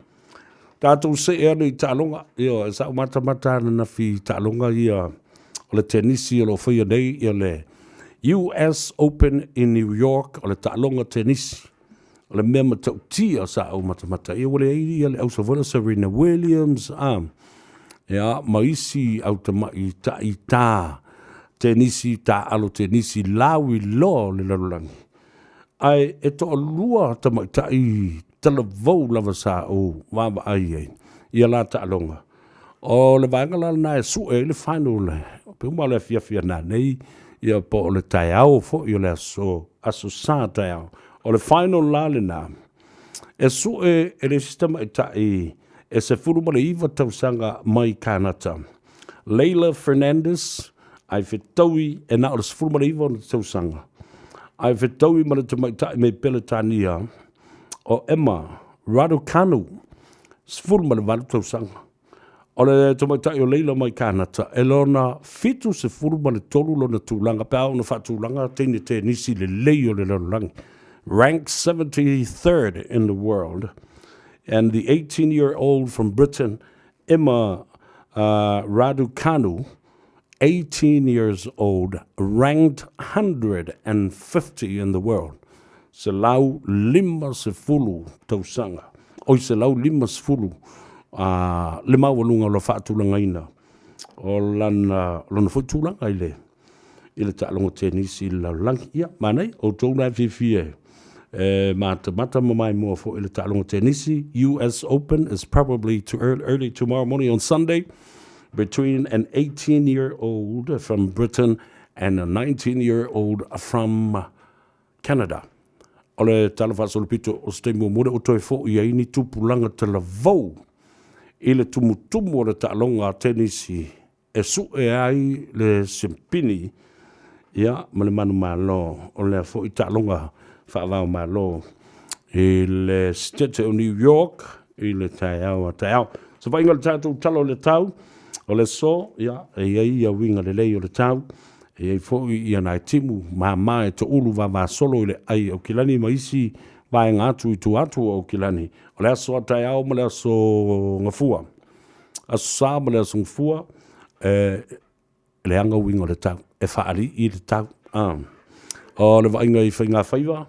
Tatou see ane i taaloga, ioe, sa ou matamata ananafi i taaloga ia o le tenisi o lo o faia nei ia le US Open in New York, o le taaloga tenisi. O le mea matautia sa ou matamata ia ua leai ia le ausa foi lea Serena Williams, a, ia, ma isi au tamai taitā tenisi, taaalo tenisi lauiloa o le lalolagi. Ae e toalua tamaitai talavou lava sa ou vaavaai i ai ia la taaloga. O le vaega la lena e sue ai le final pe uma o le afiafi a nanei ia po o le taeao foi o le aso, Aso Sa taeao. O le final la lena e sue e le isi tamaitai e 19 tausaga mai Kanata, Leylah Fernandez, ae fetaui e na o le 19 ona tausaga, ae fetaui ma le tamaitai mai Peletania o Emma Raducanu, 18 tausaga. O le tamaitai o Leylah mai Kanata, e lona 73 lona tulaga pe a ona faatulaga teine tenisi lelei o le lalolagi, ranked 73rd in the world, and the 18-year-old from Britain, Emma Raducanu, 18 years old, ranked 150 in the world, 150 tausaga, oi 150 le maualuga o la faatulagaina o lana, lona foi tulaga i le i le taaloga tenisi i le lalolagi. Ia, manaia, outou la e fiafia e matamata ma maimoa foi i le taaloga tenisi. US Open is probably to early, early tomorrow morning on Sunday between an 18-year-old from Britain and a 19-year-old from Canada. O le tala faasolopito o se taimi muamua lea ua toe fo'i ai ni tupulaga talavou i le tumutumu o le taaloga tenisi e sue ai le siampini ia ma le manumalo o lea foi taaloga faava-o-Malo i le Sitete o New York i le taeao a taeao. Se vaaiga o le tatou tala o le tau, o le aso, ia, e i ai ia uiga lelei o le tau, e i ai foi ia nai timu māmā e toulu vavasolo i le ai Aukilani ma isi vaega atu i tua atu o Aukilani. O le aso a taeao ma le aso Gafua. Aso Sa ma le Aso Gafua, e leaga uiga o le tau, e faalii le tau. A. O le vaaiga i faigafaiva,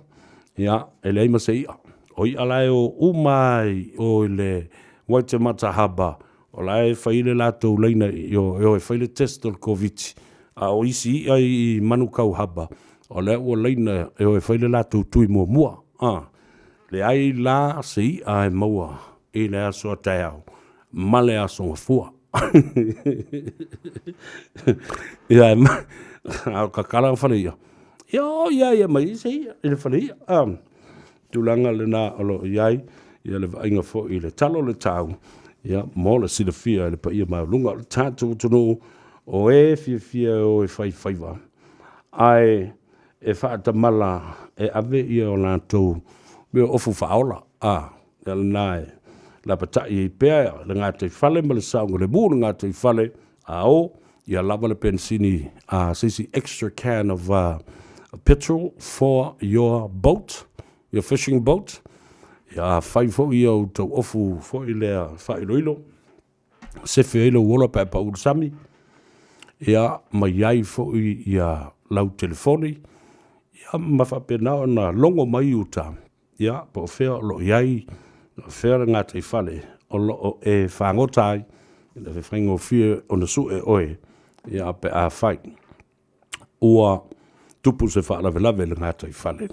ia, e leai ma se i'a. O i'a la e o uma ai o i le Waitemata Harbour, o la e fai le latou laina i o, e o e fai le test o le Koviti. A o isi i'a i Manukau Harbour, o lea ua laina e o e fai le latou tui muamua. A. Leai la se i'a e maua i le aso a taeao ma le aso gafua. Ia, a o kakala ka fale i'a. Ia, o ia ia mai se i'a i le fale i'a. A, tulaga lena o lo o i ai, ia le vaaiga foi i le tala o le tau, ia, mo le silafia e le paia maualuga o le tatou atunuu, o e fiafia e o e fai faiva, ae e faatamala e ave ia o latou mea ofu faaola, a, ia lena e lapatai ai pea le gataifale ma le saogalemu o le gataifale, a o, ia lava le penisini, a, se isi extra can of petrol for your boat, your fishing boat, ia afai foi ia outou ofu foi lea faailoilo. sefe ai lou ola pe a pau i le sami, ia, ma i ai foi ia lau telefoni, ia, ma faapena ona logo mai i uta, ia, po o fea o lo o i ai, o fea le gataifale o lo o e fagota ai, ina ia faigofie ona sue oe, ia, pe afai ua tupu se faalavelave i le gataifale.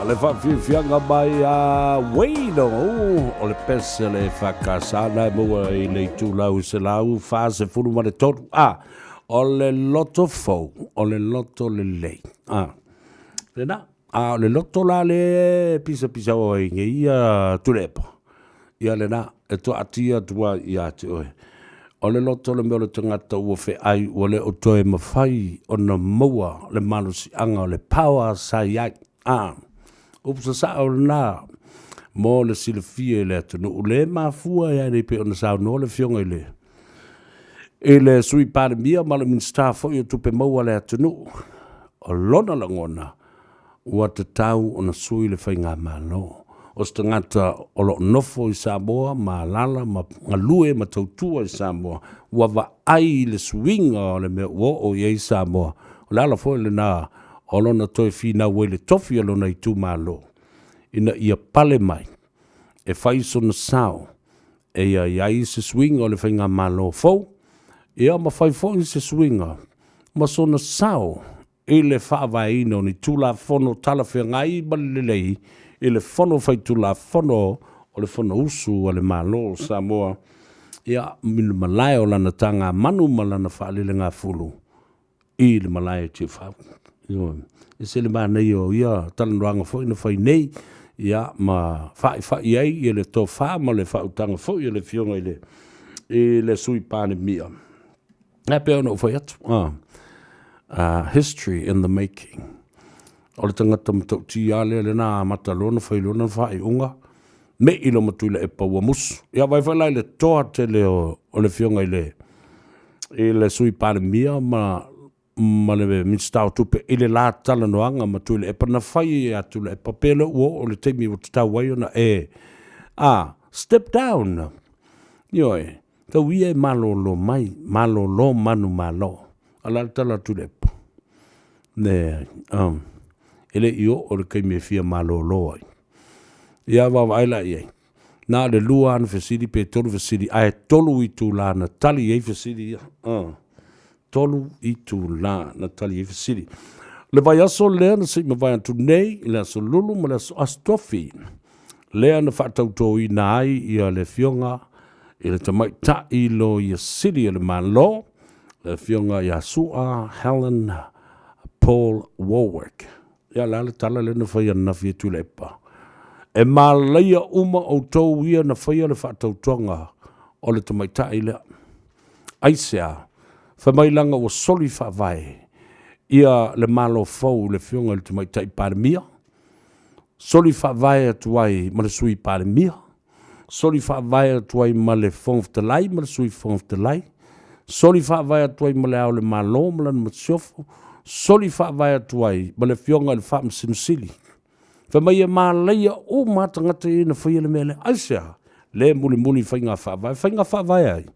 le faafiafiaga mai a Wayno o le pese le fakasana e maua i le itulau 143. A, o le loto fou, o le loto lelei. A, lena. A o le loto la le pisapisa o ai nei ia Tuilaepa. Ia lena, e toaatia atu ai ia te oe. O le loto le mea o le tagata ua feai ua le o toe mafai ona maua le malosiaga o le power sa i ai. A, upu sasao lena mo le silafia i le atunuu le mafua e ai pei ona saunoa le Afioga i le i le Sui Palemia ma le Minisita foi o Tupe Maua a le atunuu, o lona lagona ua tatau ona sui le faigamalo. O se tagata o lo o nofo i Samoa ma alaala ma galue ma tautua i Samoa, ua vaai i le suiga o le mea ua oo i ai Samoa. O le ala foi lena o lona toe finau ai i le tofi o lona itumalo ina ia pale mai e fai sona sao e ia i ai se suiga o le faigamalo fou, ia ma fai foi se suiga ma sona sao i le faavaeina o ni Tulafono talafeagai ma le lelei i le Fono Faitulafono o le Fonousu a le Malo o Samoa, ia, i le malae o lana tagamanu ma lana faalelegafulu i le malae o Tiafau. Ioe. E ese le manaia o ia talanoaga foi na fai nei, ia, ma fa'ifa'i ai ia le tofa ma le faautaga foi a le Afioga i le, i le Sui Palemia. Ae pei ona ou fai atu, history in the making. O le tagata matautia lava lea, lea na amata loa ona fai loa lana faaiuga, me'i loa ma Tuilaepa ua musu. Ia vaai foi la i le toa tele o le Afioga i le i le Sui Palemia ma ma le Minisita o Tupe i le la talanoaga ma Tuilaepa na fai ia Tuilaepa pe le ua oo i le taimi ua tatau ai ona e a step down. Ioe. Tau ia e malolo mai, malolo manumalo. A o le a le tala a Tuilaepa? Leai, e le i oo le taimi e fia malolo ai. Ia vaavaai la i ai. Na o le lua ana fesili pe tolu fesili, ae tolu itula na tali ai fesili ia. 3 itula na tali ai fesili. Le vaiaso lea na se i mavae atu nei, i le Aso Lulu ma le Aso Aso Tofi, lea na faatautoina ai ia le Afioga i le Tamaitai Loia Sili o le Malo, le Afioga ia Sua Helen Paul Warwick. Ia, o le a le tala lea na fai ananafi e Tuilaepa? E malaia uma outou ia na faia le faatautoga o le tamaitai lea. Aisea? Fai mai leaga ua soli faavae ia le Malo fou i le Afioga i le Tamaitai Palemia, soli faavae atu ai ma le Sui Palemia, soli faavae atu ai ma le Fofoga Fetalai ma le Sui Fofoga Fetalai, soli faavae atu ai ma Le Ao o le Malo ma lana Masiofo, soli faavae atu ai ma le Afioga i le Faamasino Sili. Fai mai e malaia uma lava tagata ia na faia le mea lea. Aisea? Le mulimuli i faiga faavae. Faiga faavae ai?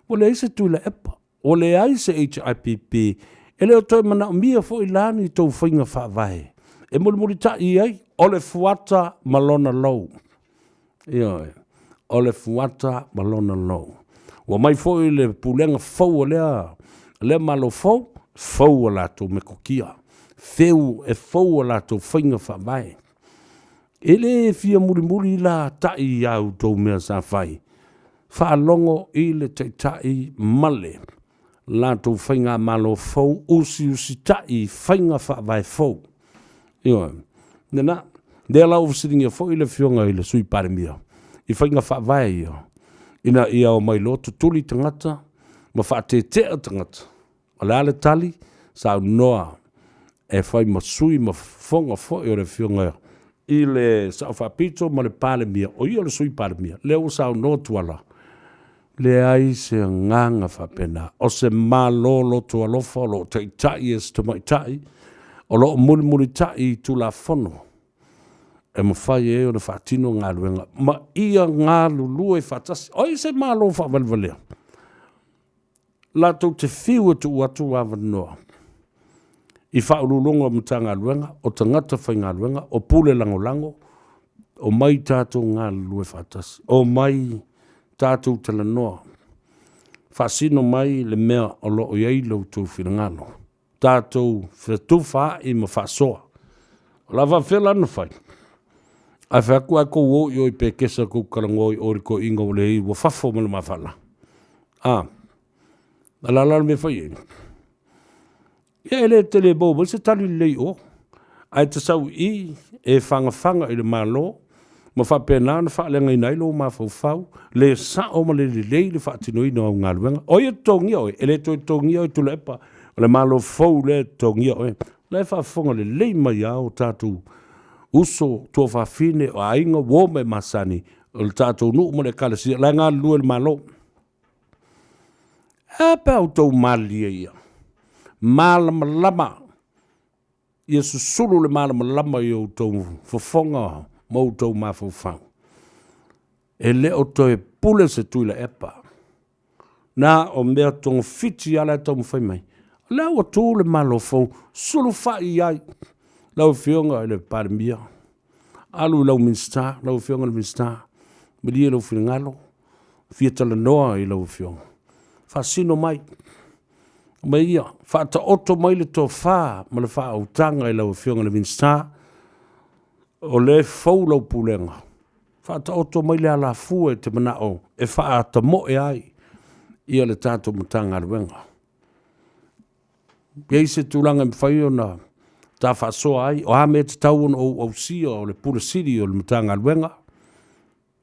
Ua leai se Tuilaepa, ua leai se HRPP, e le o toe manaomia foi la ni tou faiga faavae e mulimulitai ai, o le fuata ma lona lou. Ioe, o le fuata ma lona lou. Ua mai foi le pulega fou a lea, lea Malo fou, fou a latou metotia, feu, e fou a latou faiga faavae. E le fia mulimuli la ta'i i a outou mea sa fai. Faalogo i le Taitai ma le latou faigamalo fou usiusita'i i faiga faavae fou. Ioe. Lena, lea la ua fesiligia foi le Afioga i le Sui Palemia i faiga faavae ia, ina ia omai loa tutuli tagata ma faatetea tagata. O le a le tali? Saunoa e fai ma sui ma fofoga foi o le Afioga i le Sao Faapito ma le Palemia, o ia o le Sui Palemia, lea ua saunoa Tuala, leai se agaga faapena, o se Malo loto alofa o lo o taitai e se tamaitai, o lo o mulimulitai i Tulafono e mafai ai ona faatino galuega ma ia galulue faatasi. O ai se Malo faavalevalea? Latou te fiu e tuu atu avanoa i Faauluuluga o Matagaluega, o tagata faigaluega, o pule lagolago, omai tatou galulue faatasi, omai tatou talanoa, faasino mai le mea o lo o i ai lo outou finagalo, tatou fetufaai ma faasoa. O le a faapefea la ona fai? Ae fai atu ae kou o i o i Pekesa kou talanoa i o i le toeaina ua leai ua fafo ma le ma faala. A, a la la le mea fai ai. Ia e le tele maua mai se tali lelei i o. Ae te sau i i e fagafaga i le Malo ma faapena ona faaleagaina ai lou mafaufau, le sao ma le lelei le faatinoina o au galuega. O ai e totogia oe? E le toe totogia oe Tuilaepa, o le Malo fou lea e totogia oe. O la e faafofoga lelei mai lava o tatou uso, tuafafine, o aiga, uo ma e masani, o le tatou nuu ma le Ekalesia, o la e galulue i le Malo. E a pe a outou malilie ia? Malamalama, ia susulu le malamalama i outou fofoga ma outou mafaufau. E le o toe pule se Tuilaepa. Na o mea togafiti lava la e taumafai mai. O lea ua tu le Malo fou, sulufai i ai lau Afioga i le Palemia, alu i lau Minisita, lau Afioga i le Minisita, malie lou finagalo, fia talanoa i lau Afioga. Faasino mai, mai ia, faataoto mai le tofa ma le faautaga i lau Afioga i le Minisita, o lea e fou lau pulega, faataoto mai le alafua e te manao e faatamoe ai ia le tatou Matagaluega. E i ai se tulaga e mafai ona ta faasoa ai, o a mea e tatau ona ou ausia o le Pule Sili o le Matagaluega,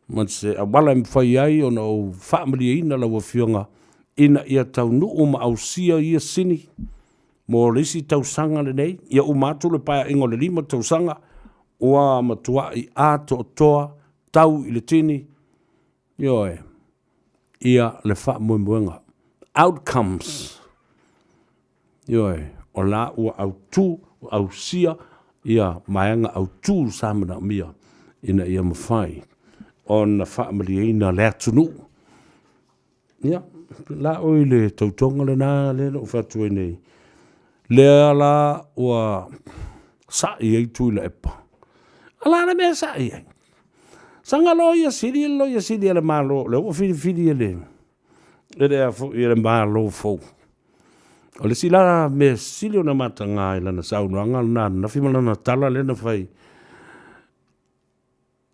ma se auala e mafai ai ona ou faamalieina lau Afioga ina ia taunuu ma ausia ia sini mo le isi tausaga lenei, ia uma atu le paeaiga o le 5 tausaga, ua matuai atoatoa tau i le tini, ioe, ia le faamoemoega, outcomes, ioe, o la ua autu, ua ausia ia vaega autu sa manaomia ina ia mafai ona faamalieina le atunuu. Ia, la oi le tautoga lena lea na ou fai atu ai nei, lea la ua sa'i ai Tuilaepa. A la le mea e sa'i ai? Saga loia sili le loia sili a le Malo, lea ua filifili e le, e le a foi e le Malo fou. O le isi la mea sili ona mataga i lana saunoaga lena ananafi ma lana tala lea na fai,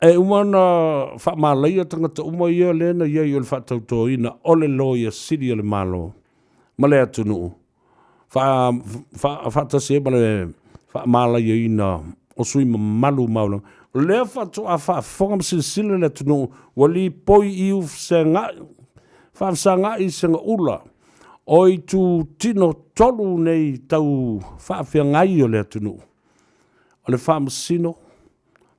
E uma ona faamalaia tagata uma ia lea na i ai o le faatautoina o le Loia Sili a le Malo ma le atunuu, faatasi ai ma le faamalaiaina o sui mamalu maualalo. O lea faatoa faafofoga ma silasila le atunuu ua lipoi i faafesagai segaula o itutino tolu nei tau faafeagai o le atunuu, o le Faamasino,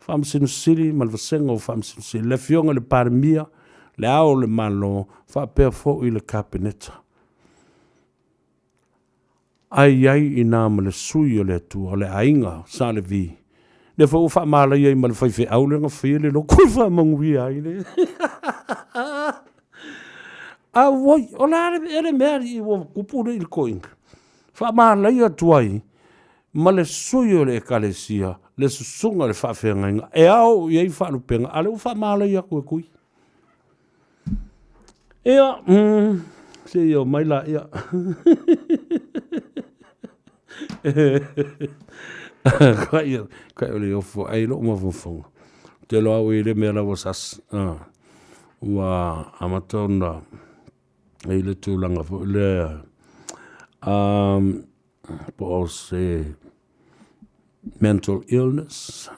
Faamasino Sili ma le Vasega o Faamasino Sili, le Afioga i le Palemia, Le Ao o le Malo, faapea foi le Kapeneta. Ae i ai i ina ma le sui o le Atua, o le aiga Sa Levi, lea foi ua faamalaia ai ma le faifeau lea na faia le lotu e faamanuia ai le Auoi, o le a ea le mea alii ua tupu nei i le toeaina? Faamalaia atu ai ma le sui o le Ekalesia, le susuga i le faafeagaiga e ao i ai faalupega, a o lea ua faamalaia atu e Tui. Ia, se i omai laia. Kai o le ofo ai lou mafaufauga. Ou te iloa au e i le mea la ua sasi. Ua amata ona i le tulaga foi lea po o se mental illness,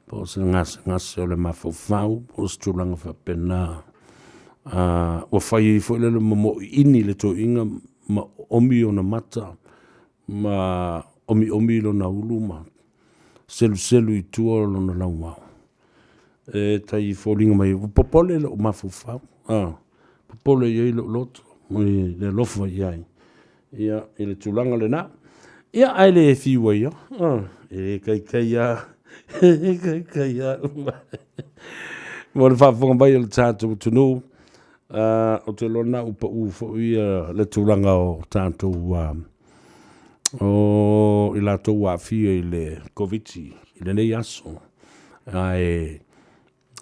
po o se gasegase o le mafaufau, po o se tulaga faapena. Ua fai ai foi lele ma moiini le toeaina ma omi ona mata ma omiomi lona ulu ma seluselu i tua lona lauao. E tai foliga mai ua popole lou mafaufau, popole i ai lou loto i le alofa i ai ia i le tulaga lena. Ia ae le fiu ai lava, e le taitai lava, e le taitai lava. Mo le faafofoga mai a le tatou atunuu, ou te iloa lena ua pau foi le tulaga o tatou o i latou ua aafia i le Koviti i lenei aso. Ae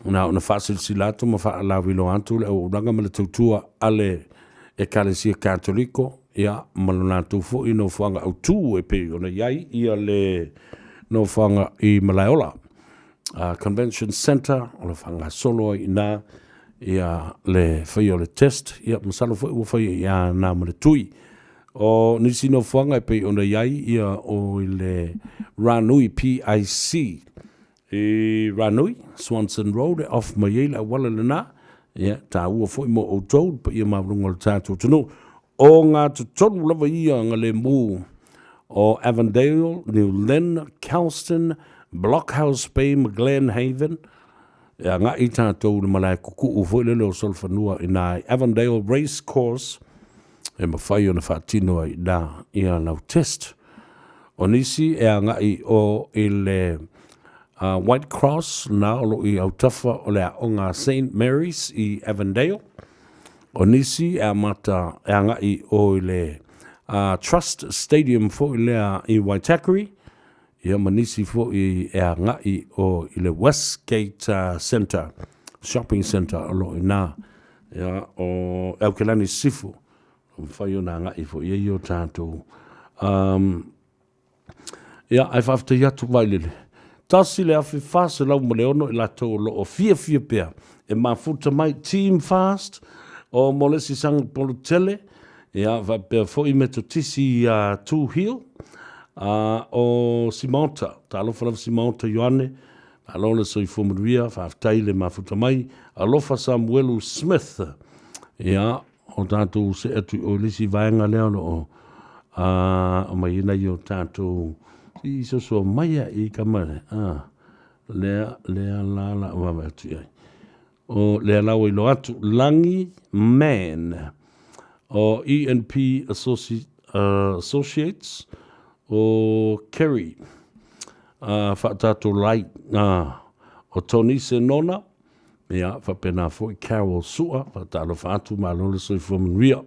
na ona faasilasila atu ma faalauiloa atu le auaunaga ma le tautua a le Ekalesia Katoliko, ia, ma lo latou foi nofoaga autu e pei ona i ai ia le nofoaga i Malaeola. Convention Centre, o lo o faagasolo ai i ina ia le faia o le test. Ia, masalo foi ua faia i ina ma le tui. O nisi nofoaga e pei ona i ai ia o i le Ranui PIC i Ranui, Swanson Road e off mai ai le auala lena. Ia, taua foi mo outou le paia maualuga o le tatou atunuu. O gatotonu lava ia galemu o Avondale, New Lynn, Kelston, Blockhouse Bay ma Glen Haven, e agai tatou i le malae kukuu foi lele o solofanua i ina i Avondale Race Course, e mafai ona faatino ai i ina ia lau test. O nisi e agai i o i le White Cross, na o lo o i autafa o le aoga Saint Mary's i Avondale. O nisi e amata e agai i o i le Trust Stadium foi lea i Waitakere, ia ma nisi foi e agai i o i le Westgate Centre, Shopping Centre o lo o i ina, ia, o Aokelani Sisifo, ua mafai ona agai foi i ai o tatou Ia, ae faafetai atu Vailele. 1406 i latou o lo o fiafia pea e mafuta mai Team Fast o mo le isi saga polotele, ia, faapea foi Metotisi ia Two Hill, o Simaota, talofa lava Simaota Ioane, malo le soifua manuia, faafetai le mafuta mai, alofa Samuelu Smith, ia, O tatou see atu i o i le isi vaega lea o lo o aumai ai nai o tatou i sosoa mai a i kama a lea lea la la vaavaai atu i ai. O lea la ua iloa atu Lagi Man o ENP Associates o Kerry faatatou lai o Tony Senona Ia, faapena foi Carol Sua, faatalofa atu, malo le soifua manuia.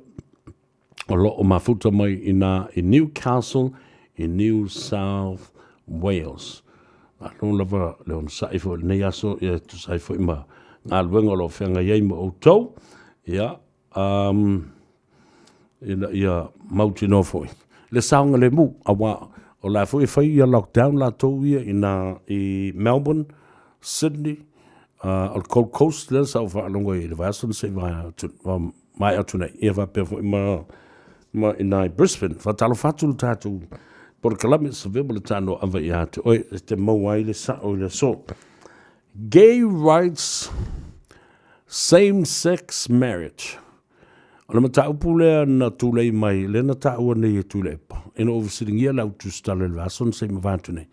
O lo o mafuta mai i nā i Newcastle i New South Wales. Malo lava le onosai foi i lenei aso, ia tusa ai foi ma galuega o lo o feagai ai ma outou. Ia, ina ia mautinoa foi le saogalemu, aua o la foi e fai ia lockdown latou ia ina i Melbourne, Sydney, o le Gold Coast lea sa ou faalogo ai i le vaiaso na se i maea atu nei, ia faapea foi ma ina i Brisbane. Faatalofa atu le tatou polokalame Savea ma le Tanoa ia te oe e te maua ai le sao i le aso. Gay rights Same sex marriage. O le mataupu lea na tulei mai, lea na taua nei e Tuilaepa, ina ua fesiligia le au tusitala i le vaiaso na se i mavae atu nei,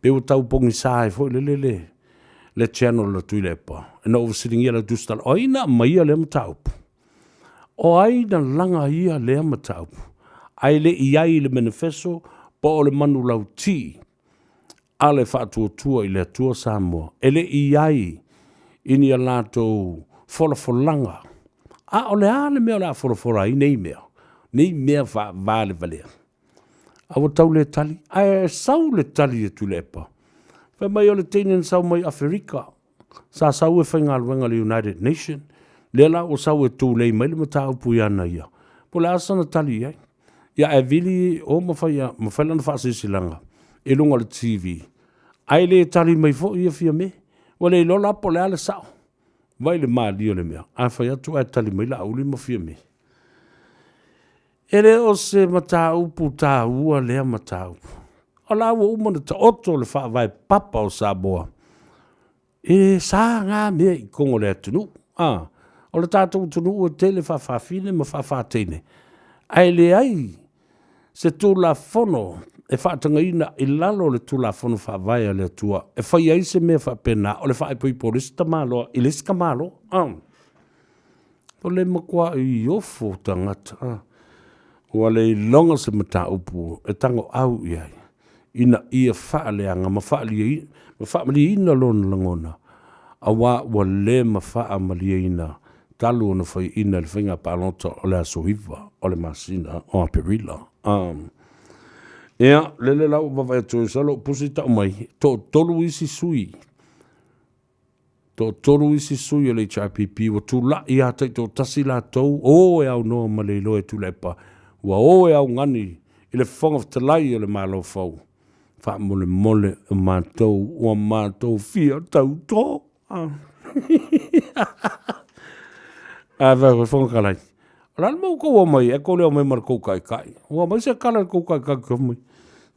pe ua tau pogisa ai foi lele le, le channel a Tuilaepa, ina ua fesiligia le au tusitala, o ai na aumaia lea mataupu? O ai na lagaia lea mataupu? Ae le i ai i le menefeso po o le manulauti a le Faatuatua i le Atua Samoa, e le i i ai i ni a latou folafolaga. A o le a le mea o le a folafola ai nei mea, nei mea faavalevalea? A ua tau le tali, ae sau le tali a Tuilaepa, fai mai o le teine na sau mai Aferika, sa sau e faigaluega i le United Nation, lea la ua sau e tulei mai le mataupu i ana ia, po o le a sana tali i ai. Ia ae vili o ma fai, ma fai lana faasilasilaga i luga o le TV, ae le tali mai foi ia Fiame. Ua le iloa la po o le a le sao. Vaai i le malie o le mea, a fai atu ae tali mai Laauli ma Fiame. E le o se mataupu taua lea mataupu. O la ua uma ona taoto le faavae papa o Samoa. E sa na mea i totonu o le atunuu. A, o le tatou atunuu e tele faafafine ma faafateine, ae leai se Tulafono e faatagaina i lalo o le Tulafono Faavae a le Atua e fai ai se mea faapena o le faaipoipo o le isi tamaloa i le isi tamaloa. A. O le matuai ofo tagata, a. Ua le iloga se mataupu e tagoau i ai ina ia faaleaga ma faamalieina lona lagona, aua ua le faamalieina talu ona faiaina i le faiga palota o le aso 9 o le masina o Aperila. Ia, lele la ua vaavaai atu ai, sala ua pusi tau mai, toatolu isi sui Toatolu isi sui o le HRPP ua tulai lava taitoatasi latou, o e aunoa ma le iloa e Tuilaepa, ua o e augani i le Fofoga Fetalai o le Malo fou. Faamolemole o matou ua matou fia tautō. Ae fai atu Fofoga Fetalai, o le a le mea ua tou omai ai, tou le omai ma le tou taitai. Ua aumai se tala i le tou taitai tou te omai.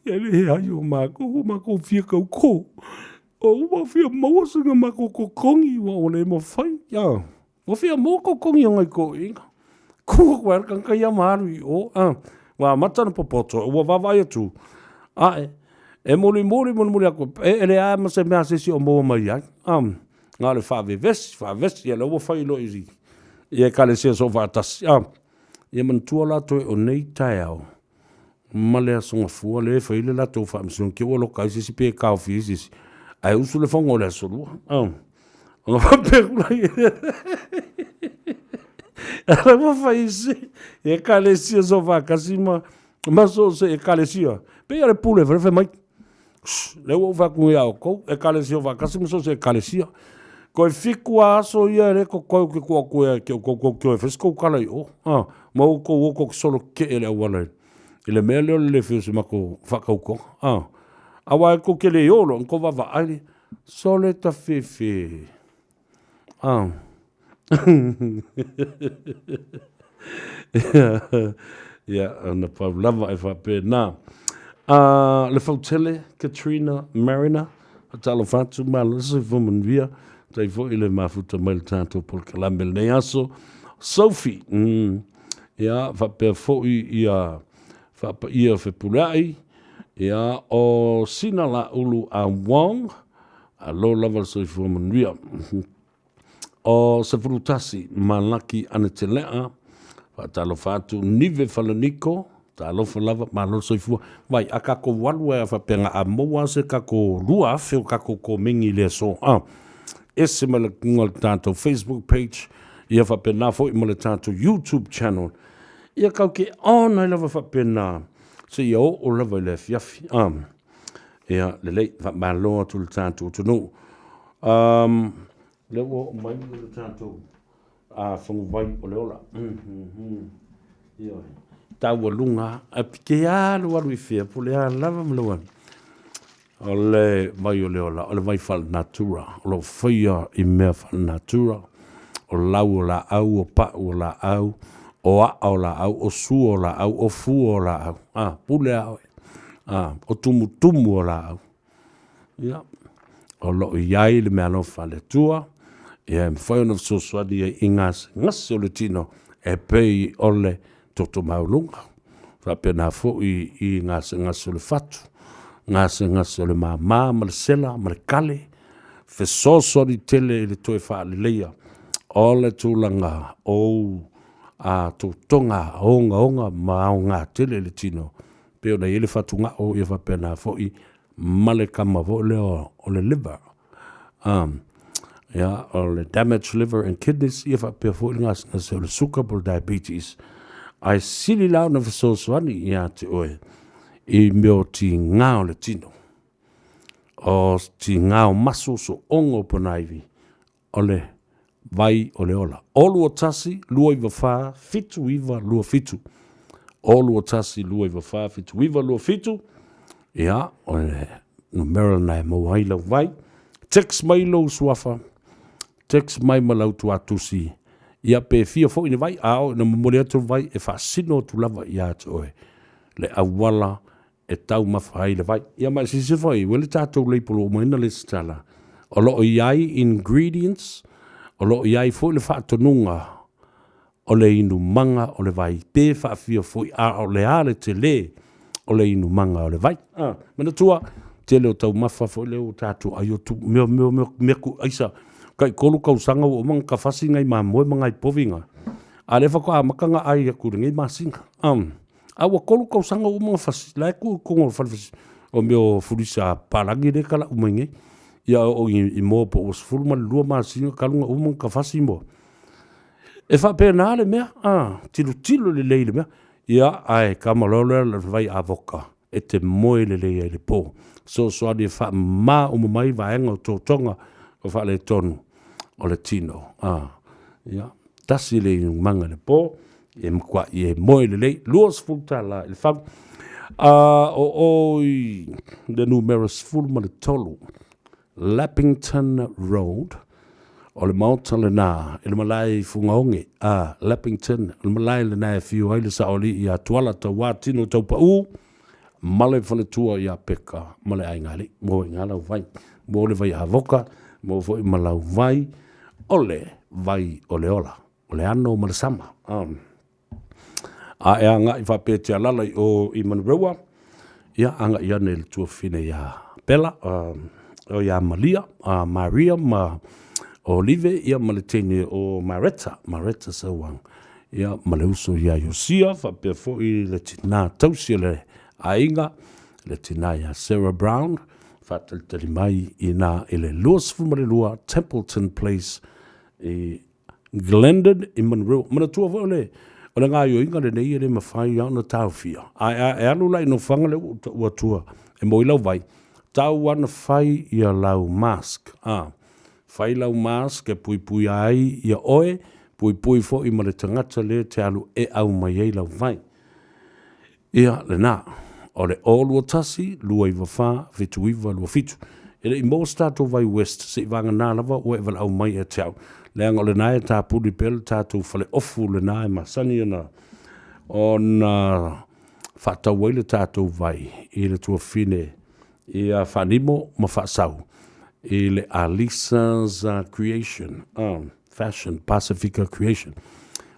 Ia leai o matou ua matou fia tautō. O ua fia maua sina matou totogi ua ua le mafai. Ua fia maua totogi o nai toeaiina. Tu atu ai le tagata ia ma alu i o. Ua amata ona popoto, ua vaavaai atu, ae, e mulimuli mulimuli atu, e leai lava ma se mea a se isi o maua mai ai. Na o le faavevesi, faavevesi, ia lea ua fai loa i Ekalesia Soofaatasi. Ia manatua la toe o nei taeao ma le Aso Gafua lea e fai ai le latou faamasinoga, te i ua loka ai se isi pe taofia ai se isi, ae usu le fono i le Aso Lua. Ona faapea atu lea, a ua fai i se Ekalesia Soofaatasi ma so o se Ekalesia, pei o le pule foi lea fai mai, lea ua ou fai atu nei ia outou, Ekalesia Faatasi ma so o se Ekalesia. Toe fitu lava aso ia e le totoe ou te tuu atu ia te outou tou te o e fai se tou tala i o, ma outou o tou te solo tetee i le auala i le mea lea o le le fia o se matou faatautoga. Aua tou te le o loa ona tou vaavaai lea, sole tafefe. Ia, ona pau lava e faapena. Le Fautele, Katrina Mariner, faatalofa atu, malo le soifua manuia, faafetai foi le mafuta mai i le tatou polokalame i lenei aso. Sophie, ia, faapea foi ia Faapaia Fepuleai, ia, o Sina Laulu A Wong, Malo lava le soifua manuia. O 11 Malaki Anetelea, faatalofa atu Nive Falaniko, talofa lava, malo le soifua. Vai, a tatou alu ai a faapea na a maua se tatou 2,000 o tatou komeni i le aso, a, ese mai le luga o le tatou Facebook page, ia faapena foi ma le tatou YouTube channel. Ia tatou te on ai lava faapena seia oo lava i le afiafi, a. Ia, lelei, faamalo atu i le tatou atunuu. Um, lea ua oo mai le tatou faguvai o le ola. Ioe. Taualuga, a te alu alu i fea, po o le a lava ma lou alu. O le vai o le ola, o le vai faalenatura, o lo o faia i mea faalenatura, o lau o laau, o pau o laau, o aa o laau, o sua o laau, o fua o laau. A, pule a oe. A, o tumutumu o laau. Ia, o lo o i ai le meaalofa a le Atua, ia e mafai ona fesoasoani ai i gasegase o le tino e pei o le toto maualuga, faapena foi i gasegase o le fatu, gasegase o le māmā ma le sela ma le kale, fesoasoani tele i le toe faaleleia o le tulaga o ou a totoga ogaoga ma aoga tele i le tino, pei ona i ai le fatugao ia faapena foi ma le kama foi lea o le liver. Ia, o le damage liver and kidneys, ia faapea foi le gasegase o le suka po o le diabetes. Ae sili la ona fesoasoani ia te oe i mea o tiga o le tino, o tiga o maso, sooga o ponaivi, o le vai o le ola. O 21 294 7927. O 21 294 7927. Ia, o le numera lena e maua ai lau vai. Text mai lou suafa, text mai ma lau tuatusi, ia pe fia foi ni vai, a oo ina momoli atu le vai, e faasino atu lava ia te oe le auala e taumafa ai le vai. Ia ma e silasila foi, ua le tatou label ua uma ai ona lesitala, o lo o i ai ingredients, o lo o i ai foi le faatonuga o le inumaga o le vai, pe faafia foi a o le a le tele o le inumaga o le vai. A, manatua, tele o taumafa foi lea ua tatou ai o tu, mea, mea, mea, mea ku, aisa, tai tolu tausaga ua uma ona kafasi nai mamoe ma nai povi na, a lea faatoa amata ona ai atu i lenei masina. A ua tolu tausaga ua uma ona fasi, la e tuu i totonu o le fale fasi, o mea o fulisa palagi lea e talau mai nei. Ia oo i moa po ua 12 masina talu ona uma ona kafasi moa. E faapena le mea, a, tilotilo lelei i le mea. Ia, ae kama loa lea le vai avoka e te moe lelei ai i le po. Fesoasoani e faamama uma mai vaega o totoga o faaletonu o le tino. A, ia, tasi le inumaga i le po, e matuai e moe lelei, $20 i le fagu. A o o i le numera 13, Leppington Road, o le maota lenā i le malae i Fugaoge, a, Leppington, o le malae lenā e afio ai le Saoalii ia Tuala Tauā Tino Taupaū ma le faletua ia Peka ma le aiga alii. Mo i ngā lau vai, mo le vai avoka, mo foi ma lau vai, o le vai o le ola, o le ano ma le sama. A e agai faapea te alala i o i Manurewa, ia agai ane i le tuafafine ia Pela, o ia Malia, a Maria ma Olive, ia ma le teine o Mareta, Mareta Sauang, ia ma le uso ia Iosia, faapea foi le tinā tausi o le aiga, le tinā ia Sarah Brown, faatalitali mai i nā i le 22 Templeton Place i Glendon i Monroe. Manatua foi o le, o le gaoioiga lenei e le mafai lava ona taofia. A, a e alu la i nofoaga lea ua ou taua atua e moi lau vai, tau lava na fai ia lau mask. A, fai lau mask e puipuia ai ia oe, puipui foi ma le tagata lea e te alu e aumai ai lau vai. Ia, lena. O le 0 2 1 2 9 4 7 9 2 7. E le i maua se tatou vai West, se i vagana lava ua e valaau mai ia te au. Leaga o lena e tapuni pea le tatou faleofu lena e masani ona ona faatau ai le tatou vai i le tuafafine ia Faanimo ma Faasau i le Alisa's Creation, Fashion, Pasifika Creation.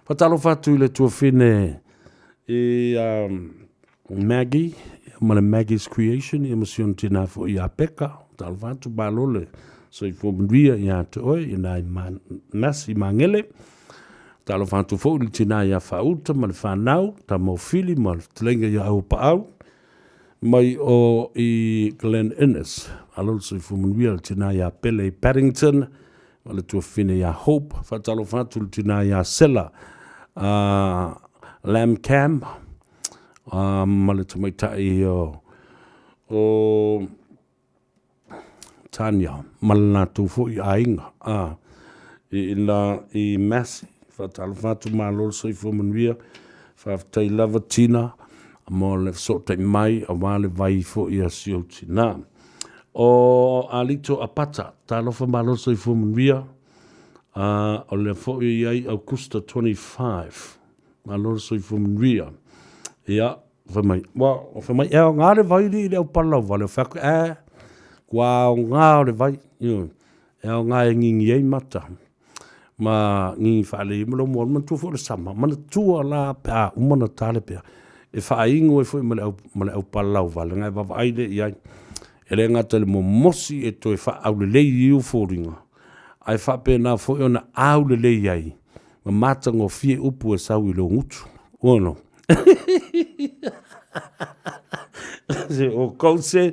Faatalofa atu i le tuafafine I a Maggie ma le Maggie's Creation, ia ma si ona tinā foi ia Peka, talofa atu, malo le soifua manuia ia te oe, i nā i Masi Magele. Talofa atu foi i le tinā ia Faauta ma le whanau, Tama o Fili ma le fetalaiga ia Auapaau, mai o i Glen Innes. Malo le soifua manuia le tinā ia Pele i Paddington, ma le tuafafine ia Hope. Faatalofa atu i le tinā ia Sela Lam Cam, ma le tamaitai o, o Tania, ma le latou foi aiga, a, i ina i Massey. Faatalofa atu, malo le soifua manuia. Faafetai lava Tina mo le fesootai mai aua le vai foi a si ou tinā. O Alito Apata, talofa malo le soifua manuia. O lea foi e i ai Aukusta 25. Malo le soifua manuia. Ia, fai mai, ua, fai mai, e aoga le vai i le au palauvale. O fai atu, e, kua aoga o le vai. Ioe, e aoga e ngingi ai mata. Ma ngingi faalelei ma lou moana, manatua foi o le sama, manatua la pe a uma ona ta le pea, e faainu ai foi ma le au, ma le au palalauvale, ona e vaavaai lea i ai. E le gata i le momosi e toe faaaulelei i ou foliga, ae faapena foi ona aulelei ai ma matagofie upu e sau i lou gutu. Ua no. Se o kou se,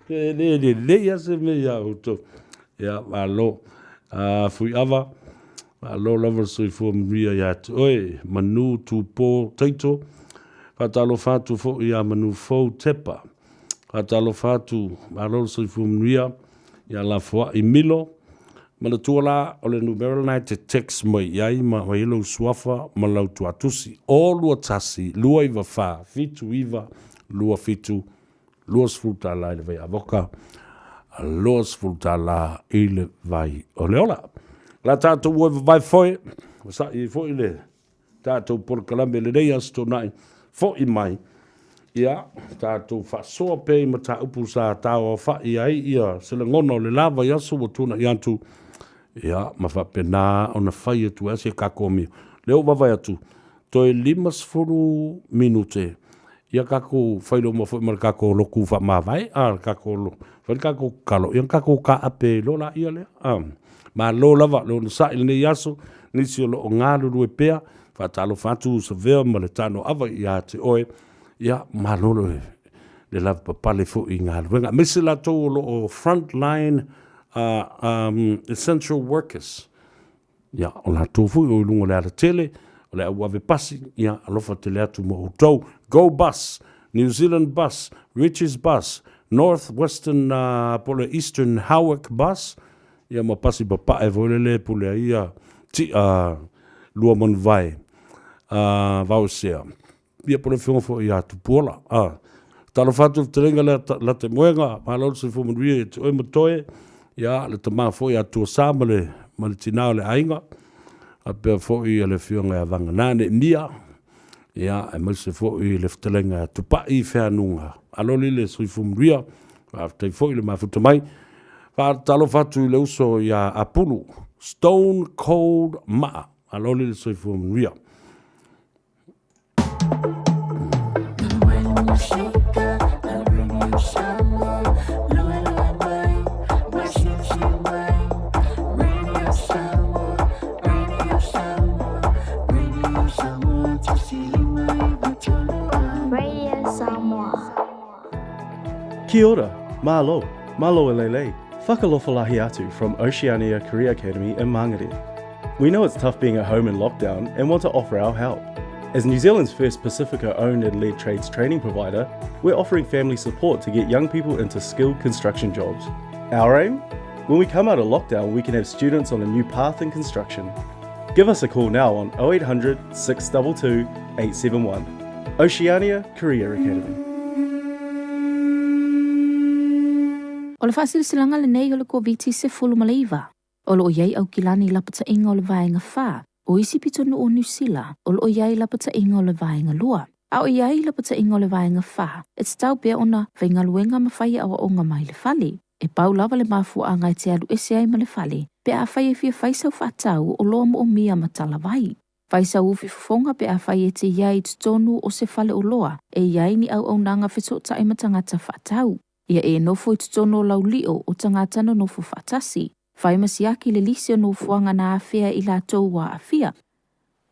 e le lelei a se mea ia outou. Ia, malo. Fuiava, malo lava le soifua manuia ia te oe. Manu Tupō Taito, faatalofa atu foi ia Manu Fou Tepa. Faatalofa atu, malo le soifua manuia ia Lafoai Milo. Manatua la, o le numera lena e te text mai i ai ma aumai ai lou suafa ma lau tuatusi, 0 2 1 2 9 4 7 9 2 7 $20 i le vai avoka, $20 i le vai o le ola. La tatou ua vavae foe, vasa'i ai foi le tatou polokalame lenei Aso Toonai, fo'i mai, ia, tatou faasoa pea i mataupu sa tauaofa'i ai ia se lagona o le la vaiaso ua tuana'i atu, ia, ma faapena ona fai atu ai se tatou amio. Lea ua vaavaai atu, toe 50 minute Ia tatou failoma foi ma le tatou lotu faamavae, a, le tatou, fai le tatou tatalo, ia ona tatou taape ai loa laia lea, a. Malo lava le onosai i lenei aso, nisi o lo o galulue pea, faatalofa atu Savea ma le Tanoava ia te oe, ia malo le, le lavapapale foi i galuega, aemaise latou o lo o front line essential workers, Ia, o latou foi o i luga o le alatele, o le au ave pasi, ia, alofa tele atu mo outou. Go Bus, New Zealand Bus, Riches Bus, North Western uh, po le Eastern Howick Bus, ia ma pasi papae foi lele pule ai ia ti'a lua manuvae uh, vaoesea. Ia po le afioga foi ia Tupuola. Uh, Talofa atu i le fetalaiga Latemoega, malo le soifua manuia ia te oe ma Toe, ia, le tama foi ia Tuasa ma le, ma le tina o le aiga, faapea foi le afioga ia Vagana Neemia, ia, aemaise foi le fetalaiga ia Tupai Feanuga. Aloli le soifua manuia, faafetai foi le mafuta mai. Faatalofa atu i le uso ia Apulu, Stone Cold Maa, aloli le soifua manuia. Kia ora, malo, malo e lelei, whakalofalahi atu from Oceania Career Academy in Mangere. We know it's tough being at home in lockdown and want to offer our help. As New Zealand's first Pacifica-owned and led trades training provider, we're offering family support to get young people into skilled construction jobs. Our aim? When we come out of lockdown, we can have students on a new path in construction. Give us a call now on 0800 622 871. Oceania Career Academy. O le faasilasilaga lenei o le Koviti-19, o lo o i ai Aukilani i lapataiga o le Vaega 4, o isi pitonuu o Niu Sila o lo o i ai lapataiga o le Vaega 2. A o i ai lapataiga o le Vaega 4, e tatau pea ona faigaluega ma fai aoaoga mai le fale. E pau lava le mafuaaga e te alu ese ai ma le fale pe afai e fia fai sau faatau oloa moomia ma talavai. Fai sau ufi fofoga pe afai e te i ai i totonu o se fale oloa e i ai ni auaunaga fesootai ma tagata faatau. Ia e nofo i totonu o lau lio o tagata nonofo faatasi. Fai ma siaki le lisi o nofoaga na afea i latou ua aafia.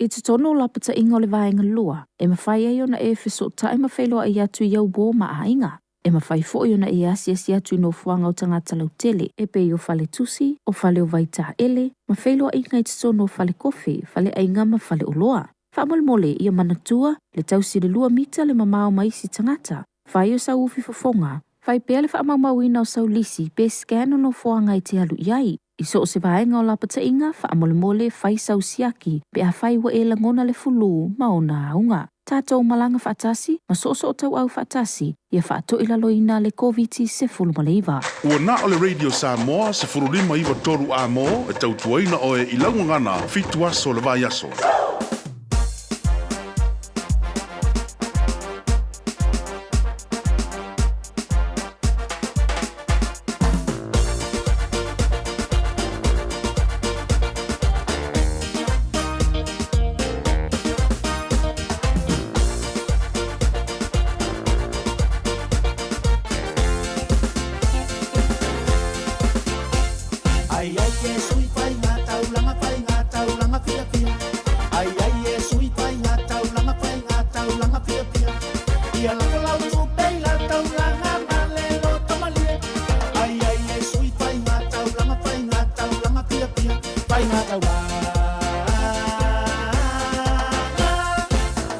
I totonu o lapataiga o le Vaega 2, e mafai ai ona e fesootai ma feiloai atu i au uo ma aiga. E mafai foi ona e asiasi atu i nofoaga o tagata lautele, e pei o fale tusi, o fale o vaitaele, ma feiloaiga i totonu o fale kofi, fale aiga ma fale oloa. Faamolemole, ia manatua, le tausi le 2 mita le mamao ma isi tagata. Fai o sau ufi fofoga, fai pea le faamaumauina o sau lisi pe scan o nofoaga e te alu i ai. I so o se vaega o lapataiga, faamolemole, fai sau siaki pe afai ua e lagona le fulū ma ona auga. Tatou malaga faatasi ma soosootauau faatasi ia faatoilaloina le Koviti-19. Ua na o le Radio Samoa 1593 A-mo e tautuaina oe i lau gagana 7 aso o le vaiaso. Ai ai e sui fai ngā taulanga fai ngā taulanga fia fia Ai ai e sui fai ngā taulanga fai ngā taulanga fia fia Ia lako lau tupe i la taulanga ma le loto malie Ai ai e sui fai ngā taulanga fai ngā taulanga fia fia Fai ngā taulanga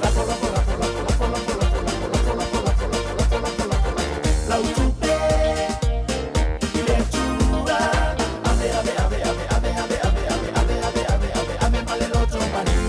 Lako lako lako lako lako lako lako lako lako lako lako lako lako lako lako lako Lau tupe i le Atua Ave ave ave ave ave ave ave ave ave ave ave ave ave ma le loto malie.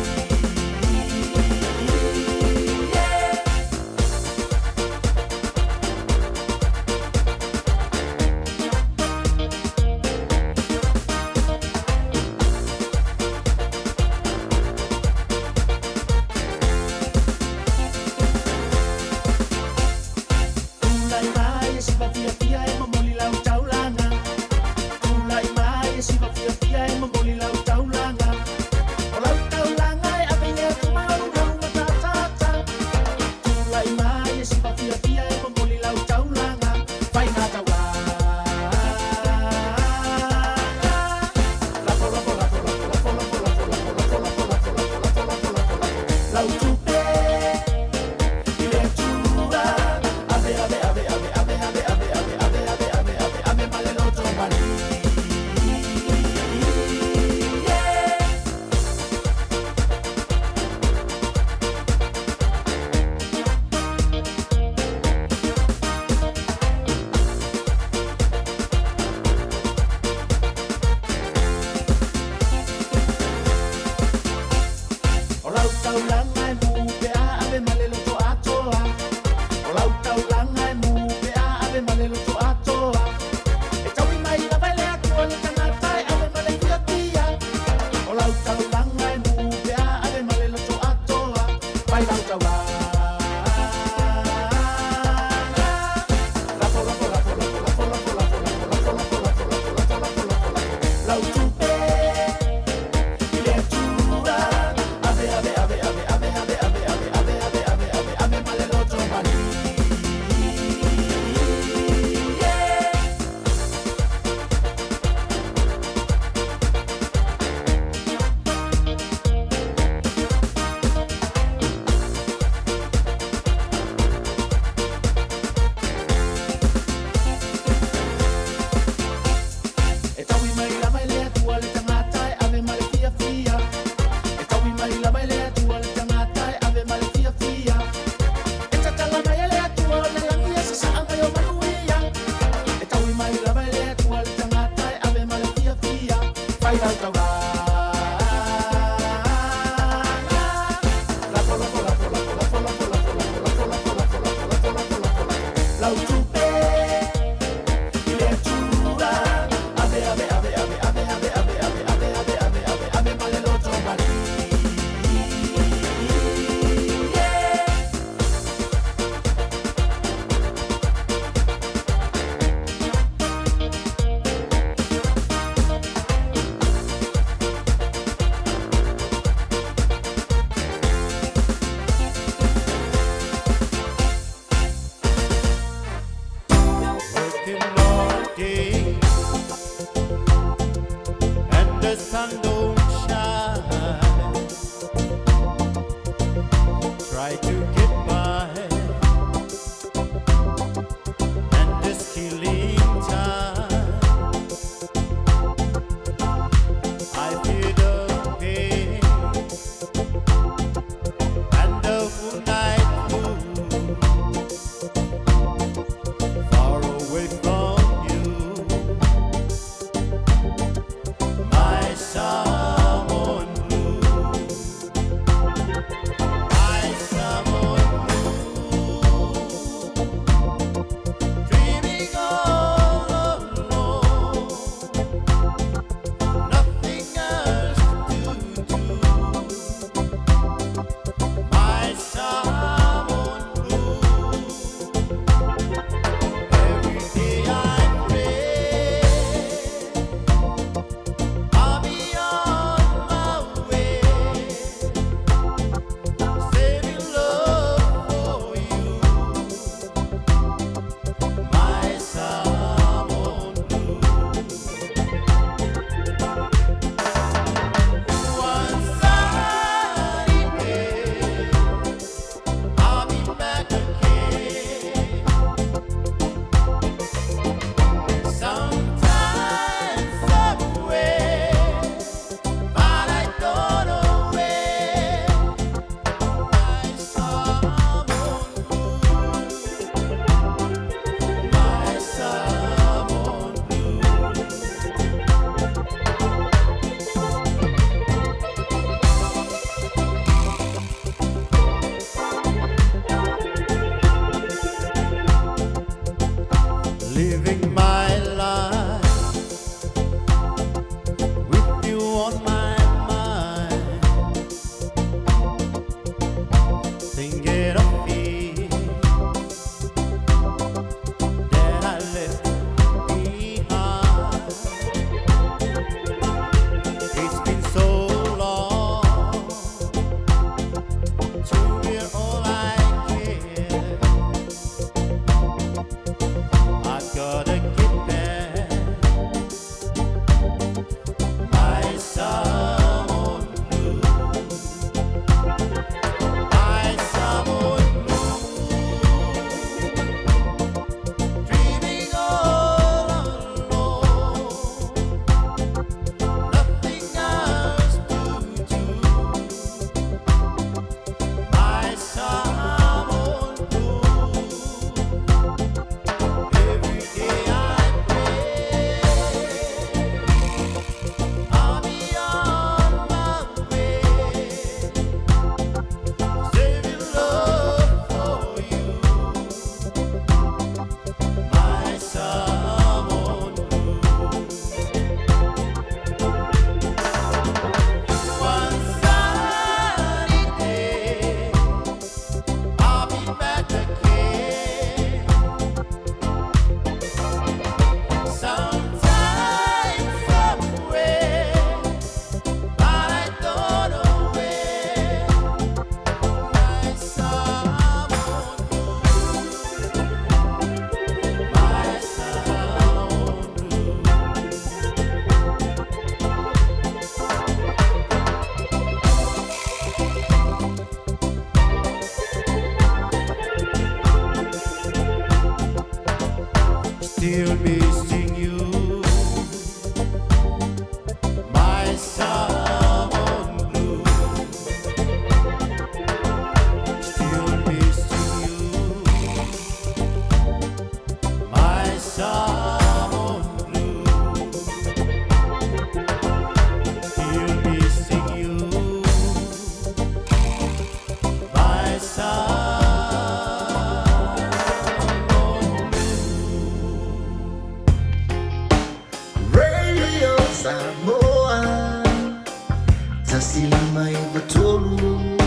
1593.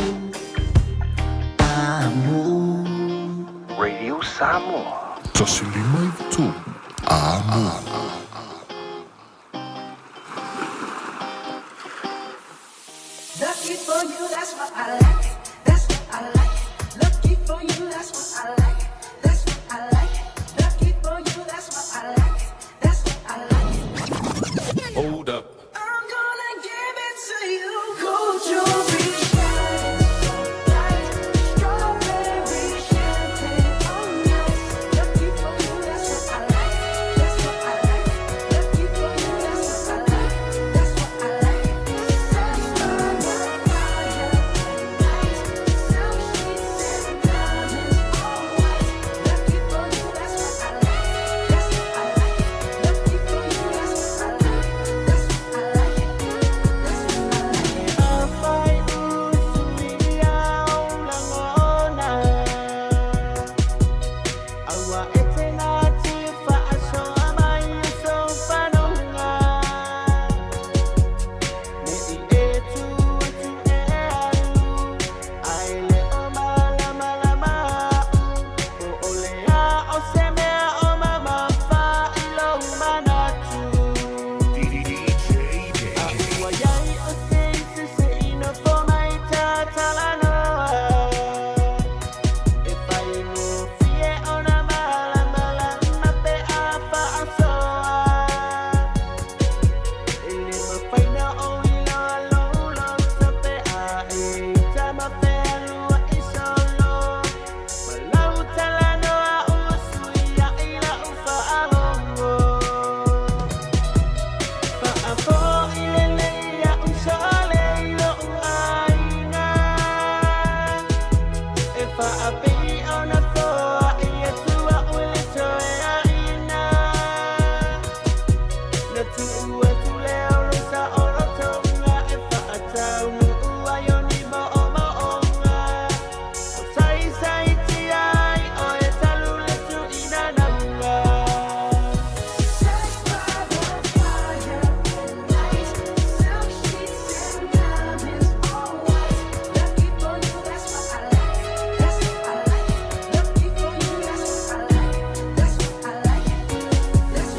Amo. Radio Samoa. 153. Amo. Lucky for you, that's what I like. That's what I like. Lucky for you, that's what I like. That's what I like. Lucky for you, that's what I like. That's what I like. Hold up. I'm gonna give it to you. Gold jewelry shining so bright. Strawberry champagne on ice. Lucky for you, that's what I like. That's what I like. Lucky for you, that's what I like. That's what I like. Sex by the fire at night. Silk sheets and diamonds all white. Lucky for you, that's what I like. That's what I like. Lucky for you, that's what I like. That's what I like. That's what I like. Sex by the fire at night. Silk sheets and diamonds all white. Lucky for you, that's what I like. That's what I like. Lucky for you, that's what I like. That's what I like. That's what I like.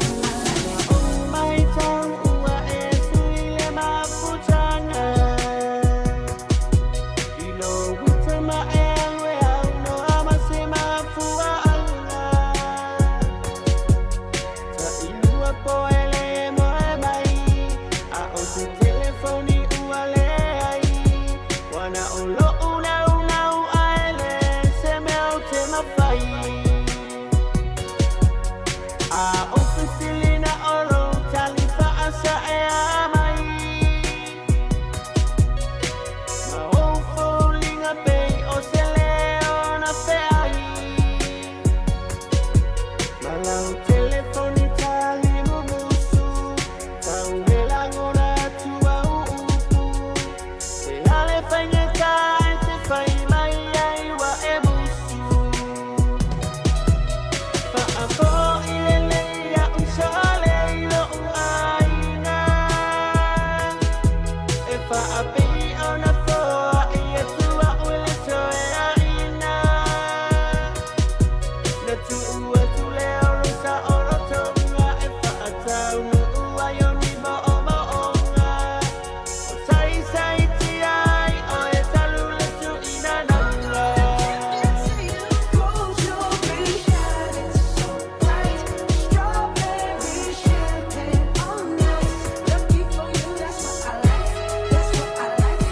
Gold jewelry shining so bright. Strawberry champagne on ice. Lucky for you, that's what I like. That's what I like.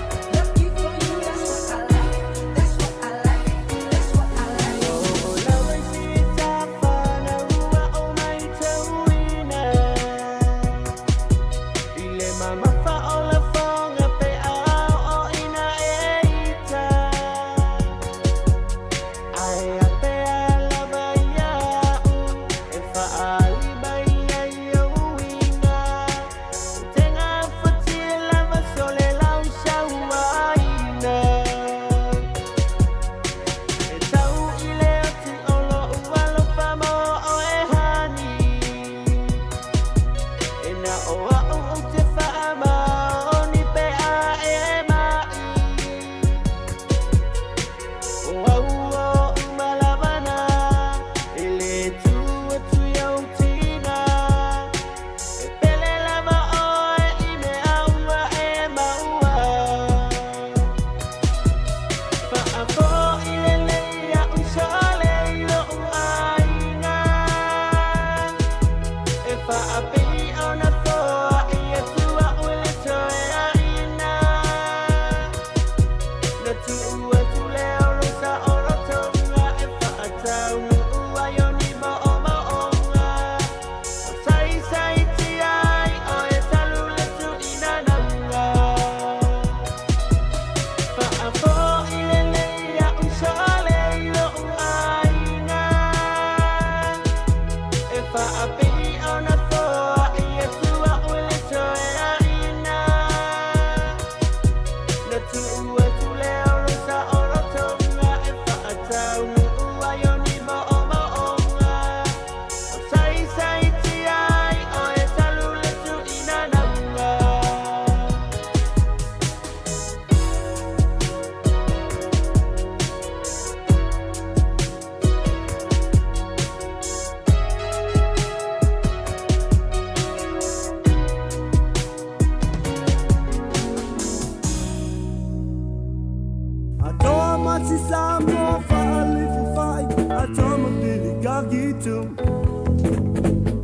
masi Samoa fa'alifufa'i atomapili kakitu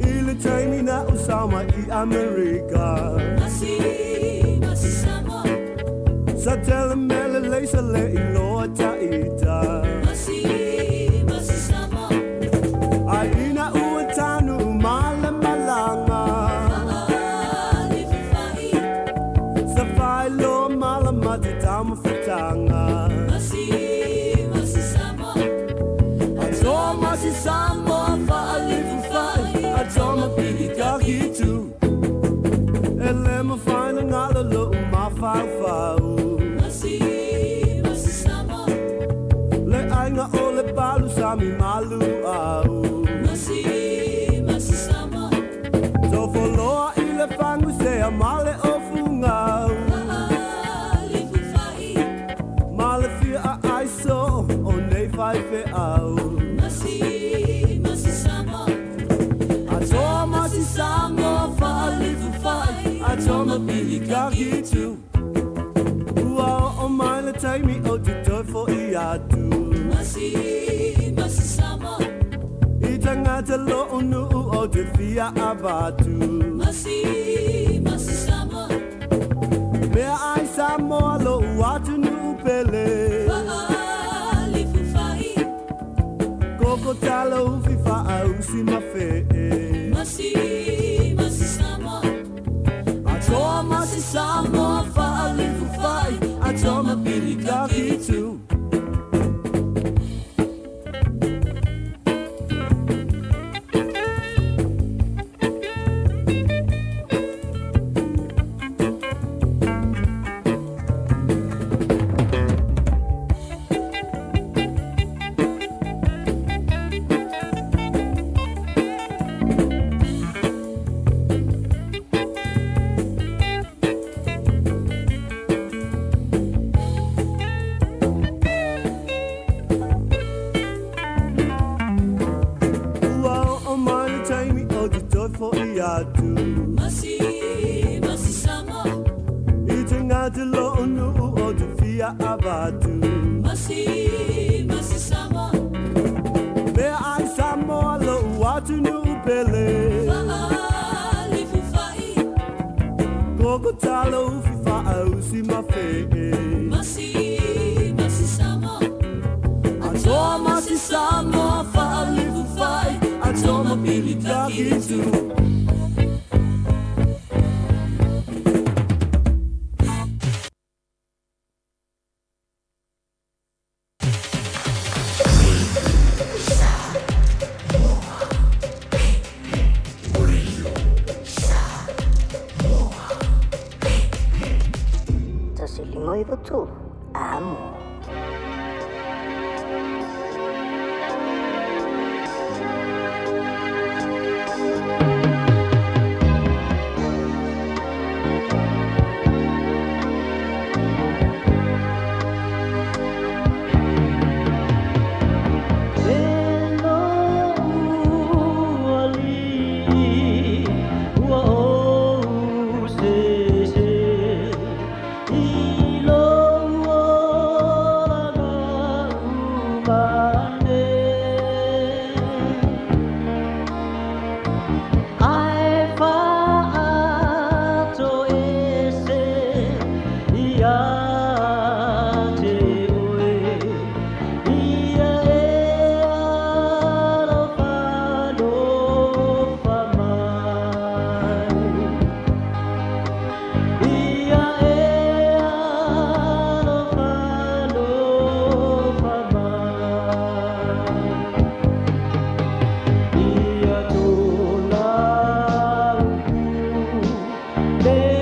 I le taimi na usau mai i Amerika Masi, masi Samoa. Sa tele mele leisa le iloa ta'ita Masi, masi Samoa. Ai ina ua tanu ma le malaga Fa'alifufa'i. Sa failoa malama te taumafataga Masi, masi Samoa. Atoa masi Samoa fa'alifufa'i atomapili kakitu E le mafai na galo lo'u mafaufau Masi, masi Samoa. Le aiga o le palu sami malu au Masi, masi Samoa. Tofoloa i le fagusea ma le ofugau Fa'alifufa'i. Ma le fia a'aiso o nei faife'au Masi, masi Samoa. Atoa masi Samoa fa'alifufa'i atomapili kakitu Ua oo mai le taimi o te toe fo'i atu Masi, masi Samoa. I tagata lo'u nu'u o te fia avatu Masi, masi Samoa. Mea ai Samoa lo'u atunu'u pele Fa'alifufa'i. Koko talo ufi fa'ausi ma fe'e Masi, masi Samoa. Atoa masi Samoa fa'alifufa'i atomapili kakitu Ua oo mai le taimi o te toe fo'i atu Masi, masi Samoa. I tagata lo'u nu'u o te fia avatu Masi, masi Samoa. Mea ai Samoa lo'u atunu'u pele Fa'alifufa'i. Koko talo ufi fa'ausi ma fe'e Masi, masi Samoa. Atoa masi Samoa fa'alifufa'i atomapili kakitu 159 Amo. Le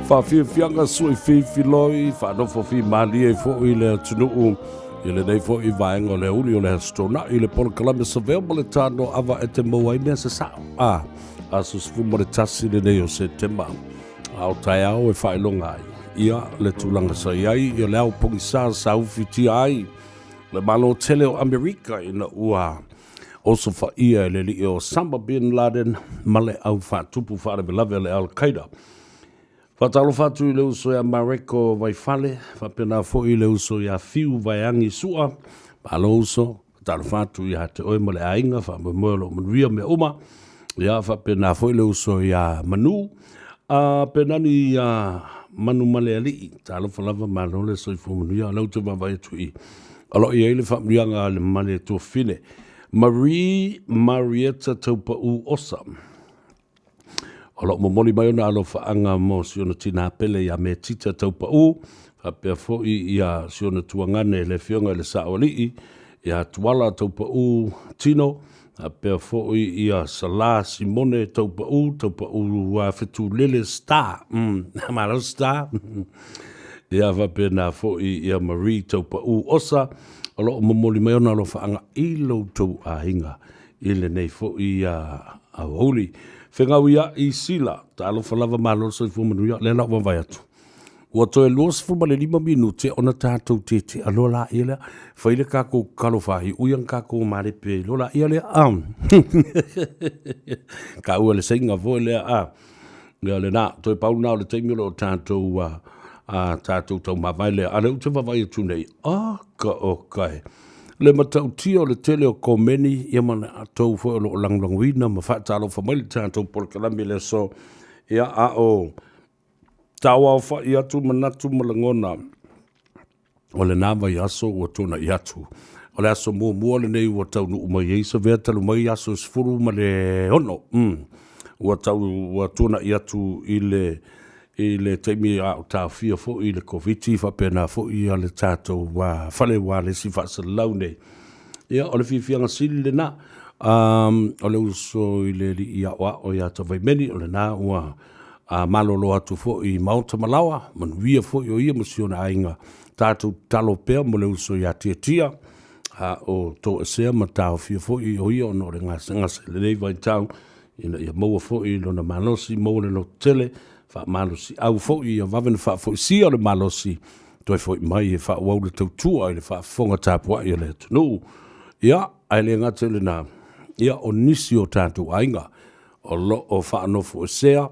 Faafiafiaga suififiloi, faanofo fimalie foʻi le atunuu i lenei foʻi vaega o le auli o le Aso Toonai i le polokalame Savea ma le Tano Ava e te maua ai mea sasao. A, aso 11 lenei o Setema, a o taeao e faailoga ai ia le tulaga sa i ai ia le ao pogisā sa ufitia ai le Malo tele o Amerika ina ua osofaia e le alii o Osama Bin Laden ma le au faatupu faalavelave a le Al Qaeda. Faatalofa atu i le uso ia Mareko Vaifale, faapena foi i le uso ia Fiu Vaeagi Sua. Malo uso, faatalofa atu ia te oe ma le aiga, faamoemoe o lo o manuia mea uma. Ia faapena foi le uso ia Manu, a Penani ia Manumalealii. Talofa lava, malo le soifua manuia. O lea ou te vaavaai atu i o lo o i ai le faamanuiaga a le male tuafafine Marie Marietta Taupau Osa. O lo o momoli mai ona alofaaga mo si ona tinā pele iā Metita Taupau, faapea foi ia si ona tuagane le Afioga i le Saoalii, iā Tuala Taupau Tino, faapea foi ia Salā Simone Taupau, Taupau Fetulele Star, malo Star, ia faapena foi ia Marie Taupau Osa, o lo o momoli mai ona alofaaga i lo outou aiga i lenei foi aoauli. Fegauia'i Sila, talofa lava malo le soifua manuia, lea la ua vaavaai atu. Ua toe 25 minute ona tatou tetea loa laia lea. Fai le tatou tatalo faaiu ia ona tatou malepe ai loa laia lea. Taua le saiga foi lea a. Ia lena, toe pau lena o le taimi o lo o tatou a tatou taumavae lea. A o lea ou te vaavaai atu nei, oka oka e. Le matautia o le tele o komeni ia ma latou foi o lo o lagolagoina ma faatalofa mai le tatou polokalame i le aso. Ia, a o tauaofa'i atu manatu ma lagona o lena vaiaso ua tuana'i atu. O le aso muamua lenei ua taunuu mai ai Savea talu mai aso 16 ua tau ua tuana'i atu i le i le taimi a o taofia foi le Koviti faapena foi le tatou fale ualesi faasalalau nei. Ia, o le fiafiaga sili lena. O le uso i le alii aoao ia Tavaimeni, o lena ua malolo atu foi i maota ma laoa, manuia foi o ia ma si ona aiga. Tatou tatalo pea mo le uso ia Tiatia, a o toesea ma taofia foi o ia ona o le gasegase i lenei vaitau, ina ia maua foi lona malosi, maua le lototele, faamalosiau foi ia vave ona faafoisia le malosi, toe foi mai e faaauau le tautua i le faafofoga tapuai a le atunuu. Ia, ae le gata i lena, ia, o nisi o tatou aiga o lo o faanofoesea,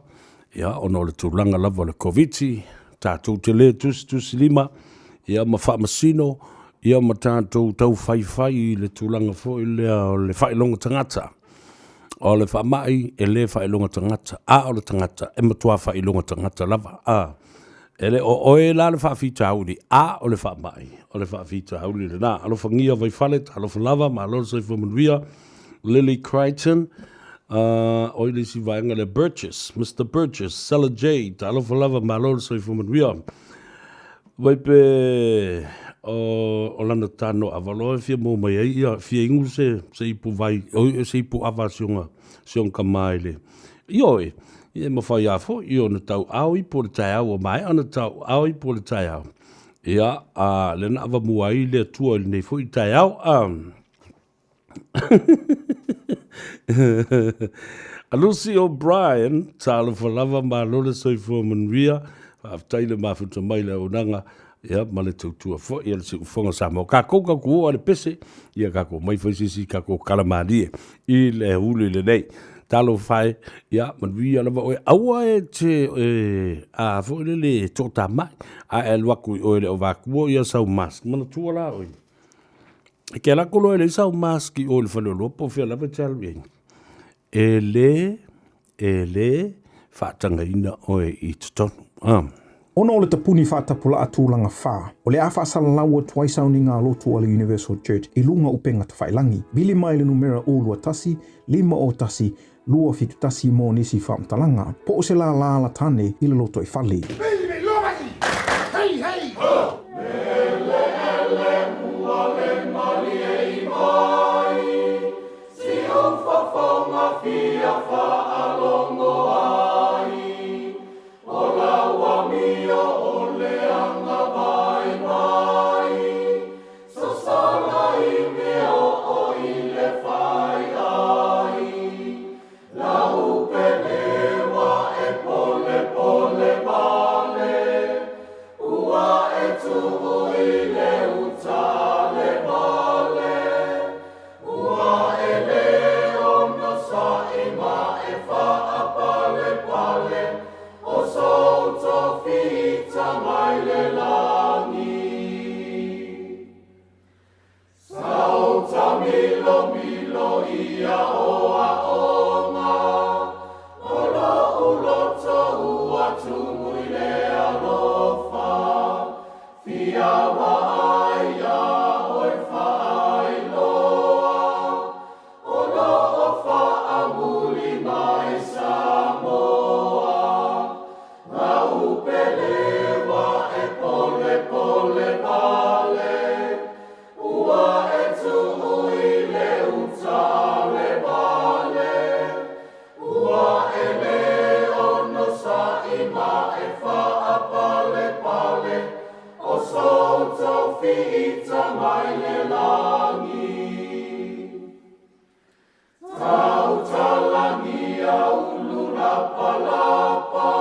ia, ona o le tulaga lava o le Koviti, tatou te le tusitusilima, ia, ma faamasino, ia, ma tatou taufaifai i le tulaga foi lea o le faailoga tagata. O le faamai e le faailoga tagata, a o le tagata e matua faailoga tagata lava. A, e le o oe la le faafitauli, a o le faamai, o le faafitauli lena. Alofagia Vaifale, talofa lava, malo le soifua manuia. Lily Crichton, o i le isi vaega lea, Burgess, Mister Burgess, Sella J, talofa lava, malo le soifua manuia. Vai pe o, o lana tano ava loa e fia maua mai ai ia fia inu se, se ipu vai, o, se ipu ava a si ona, si ona tama i le, ioe, ia e mafai lava foi ona tau ao ipu o le taeao ua maea ona tau ao ipu o le taeao. Ia, a, lea na ava mua ai le Atua i lenei foi taeao. A, A Lucy O'Brien, talofa lava, malo le soifua manuia, faafetai le mafuta mai i le auaunaga, ia, ma le tautua foi a le Siufofoga Samoa. Kakou kakou o a le pese, ia kakou mai fai se isi kakou kala malie i le auli lenei. Talofa e, ia, manuia lava oe, aua e te, e, a foi lele e toatamai, a e alu atu i oe le o vakuo ia sau mask, manatua la oe. E te alu atu loa e leai sau mask i o i le faleoloa po o fea lava e te alu i ai, e le, e le faatagaina oe i totonu. Ah. Ona o le tapuni faatapulaa tulaga fa, o le a faasalalau atu ai sauniga lotu a le Universal Church i luga upega tafailangi. Vili mai le numera 021 501 271 mo nisi faamatalaga, po o se lālā la tane i le lotoifale. Hei, hei, ho! Mele ele ua le malie i mai, Si ou fofoga fia faalogo ai, O lau e faapalepale o sou tofiita mai le lagi. Sa o tamilomilo ia oaoga, o lou loto ua tumu i le alofa, fia vaai iā oe faailoa, o loo faamuli mai Samoa. Gaupeleua e polepole vale, ua e tuu i le uta a le vale, ua e le onosaʻi ma e faapalepale, o sou tofiita mai le lagi. Tautalagia ulu lapalapa,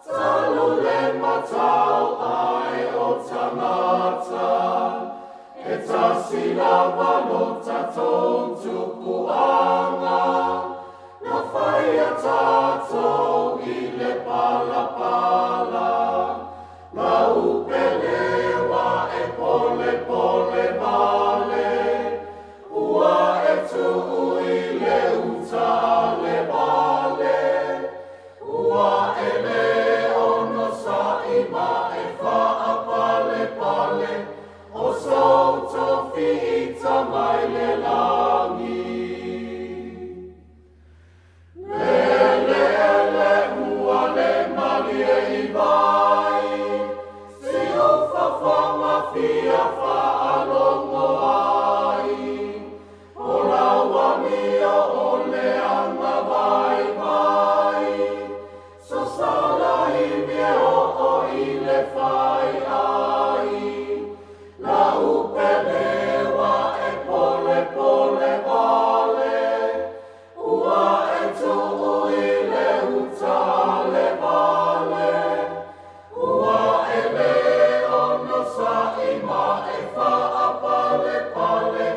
talu le matau ai o tagata, e tasi lava lo tatou tupuaga, na faia tatou i le palapala. Gaupeleua e polepole vale, ua e tuu i le uta a le vale, ua e le onosaʻi ma e faapalepale, o sou tofiita mai le lagi. Eleele ua le malie i vai, siufafaga fia faalogo ai, o lau amio o le agavaivai, sosala ivi e oo i le faiai. Gaupeleua e polepole vale, ua e tuu i le uta a le vale, ua e le onosaʻi ma e faapalepale,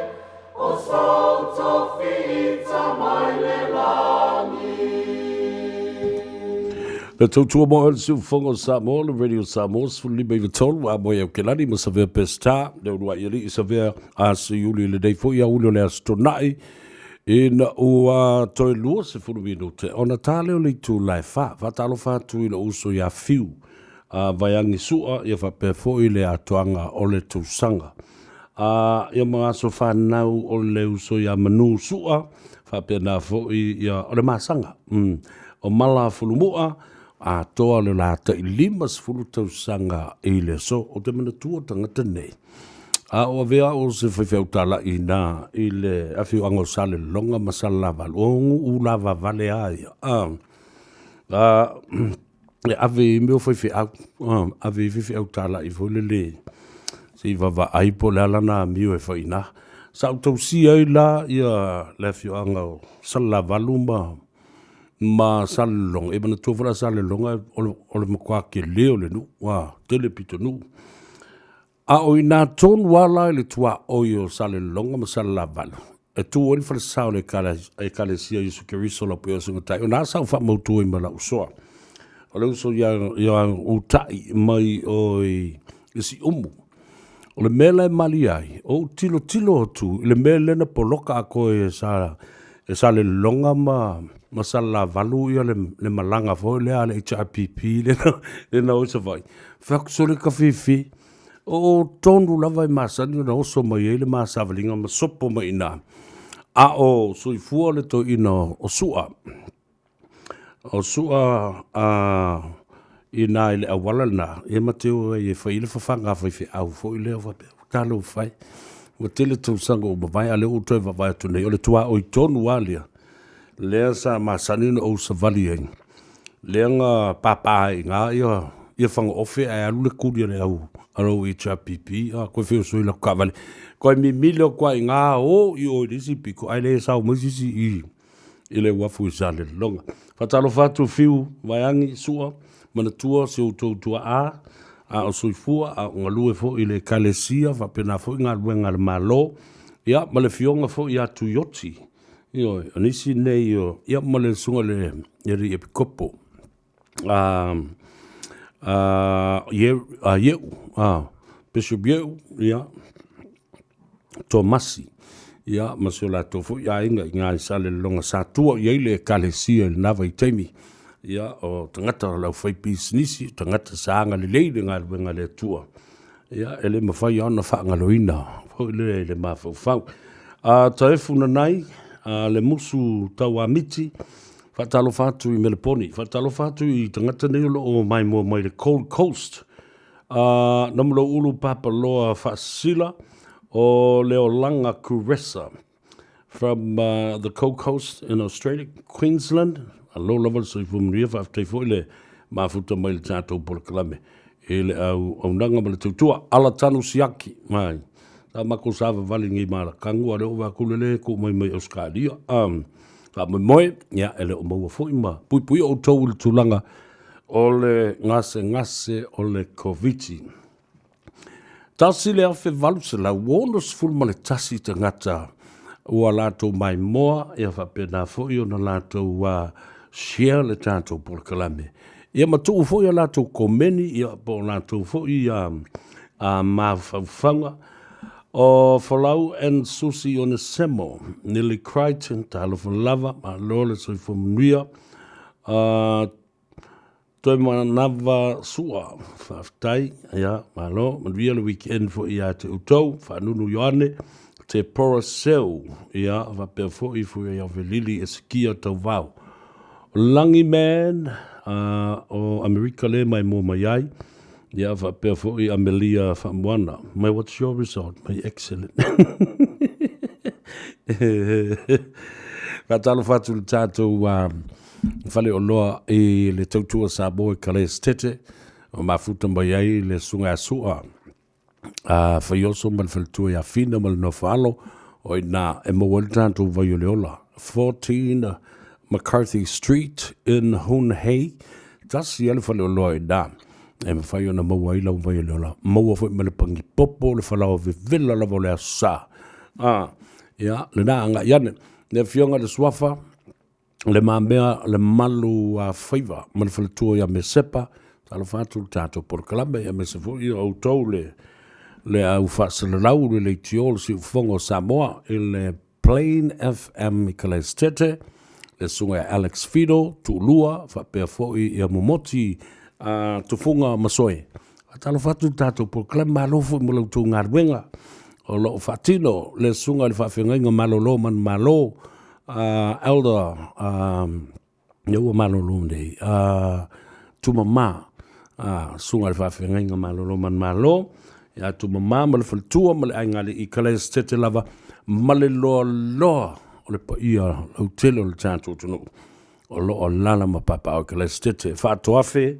o sou tofiita mai le lagi. Le tautua mo le siufofoga o Samoa, le Radio Samoa, 15 i a moe Aukilani ma Savea Peseta, le uluai alii Savea a Siuli i lenei foi aoauli o le Aso Toonai, ina ua toe 20 minute ona ta lea o le itula e 4. Faatalofa atu i lou uso ia Fiu a Vaiagi Sua, ia faapea foi le atoaga o le tausaga. A ia ma aso fanau o le uso ia Manu Sua, faapena foi ia o le masaga. O Mala Fulumua, atoa le la tai 50 tausaga i le aso. Ou te manatua tagata nei. A o avea au o se faifeau talai ina i le afioaga o Salelologa ma Salelavalu, o nuu lava vale a ia. A, a, e ave i mea o faifeau, ave i faifeau talai foi lele se i vaavaai po o le a lana amio e fai i ina. Sa ou tausia ai la ia le afioaga o Salelavalu ma ma Salelologa, e manatua foi la Salelologa o le matua tele o le nuu, ua tele pitonuu. A o i ina tonu lava la i le tuaoi o Salelologa ma Salelavalu, e tu ai le falesa o le Ekalesia Iesu Keriso lau Puea Sugatai, o na sa ou faamautu ai ma lau usoa. O le uso ia, ia utaʻi mai o i Siumu. O le mea la e malie ai, o ou tilotilo atu i le mea lea na poloka atoa e sa e Salelologa ma ma Salelavalu ia le, le malaga foi lea a le HRPP lea na, lea na o i Savaii. Fai atu sole kafifi, o tonu lava e masani ona oso mai ai le ma savaliga ma sopo mai i ina. A o soifua le toeaina o Sua, o Sua a i ina i le auala lena, ia ma te o ai e fai ai le fafaga a faifeau foi lea faapea, ua talofa e, ua tele tausaga ua mavae, a o lea ua ou toe vaavaai atu nei, o le tuaoi tonu lava lea, lea sa masani ona ou savali ai, lea na pāpā ai i ina ia, ia fagaofe ae alu le kuli a le au a lou HRPP, a koe feoso i lau taavale, toe mimili atu lava i ina, o i o i le isi pito, ae le sao mai se isi i i le uafu i Salelologa. Faatalofa atu Fiu, Vaeagi, Sua, manatua si outou tuaa, a o soifua, a o galue foi i le Ekalesia, faapena foi galuega a le Malo, ia, ma le Afioga foi ia Tuioti. Ioe, o nisi nei o, ia ma le susuga i le alii epikopo, a, a, Ieu, a Ieu, a, Bishop Ieu, ia, Tomasi, ia, ma si o latou foi aiga i ina i Salelologa sa tua i ai le Ekalesia i lena vaitaimi, ia, o tagata o le aufaipisinisi, o tagata sa agalelei i le galuega a le Atua, ia, e le mafai lava ona faagaloina foi lea i le mafaufau. A Taefu Nanai, a le musu tauamiti, faatalofa atu i Meleponi, faatalofa atu i tagata nei o lo o maimoa mai le Gold Coast, A Namulauulu Papaloa Faasisila o Leolaga Kuresa from the Gold Coast in Australia, Queensland. Malo lava le soifua manuia, faafetai foi le mafuta mai le tatou polokalame i le auaunaga ma le tautua. Ala tanu siaki mai. Sa makou savavali nei malakagu a le oo atu lele tuu mai mai Australia. Faamoemoe, ia e le o maua foi ma puipui outou i le tulaga o le gasegase o le Koviti. 1861 tagata ua latou maimoa, ia faapena foi ona latou share le tatou polokalame. Ia ma tuu foi a latou komeni, ia po o latou foi mafaufauga. O Folau and Susi Onesemo, Nili Crichton, talofa lava, malo le soifua manuia. Toe manava sua, faafetai, ia, malo, manuia le weekend foi ia te outou, Faanunu Ioane, Te Pora Seu, ia, faapea foi Fuia Iaofelili Esekia Tauvao. Langi Man, o Amerika le mai mua mai ai, ia, faapea foi Amelia Faamoana. My what's your result? My excellent. Faatalofa atu i le tatou faleoloa i le tautua Samoa i Kalesetete, o mafuta mai ai le susuga ia Sua a Faioso ma le faletua ia Fina ma le Nofoalo, o i ina e maua ai le tatou vai o le ola. 14 McCarthy Street in Hoon Hay, tasi lava le faleoloa i ina e mafai ona maua ai lau vai o le ola, maua foi ma le pagipopo, le falaoa vevela lava o le Aso Sa. A, ia, lena agai ane. Le Afioga i le Suafa, Le Mamea Le Malu a Faiva ma le faletua ia Mesepa, talofa atu le tatou polokalame, aemaise foi o outou le le au faasalalau le leitio le siufofoga o Samoa i le Plain FM i Kalaesetete, le susuga ia Alex Fido, Tuulua, faapea foi ia Momoti a Tufuga Masoe. Faatalofa atu le tatou polokalame, malo foi mo la outou galuega o lo o faatino le susuga i le faafeagaiga malolo manumalo Elder ia ua malolo nei Tumama susuga i le faafeagaiga malolo manumalo ia Tumama ma le faletua ma le aiga alii Kalaesetete lava ma le loaloa o le paia lautele o le tatou atunuu o lo o alaala ma papaaao i Kalaesetete. Faatoafe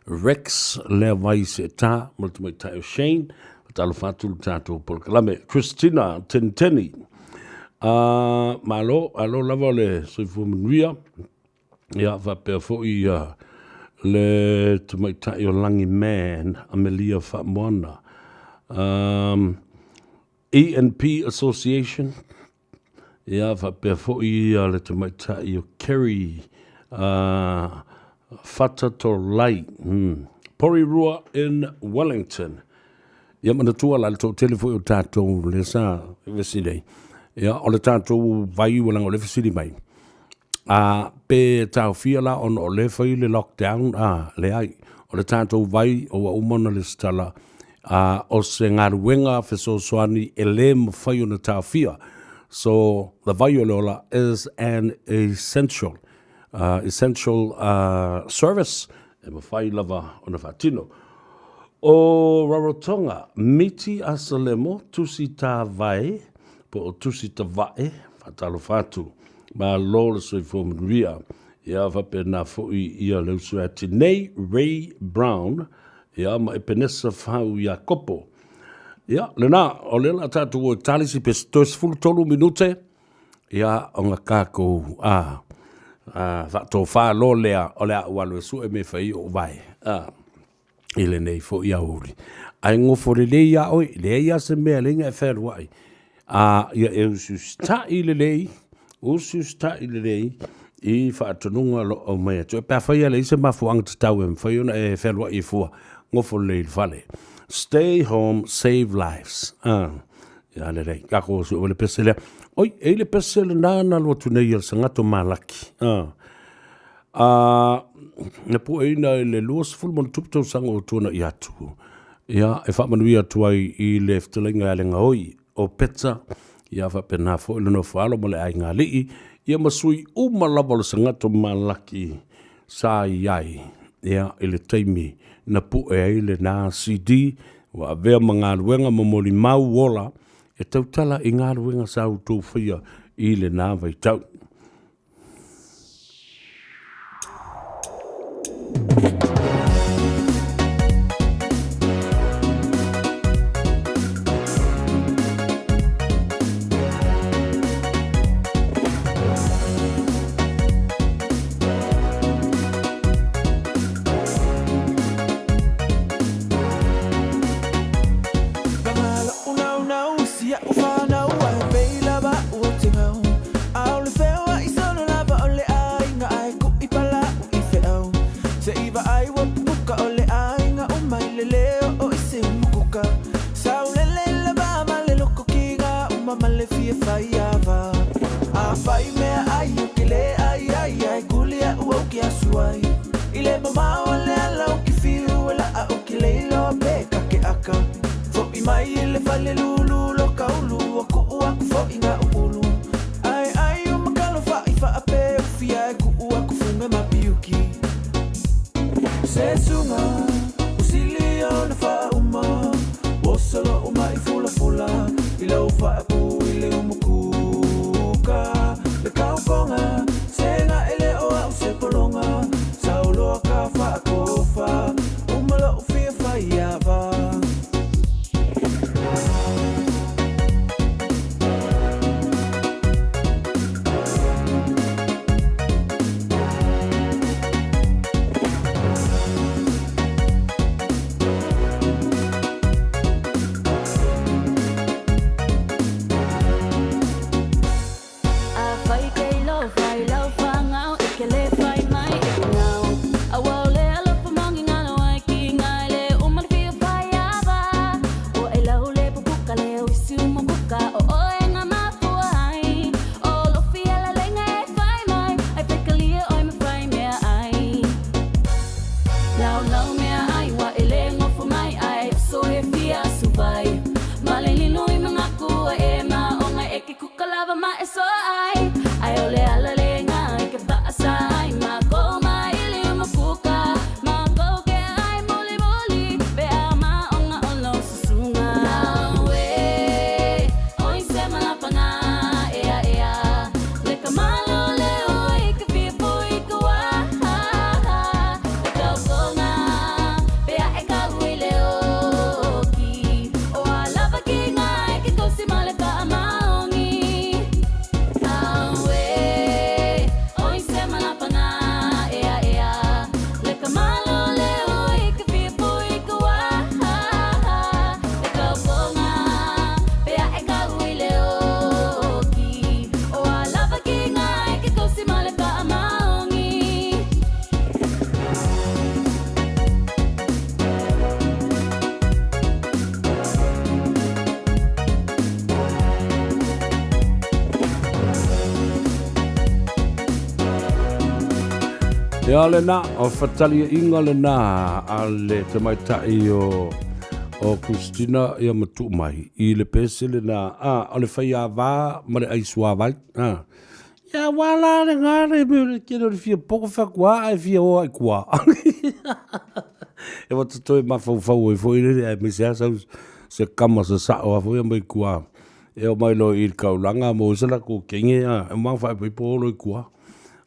Rex Lea Vai Seeta ma le tamaitai o Shane. Talofa atu le tatou polokalame. Christina Teniteni. Malo, alo lava le soifua manuia. Ia, faapea foi le tamaitai o Lagi Man, Amelia Faamoana. ENP Association, Ia, faapea foi le tamaitai o Kerry Whatatolai, Porirua in Wellington. Ia, manatua la le toatele foi o tatou lea sa vevesi nei, ia, o le tatou vai ua leaga o lea e fesili mai, a pe taofia la ona o lea e fai le lockdown, a, leai. O le tatou vai ua uma ona resitala, a o se galuega fesoasoani e le mafai ona taofia. So, the vai o le ola is an essential, essential service e mafai lava ona faatino. O Rarotonga, Miti Asalemo, Tusi Tāvae, po o Tusi Tavae, faatalofa atu. Malo le soifua manuia. Ia faapena foi ia le uso ia Tinei Ray Brown, ia ma Epenesa Fau Iakopo. Ia, lena, o lea la tatou o e tali si pe toe 13 minute, ia, ona tatou, a, a, faatofa loa lea o le a ou alu e sue mea e fai ai ou vae, a. i lenei foi aoauli. Ae nofo lelei ia oe, leai lava se mea e ala ai ona e fealuai. A ia e usiusitai lelei, Usiusita'i lelei i faatonuga o lo o aumai atu. E pe afai e leai se mafuaaga tatau e mafai ona e fealuai ai fua, gofo lelei i le fale. Stay home, save lives. Ah, ia lelei. Tatou sue mai le pese lea. Oi, e i le pese lena na alu atu nei a le Sagato Malaki. Ah. Ah, na pueina i le 20 ma tausaga ua tuana'i atu. Ia, e faamanuia atu ai i le fetalaiga ia Legaoi o Petsa, ia faapena foi le nofo alo ma le aiga alii, ia ma sui uma lava o le Sagato Malaki sa i ai, ia, i le taimi na pue ai lena CD, ua avea ma galuega ma molimau ola e tautala i galuega sa outou faia i lena vaitau. Ia lena, o fataliaiga lena a le tamaitai o o Christina ia matuu mai i le pese lena a o le faiāvā ma le ai suāvai a ia wā la le ngā le me le kere o le fia poko whakua ai fia oa i kua e wata toe mafaufau ai foi lele ai me se asa se kama sa sao a foi mai kua e o mai lo i le kaulanga mo se la ko kenge a e mau whae po lo i kua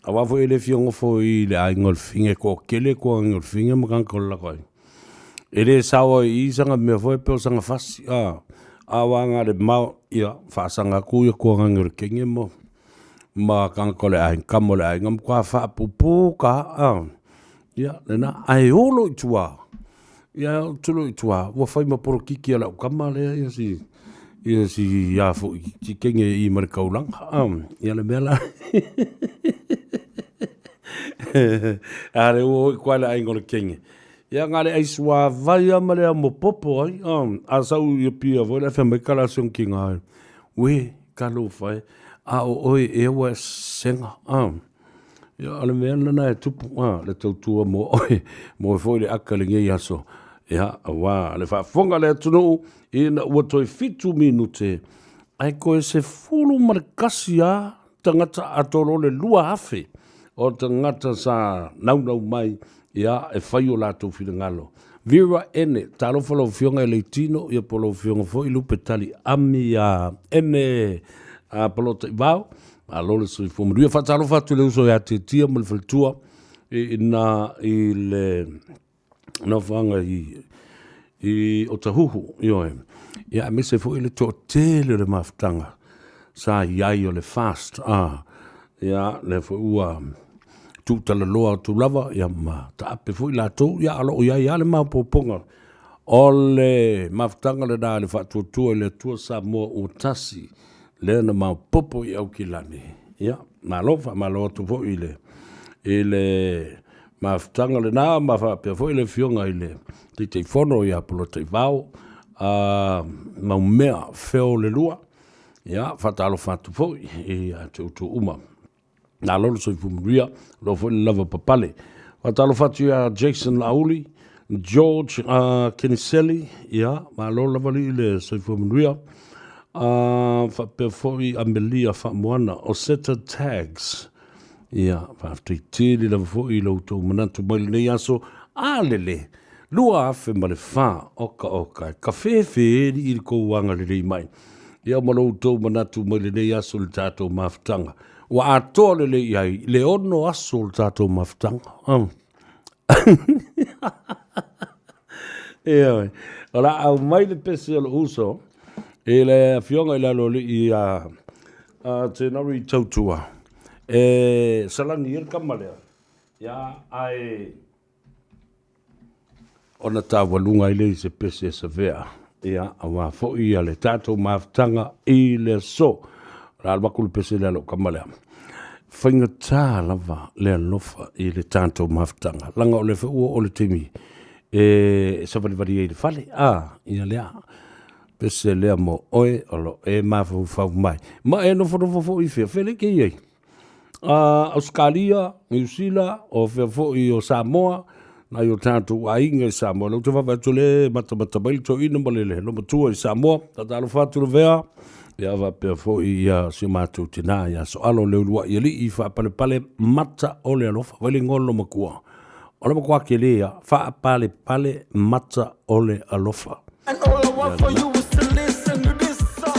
a wā foi le fia ngofo i le aiga o le finge ko kele ko aiga o le finge ma kanga ko la koi E le sao ai i sanga mea foi pe o sanga fasi, a, a wā ngā le mao, ia, whaasanga ku ia kua ngangi o le kenge mo, ma kanga ko le ahinga, kamo le ahinga, mo kua whaapupu ka, a, ia, lena, ai olo i tua, ia, tulo i tua, ua whai ma porokiki a lau kama lea, ia si, Ia si ia foi si kenge i ma le kaulanga. Ia le mea la. A le ua oi kwa le aingo le kenge. Ia ngā le aisua vai a ma le amo popo ai. A sau ia pia voi le whea mai kala song ki ngā. We, ka lo whai. A o oi e ua senga. Ia, o le mea lena e tupu, a, le tautua mo oe, mo oe foi le aka le ngei aso. Ia, auā, le faafofoga a le atunuu, ina ua toe fitu minute, ae koe 11 a tagata atonu o le 2,000 o tagata sa naunau mai, ia, e fai o latou finagalo. Vera Ene, talofa lau Afioga e Leitino, ia po o lau Afioga foi Lupe Tali Ami a Ene a Palota i Vao. Malo le soifua manuia. Faatalofa atu i le uso ia Tiatia ma le faletua i ina i le nofoaga i i Otahuhu, ioe. Ia aemaise foi le toatele o le mafutaga sa i ai o le FAST, a, ia, lea foi ua tuutalaloa atu lava, ia ma taape foi latou, ia a o lo o i ai lava le maopoopoga o le mafutaga lena i le faatuatua i le Atua Samoa ua tasi, lea na maopoopo i Aukilani. Ia, malo, faamalo atu foi i le, i le mafutaga lena ma faapea foi le Afioga i le Taitaifono ia Polataivao a Maumea Feo Lelua. Ia, faatalofa atu foi ia te outou uma. Malo le soifua manuia, lo foi le lava papale. Faatalofa atu ia Jason Lauli, George Keniseli, ia, malo lava alii le soifua manuia. Faapea foi Amelia Faamoana, Oseta Tags. Ia, faafetai tele lava foi i lo outou manatu mai lenei aso, a lele, 2004, oka oka, e kafefe alii le kou agalelei mai. Ia ma lo outou manatu mai lenei aso i le tatou mafutaga. Ua atoa lelei i ai le 6 aso o le tatou mafutaga. Ioe. O le a aumai le pese o lou uso i le afioga i le aloalii ia Tenori Tautua e salani ai le tama lea, ia, ae ona taualuga ai lea i se pese e savea, ia, aua foi ia le tatou mafutaga i le aso. O le a alu atu le pese lea a lou tama lea. Faigata lava le alofa i le tatou mafutaga, leaga o lea foi ua oo le taimi e savalivali ai i le fale, a, ia lea. Pese lea mo oe o lo o e mafaufau mai. Ma e nofonofo foi i fea, fea le ke i ai? Ausetalia, Niu Sila, o fea foi o Samoa, nai o tatou aiga i Samoa. Lea ou te vaavaai atu o lea e matamata mai le toeaina ma le loomatua i Samoa. Tatalofa atu Lavea, ia faapea foi ia si o matou tina ia Soalo Leuluai Alii Faapalepale mata o le alofa. Vai le igoa o le loomatua. O le matua tele ia, Faapalepale mata o le alofa. And all I want for you is to listen to this song.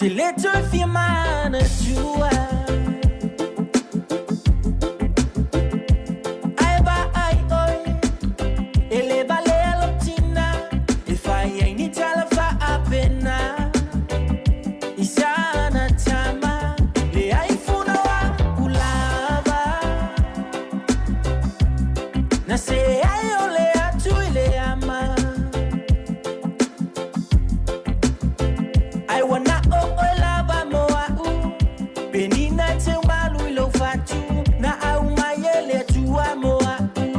te le toe fia manatua. Ae vaai oe, e le valea lou tina, e fai ai ni tala faapena. I sana tama, leai funa o a'u lava. Na se ai o le atu i le ama. Ai ua na o oe lava mo a'u. Penina e teumalu i lou fatu. Na au mai e le Atua mo a'u.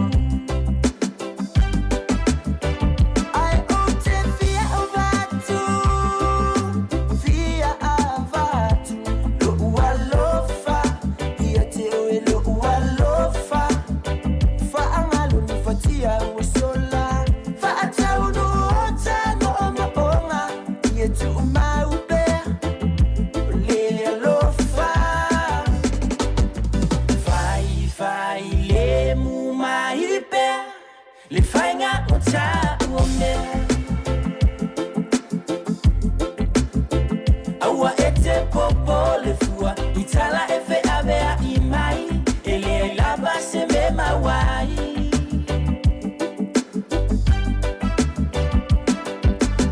Ai ou te fia avatu, fia avatu Lo'u alofa, ia te oe lo'u alofa. Faagalo ni fatia ua sola. Faataunuu o ta mo'omo'oga, ia tuumau pea o le alofa. Faifai lemu mai pea le faiga o ta'ua mea. Aua e te popole fua i tala e feavea'i mai, e leai lava se mea maua ai.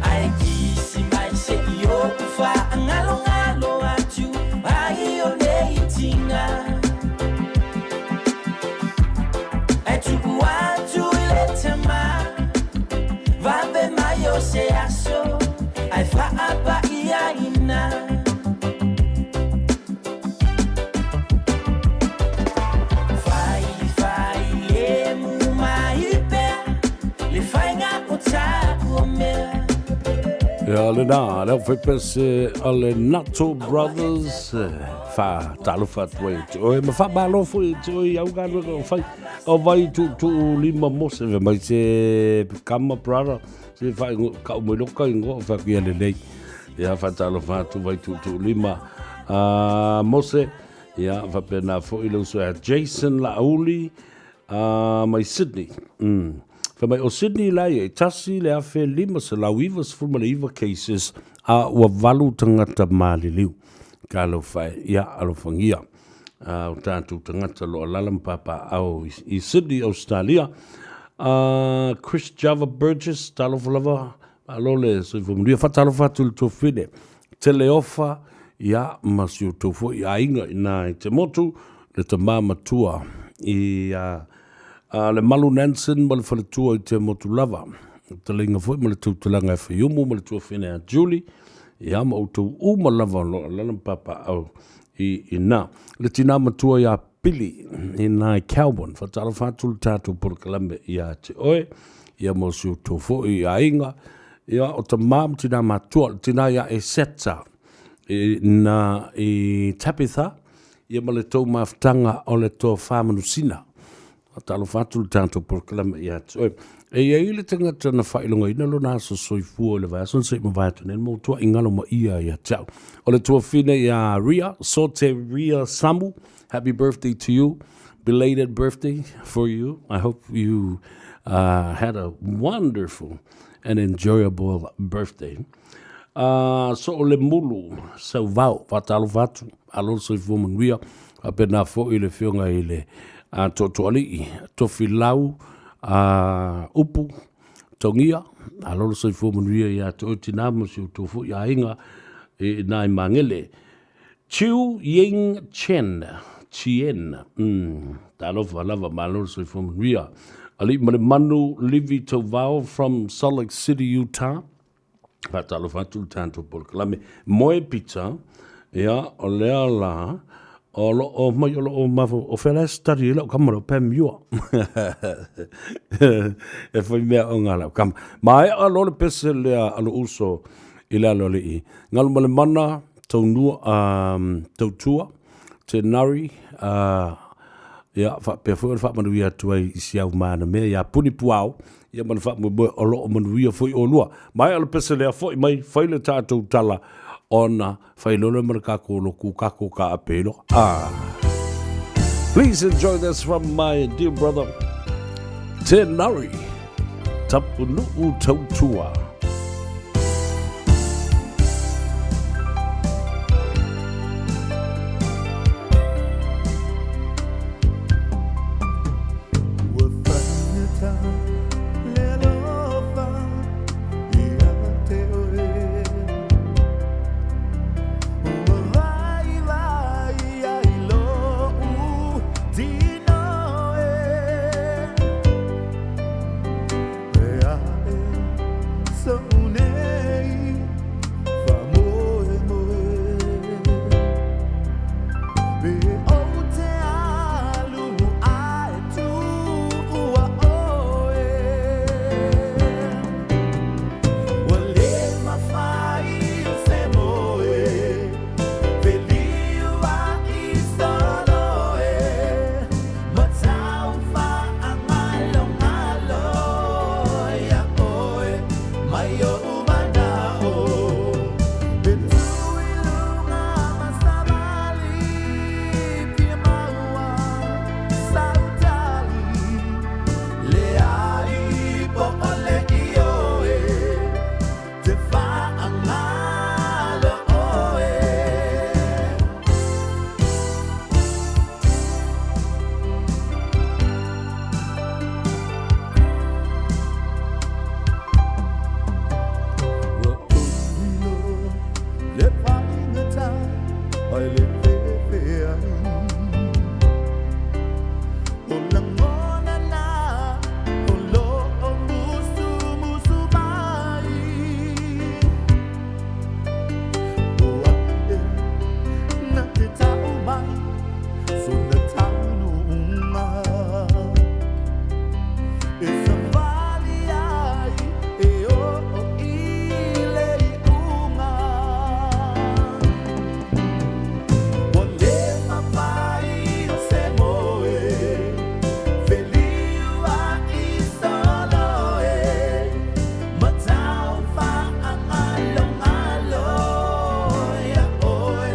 Ae kisi mai se'i ou faagalogalo atu ai o nei tiga. Ae tuu atu i le tama, vave mai o se aso, ae faapaiaina. Faifai lemu mai pea le faiga o ta'ua mea. Ia lena, le aufaipese a le Nato Brothers, faatalofa atu ai ia te oe, ma faamalo foi ia te oe i au galuega o fai. O vai tuutuu lima mose, fai mai se kama brother, se whaingo, kau mai loka ingoa o whaku ia lelei. Ia faatalofa atu vai tuutuu lima mose, ia faapena foi le uso ia Jason Laauli, mai Sydney. Fai mai o Sydney la ia e 1599 cases a ua valu tagata maliliu. Talofa e, ia alofagia a o tatou tagata lo alala ma papaaao i Sydney, Australia. Chris Java Burgess, talofa lava, malo le soifua manuia. Faatalofa atu i le tuafafine Teleofa, ia ma si outou foi aiga ina i te motu, le tama matua i a le Malu Nansen ma le faletua i te motu lava. Taleiga foi ma le tautalaga e Faiumu ma le tuafafine a Julie, ia ma outou uma lava o lo o alaala ma papaaao i ina. Le tina matua ia Pili ina i Kelburn, faatalofa atu le tatou polokalame ia te oe, ia mo si outou foi aiga, ia o tama ma tina matua, le tina ia Eseta, ina i Tabitha, ia ma le tou mafutaga o le tofa manusina. Faatalofa atu le tatou polokalame ia te oe. E i ai le tagata na faailogaina lona aso soifua i le vaiaso na se i mavae atu nei, ma ua tuuaigalo maia ia te au. O le tuafine ia Ria, Sote Ria Samu, happy birthday to you, belated birthday for you. I hope you had a wonderful and enjoyable birthday. Soolemulu Sauvao, faatalofa atu, malo le soifua manuia, faapena foi le afioga i le Tootooalii, Tofilau Upu Togia, malo le soifua manuia ia te oe tina ma si outou foi aiga i ina i Magele. Chiu Ying Chen, Chien, talofa lava, malo le soifua manuia. Alii ma le Manu Livi Tauvao from Salt Lake City, Utah. Faatalofa atu le tatou polokalame. Moe Peter, ia, o lea la, o lo o mai o lo o mafo, o fea la e study ai lau kama lau Pam Yua. E fai mea o ngā lau kama. Maea loa le pese lea a lou uso i le aloalii. Galu ma le mana, taunua, tautua, te nari, ia, faapea foi ona faamanuia atu ai i si au manamea ia Puni Puao, ia ma le faamoemoe o lo o manuia foi oulua. Maea le pese lea, foi mai, fai le tatou tala ona fai loa lea ma le kakou lotu kakou kaape loa. Ah. Please enjoy this from my dear brother Te Nari Tapunuu Tautua. Le alofa ia te oe. Ua waiwai ai lo'u tino e. E a'e so'u nei faamoemoe. Pe ou te alu ae tuua oe. Ua le mafai o se moe, feliua'i solo e, ma tau faagalogalo ia oe mai o'u mana'o. E tu i luga ma savali, fia maua sau tali, leai po o le ioe, te faagalo oe. Ua ou iloa le faigata ai le feafeai. O lagona na o lo'o musumusu mai. O ai e na te tau mai sona taunuuga. E savali ai e oo i le iuga. Ua le mafai o se moe, feliua'i solo e, ma tau faagalogalo ia oe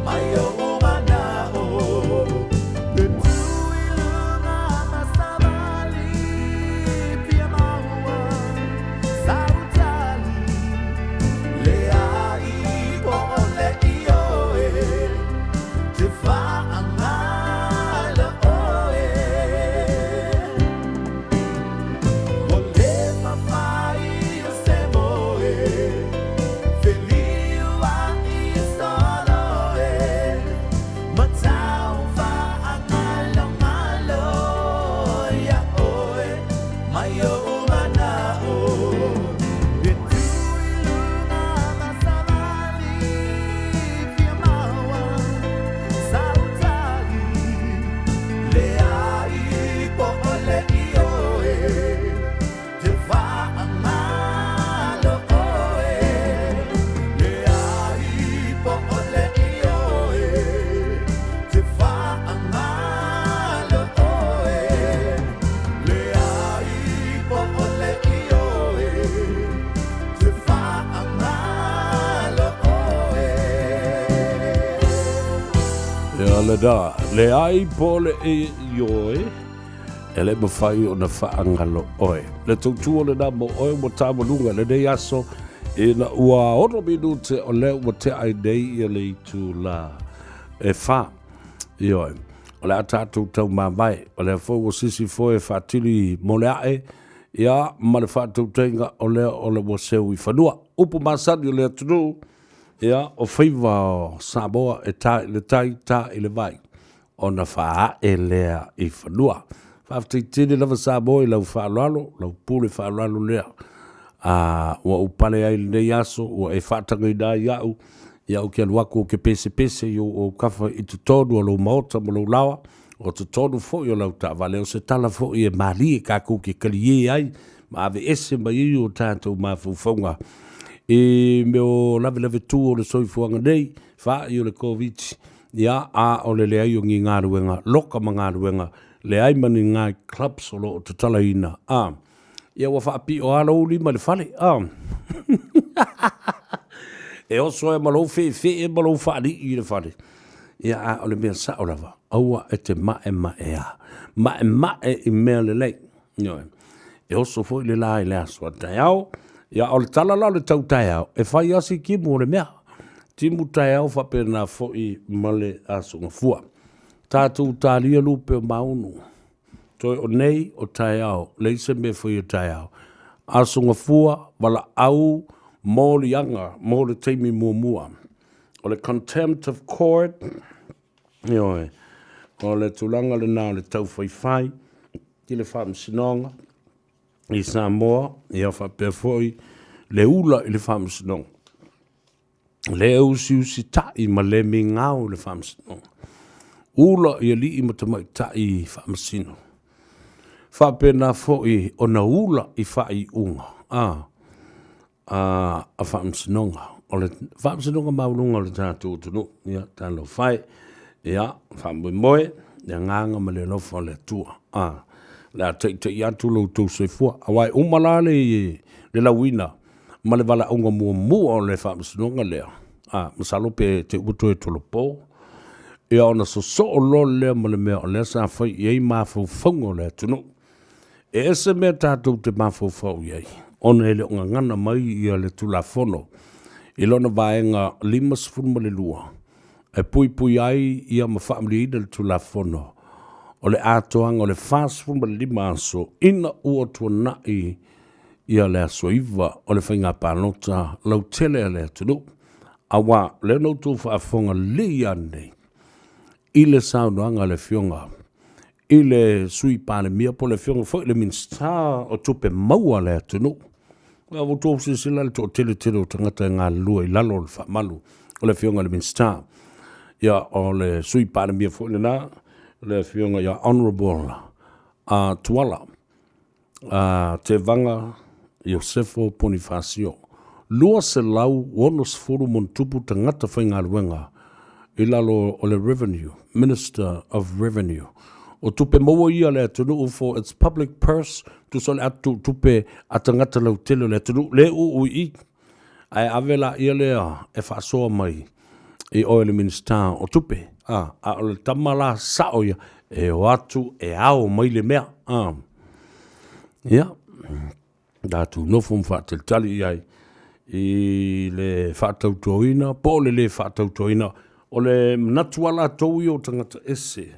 mai o'u mana'o. E tu i luga ma savali, fia maua sau tali, leai po o le ioe, te faagalo oe. Ua le mafai o se moe, feliua'i solo e, ma tau faagalogalo ia oe mai o'u mana'o. E tu i luga ma savali, fia maua sau tali, leai po o le ioe, te faagalo oe. Leai po o le ioe, te faagalo oe. Leai po o le ioe, te faagalo oe. Ia lena, leai po o le ioe, e le mafai ona faagalo oe. Le tautua lena mo oe ua taualuga i lenei aso, ina ua 6 minute o lea ua tea ai nei ia le itula e 4. Ioe, o le a tatou taumamae, o lea foi ua sisi foi e faatili mo le ae, ia ma le faatautaiga o lea o le ua seu i fanua. Upu masani o le atunuu, ia, o faiva o Samoa e ta i le tai, ta i le vai, ona faaae lea i fanua. Faafetai tele lava Samoa i lau faaaloalo, lau pule faaaloalo lea. A ua ou pale ai i lenei aso, ua e faatagaina ai iaʻu, ia ou te alu atu ou te pesepese i ou autafa i totonu o lou maota ma lou laoa, o totonu foi o lau taavale. O se tala foi e malie tatou te talie ai ma aveese mai ai o tatou mafaufauga i mea o lavelave tu o le soifuaga nei, faai o le Koviti, ia, a o le leai o ni galuega loka ma galuega, leai ma ni night clubs o lo o tatalaina, a, ia ua faapio lava lou lima i le fale, a. E oso ai ma lou feefee ma lou faalii i le fale. Ia, a o le mea sao lava, aua e te maemaea. Maemae i mea lelei. Ioe. E oso foi le la i le aso a taeao. Ia, o le tala la o le tau taeao, e fai lava si timu o le mea. Timu taeao faapena foi ma le aso gafua. Tatou talia lupe o maunu. Toe o nei o taeao, leai se mea e faia taeao. Aso Gafua, valaau moliaga mo le taimi muamua. O le contempt of court, ioe, o le tulaga lena o le taufaifai i le faamasinoga i Samoa, ia faapea foi le ula i le faamasinoga. Le usiusita'i ma le migao i le faamasinoga. Ula i alii ma tamaitai faamasino. Faapena foi ona ula i faaiuga a a faamasinoga. O le faamasinoga maualuga o le tatou atunuu. Ia, talofa e. Ia, faamoemoe le agaga ma le alofa o le Atua. A, o le a taitai atu lo outou soifua. Aua e uma la le lauina ma le valaauga muamua o le faamasinoga lea, a, masalo pe te ua toe tolopo, ia ona sosoo loa lea ma le mea o lea sa fai i ai mafaufauga o le atunuu. E ese mea tatou te mafaufau i ai, ona e le o gagana mai ia le Tulafono i lona vaega 52 e puipui ai ia ma faamalieina le Tulafono o le atoaga o le 45 aso ina ua tuanai ia le aso 9 o le faiga palota lautele a le atunuu, aua o lea na outou faafofoga lelei lava nei i le saunoaga a le Afioga i le Sui Palemia po o le Afioga foi i le Minisita o Tupe Maua a le atunuu. Ua outou silasila i le toatele tele o tagata e galulue i lalo o le faamalu o le Afioga i le Minisita. Ia, o le Sui Palemia foi lena, le Afioga ia Honourable Tuala Tevaga Iosefo Ponifasio. 260 ma tagata faigaluega i lalo o le Revenue, Minister of Revenue. O tupe maua ia a le atunuu for its public purse, tusa o le atu tupe a tagata lautele o le atunuu, le uu i i. Ae ave laia lea e faasoa mai i oe le Minisita o Tupe, a, a o le tama la sao ia, e o atu e ao mai le mea, a. Ia, tatou nofo ma faatalitali i ai i le faatautoina po o le lē faatautoina. O le manatu lava latou ia o tagata ese,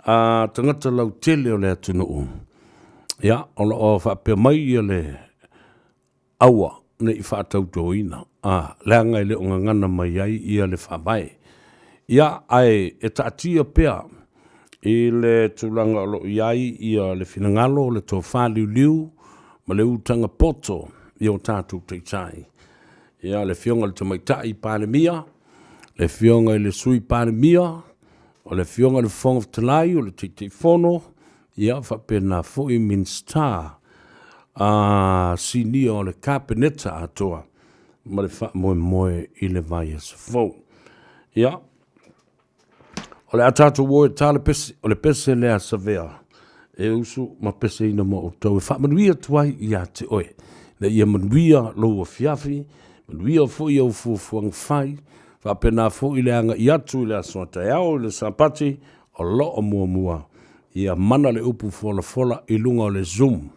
a tagata lautele o le atunuu, ia, o lo o faapea mai ia le Aua ne i faatautoina, a, leaga e le o gagana mai ai ia le Faavae. Ia, ae e taatia pea i le tulaga o lo o i ai ia le finagalo, le tofa liuliu ma le utaga poto i o tatou taitai. Ia, le Afioga i le Tamaitai Palemia, le Afioga i le Sui Palemia, o le Afioga i le Fofoga Fetalai, o le Taitaifono, ia faapena foi Minisita a sinia o le Kapeneta atoa ma le faamoemoe i le vaiaso fou. Ia, o le a tatou o e ta le pese, o le pese lea a Savea e usu ma peseina ma outou e faamanuia atu ai ia te oe. Ina ia manuia lou afiafi, manuia foi au fuafuaga fai, faapena foi le agai atu i le aso a taeao i le Sapati, o lo o muamua ia mana le upu folafola i luga o le Zoom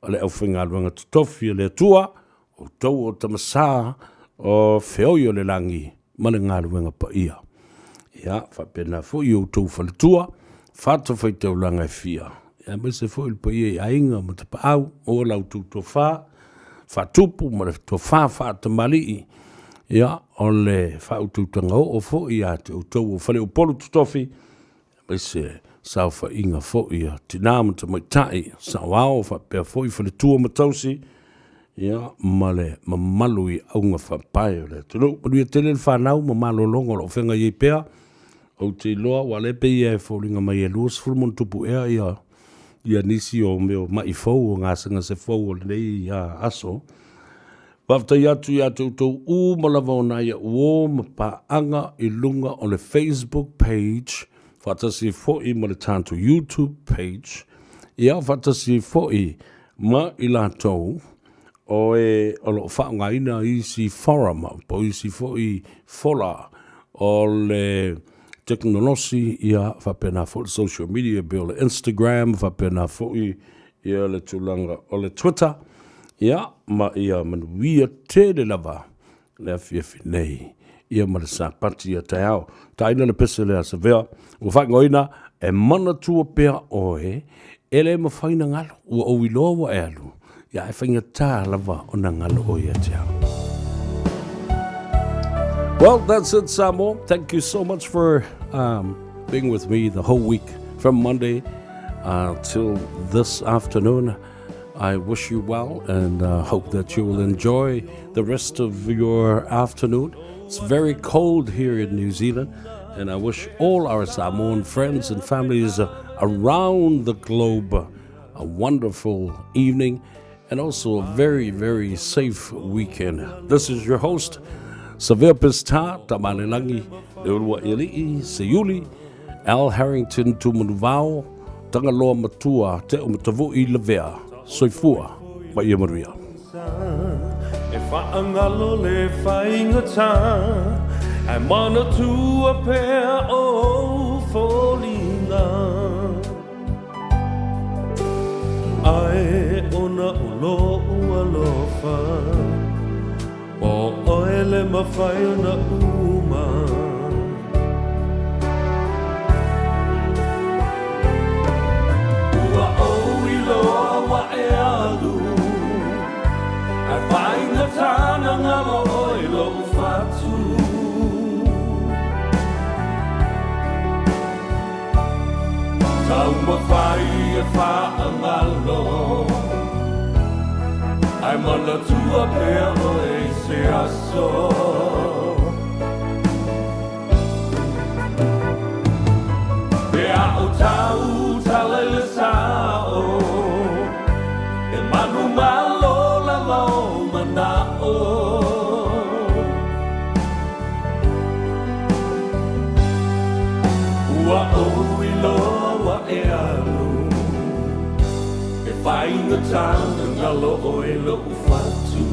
a le aufaigaluega totofi a le Atua, outou o tamasa o feoi o le lagi ma le galuega paia. Ia, faapena foi i outou faletua, fatafaitaulaga e fia, aemaise foi le paia i aiga ma tapaau, maua la outou tofa faatupu ma le tofa faatamalii, ia, o le faautautaga oo foi ia te outou o faleupolu totofi, aemaise saofaiga foi a tina ma tamaitai, saoao faapea foi faletua ma tausi, ia, ma le mamalu i auga faapae o le atunuu. Manuia tele le fanau ma malologa o lo o feagai ai pea. Ou te iloa ua lea pei e foliga mai e 20 ma ona tupu ea ia ia nisi o mea o mai fou o gasegase fou o lenei aso. Faafetai atu ia te outou uma lava o nai a'u uo ma paaga i luga o le Facebook page, faatasi ai foi ma le tatou YouTube page, ia faatasi ai foi ma i latou o e o lo o faaaogaina isi forum po o isi foi fola o le tekonolosi, ia faapena foi le social media pei o le Instagram, faapena foi ia le tulaga o le Twitter, ia ma ia manuia tele lava le afiafi nei, ia ma le Sapati ia taeao. Taina le pese lea Savea, ua faaigoaina e manatua pea oe E le mafai ona galo, ua ou iloa ua e alu, ia ae faigata lava ona galo oe ia te au. Well, that's it, Samoa. Thank you so much for um, being with me the whole week from Monday uh, till this afternoon. I wish you well and uh, hope that you will enjoy the rest of your afternoon. It's very cold here in New Zealand, and I wish all our Samoan friends and families around the globe a wonderful evening and also a very, very safe weekend. This is your host, Savea Pista, Tamalelangi, Leolua Eli'i, Seiuli, Al Harrington Tumanuvao, Tagaloa Matua, Te Umatavu'i Lavea, Soifua, ma ia manuia. E whaangalo le whaingata Ai manatua pea o foliga Ai ona o lo'u alofa O oe le mawhai ona uma Ua ou iloa ua e alu Ae faigata na ngalo oe lo'u fatu Taumafai e faagalo Ae manatua pea oe i se aso Pe a ou tau tala i le sao E manumalo lava ou mana'o Ua ou iloa ua e alu E faigata na galo oe lo'u fatu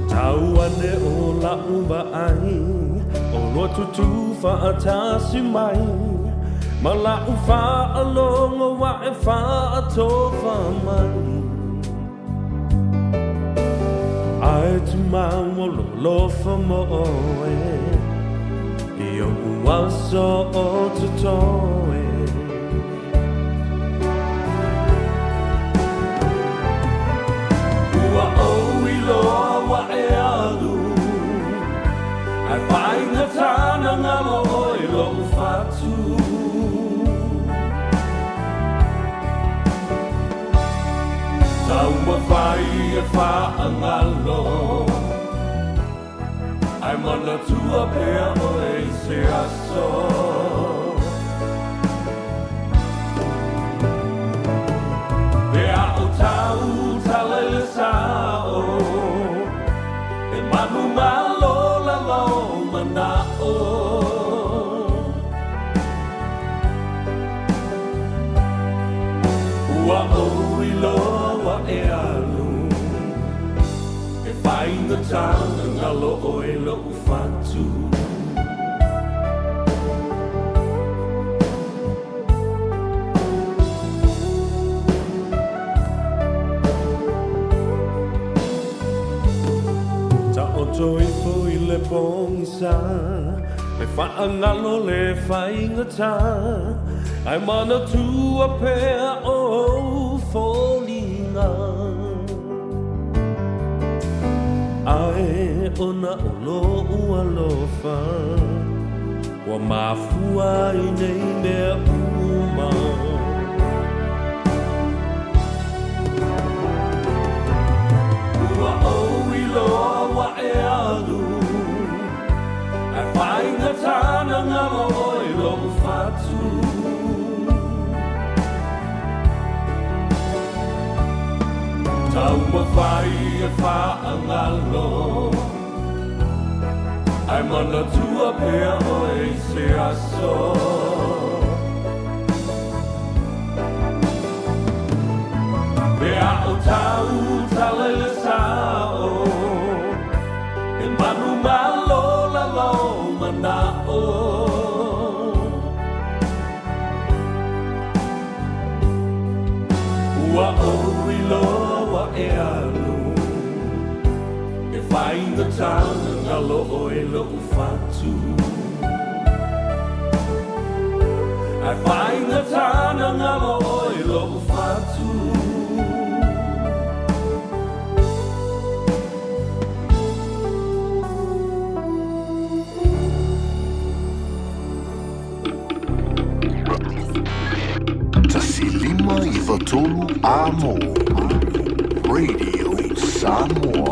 Tau ane o la'u vaai Olua tutū fa'atasi mai Ma la'u fa'alogo ua e fa'atofa mai Ae tumau o lou alofa mo oe I o'u aso o totoe Ua ou iloa ua e alu Ae faigata na galo oe lo'u fatu Taumafai e faagalo Ae manatua pea oe i se aso Pe a ou tau tala i le sao E manumalo lava ou mana'o Ua ou iloa ua e alu E faigata na galo oe lo'u fatu Taoto ifo i le pogisa E faagalo le faigata Ae manatua pea ou foliga Ae ona o lo'u alofa Ua mafua ai nei mea uma Ua ou iloa ua e alu Ae faigata na galo oe lo'u fatu Taumafai e faagalo Ae manatua pea oe i se aso Pe a ou tau tala i le sao E manumalo lava ou mana'o Ua ou iloa ua e alu. Faigata na galo oe lo'u fatu. Ae faigata na galo oe lo'u fatu. 1 5 93 Amo. Radio Samoa.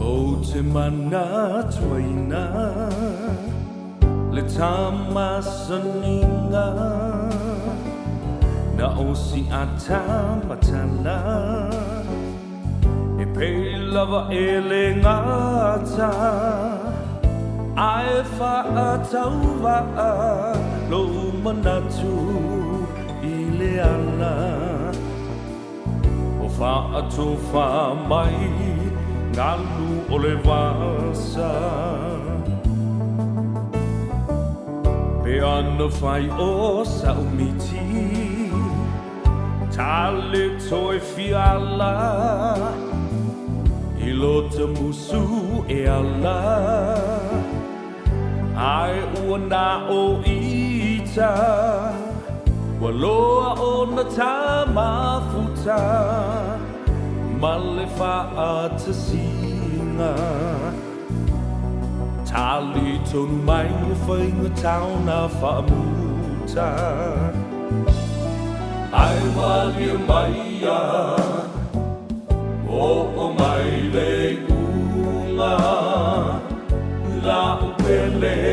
O te mana tuaina Le tamasaninga Na o si atamatana E pe lava e le ngata Ae whaatauwaa Lo manatu i le ala O whaatofa mai Ngalu o le vasa. Pe ana whai o sa umiti Tale toe fiala I lota musu e ala. Ai ua na o ita Ua loa o na tamafuta Ma le fa'atasiga Tali tonu mai le faiga tauna fa'amuta Ai malie mai ia O'o mai le uga La'u pele.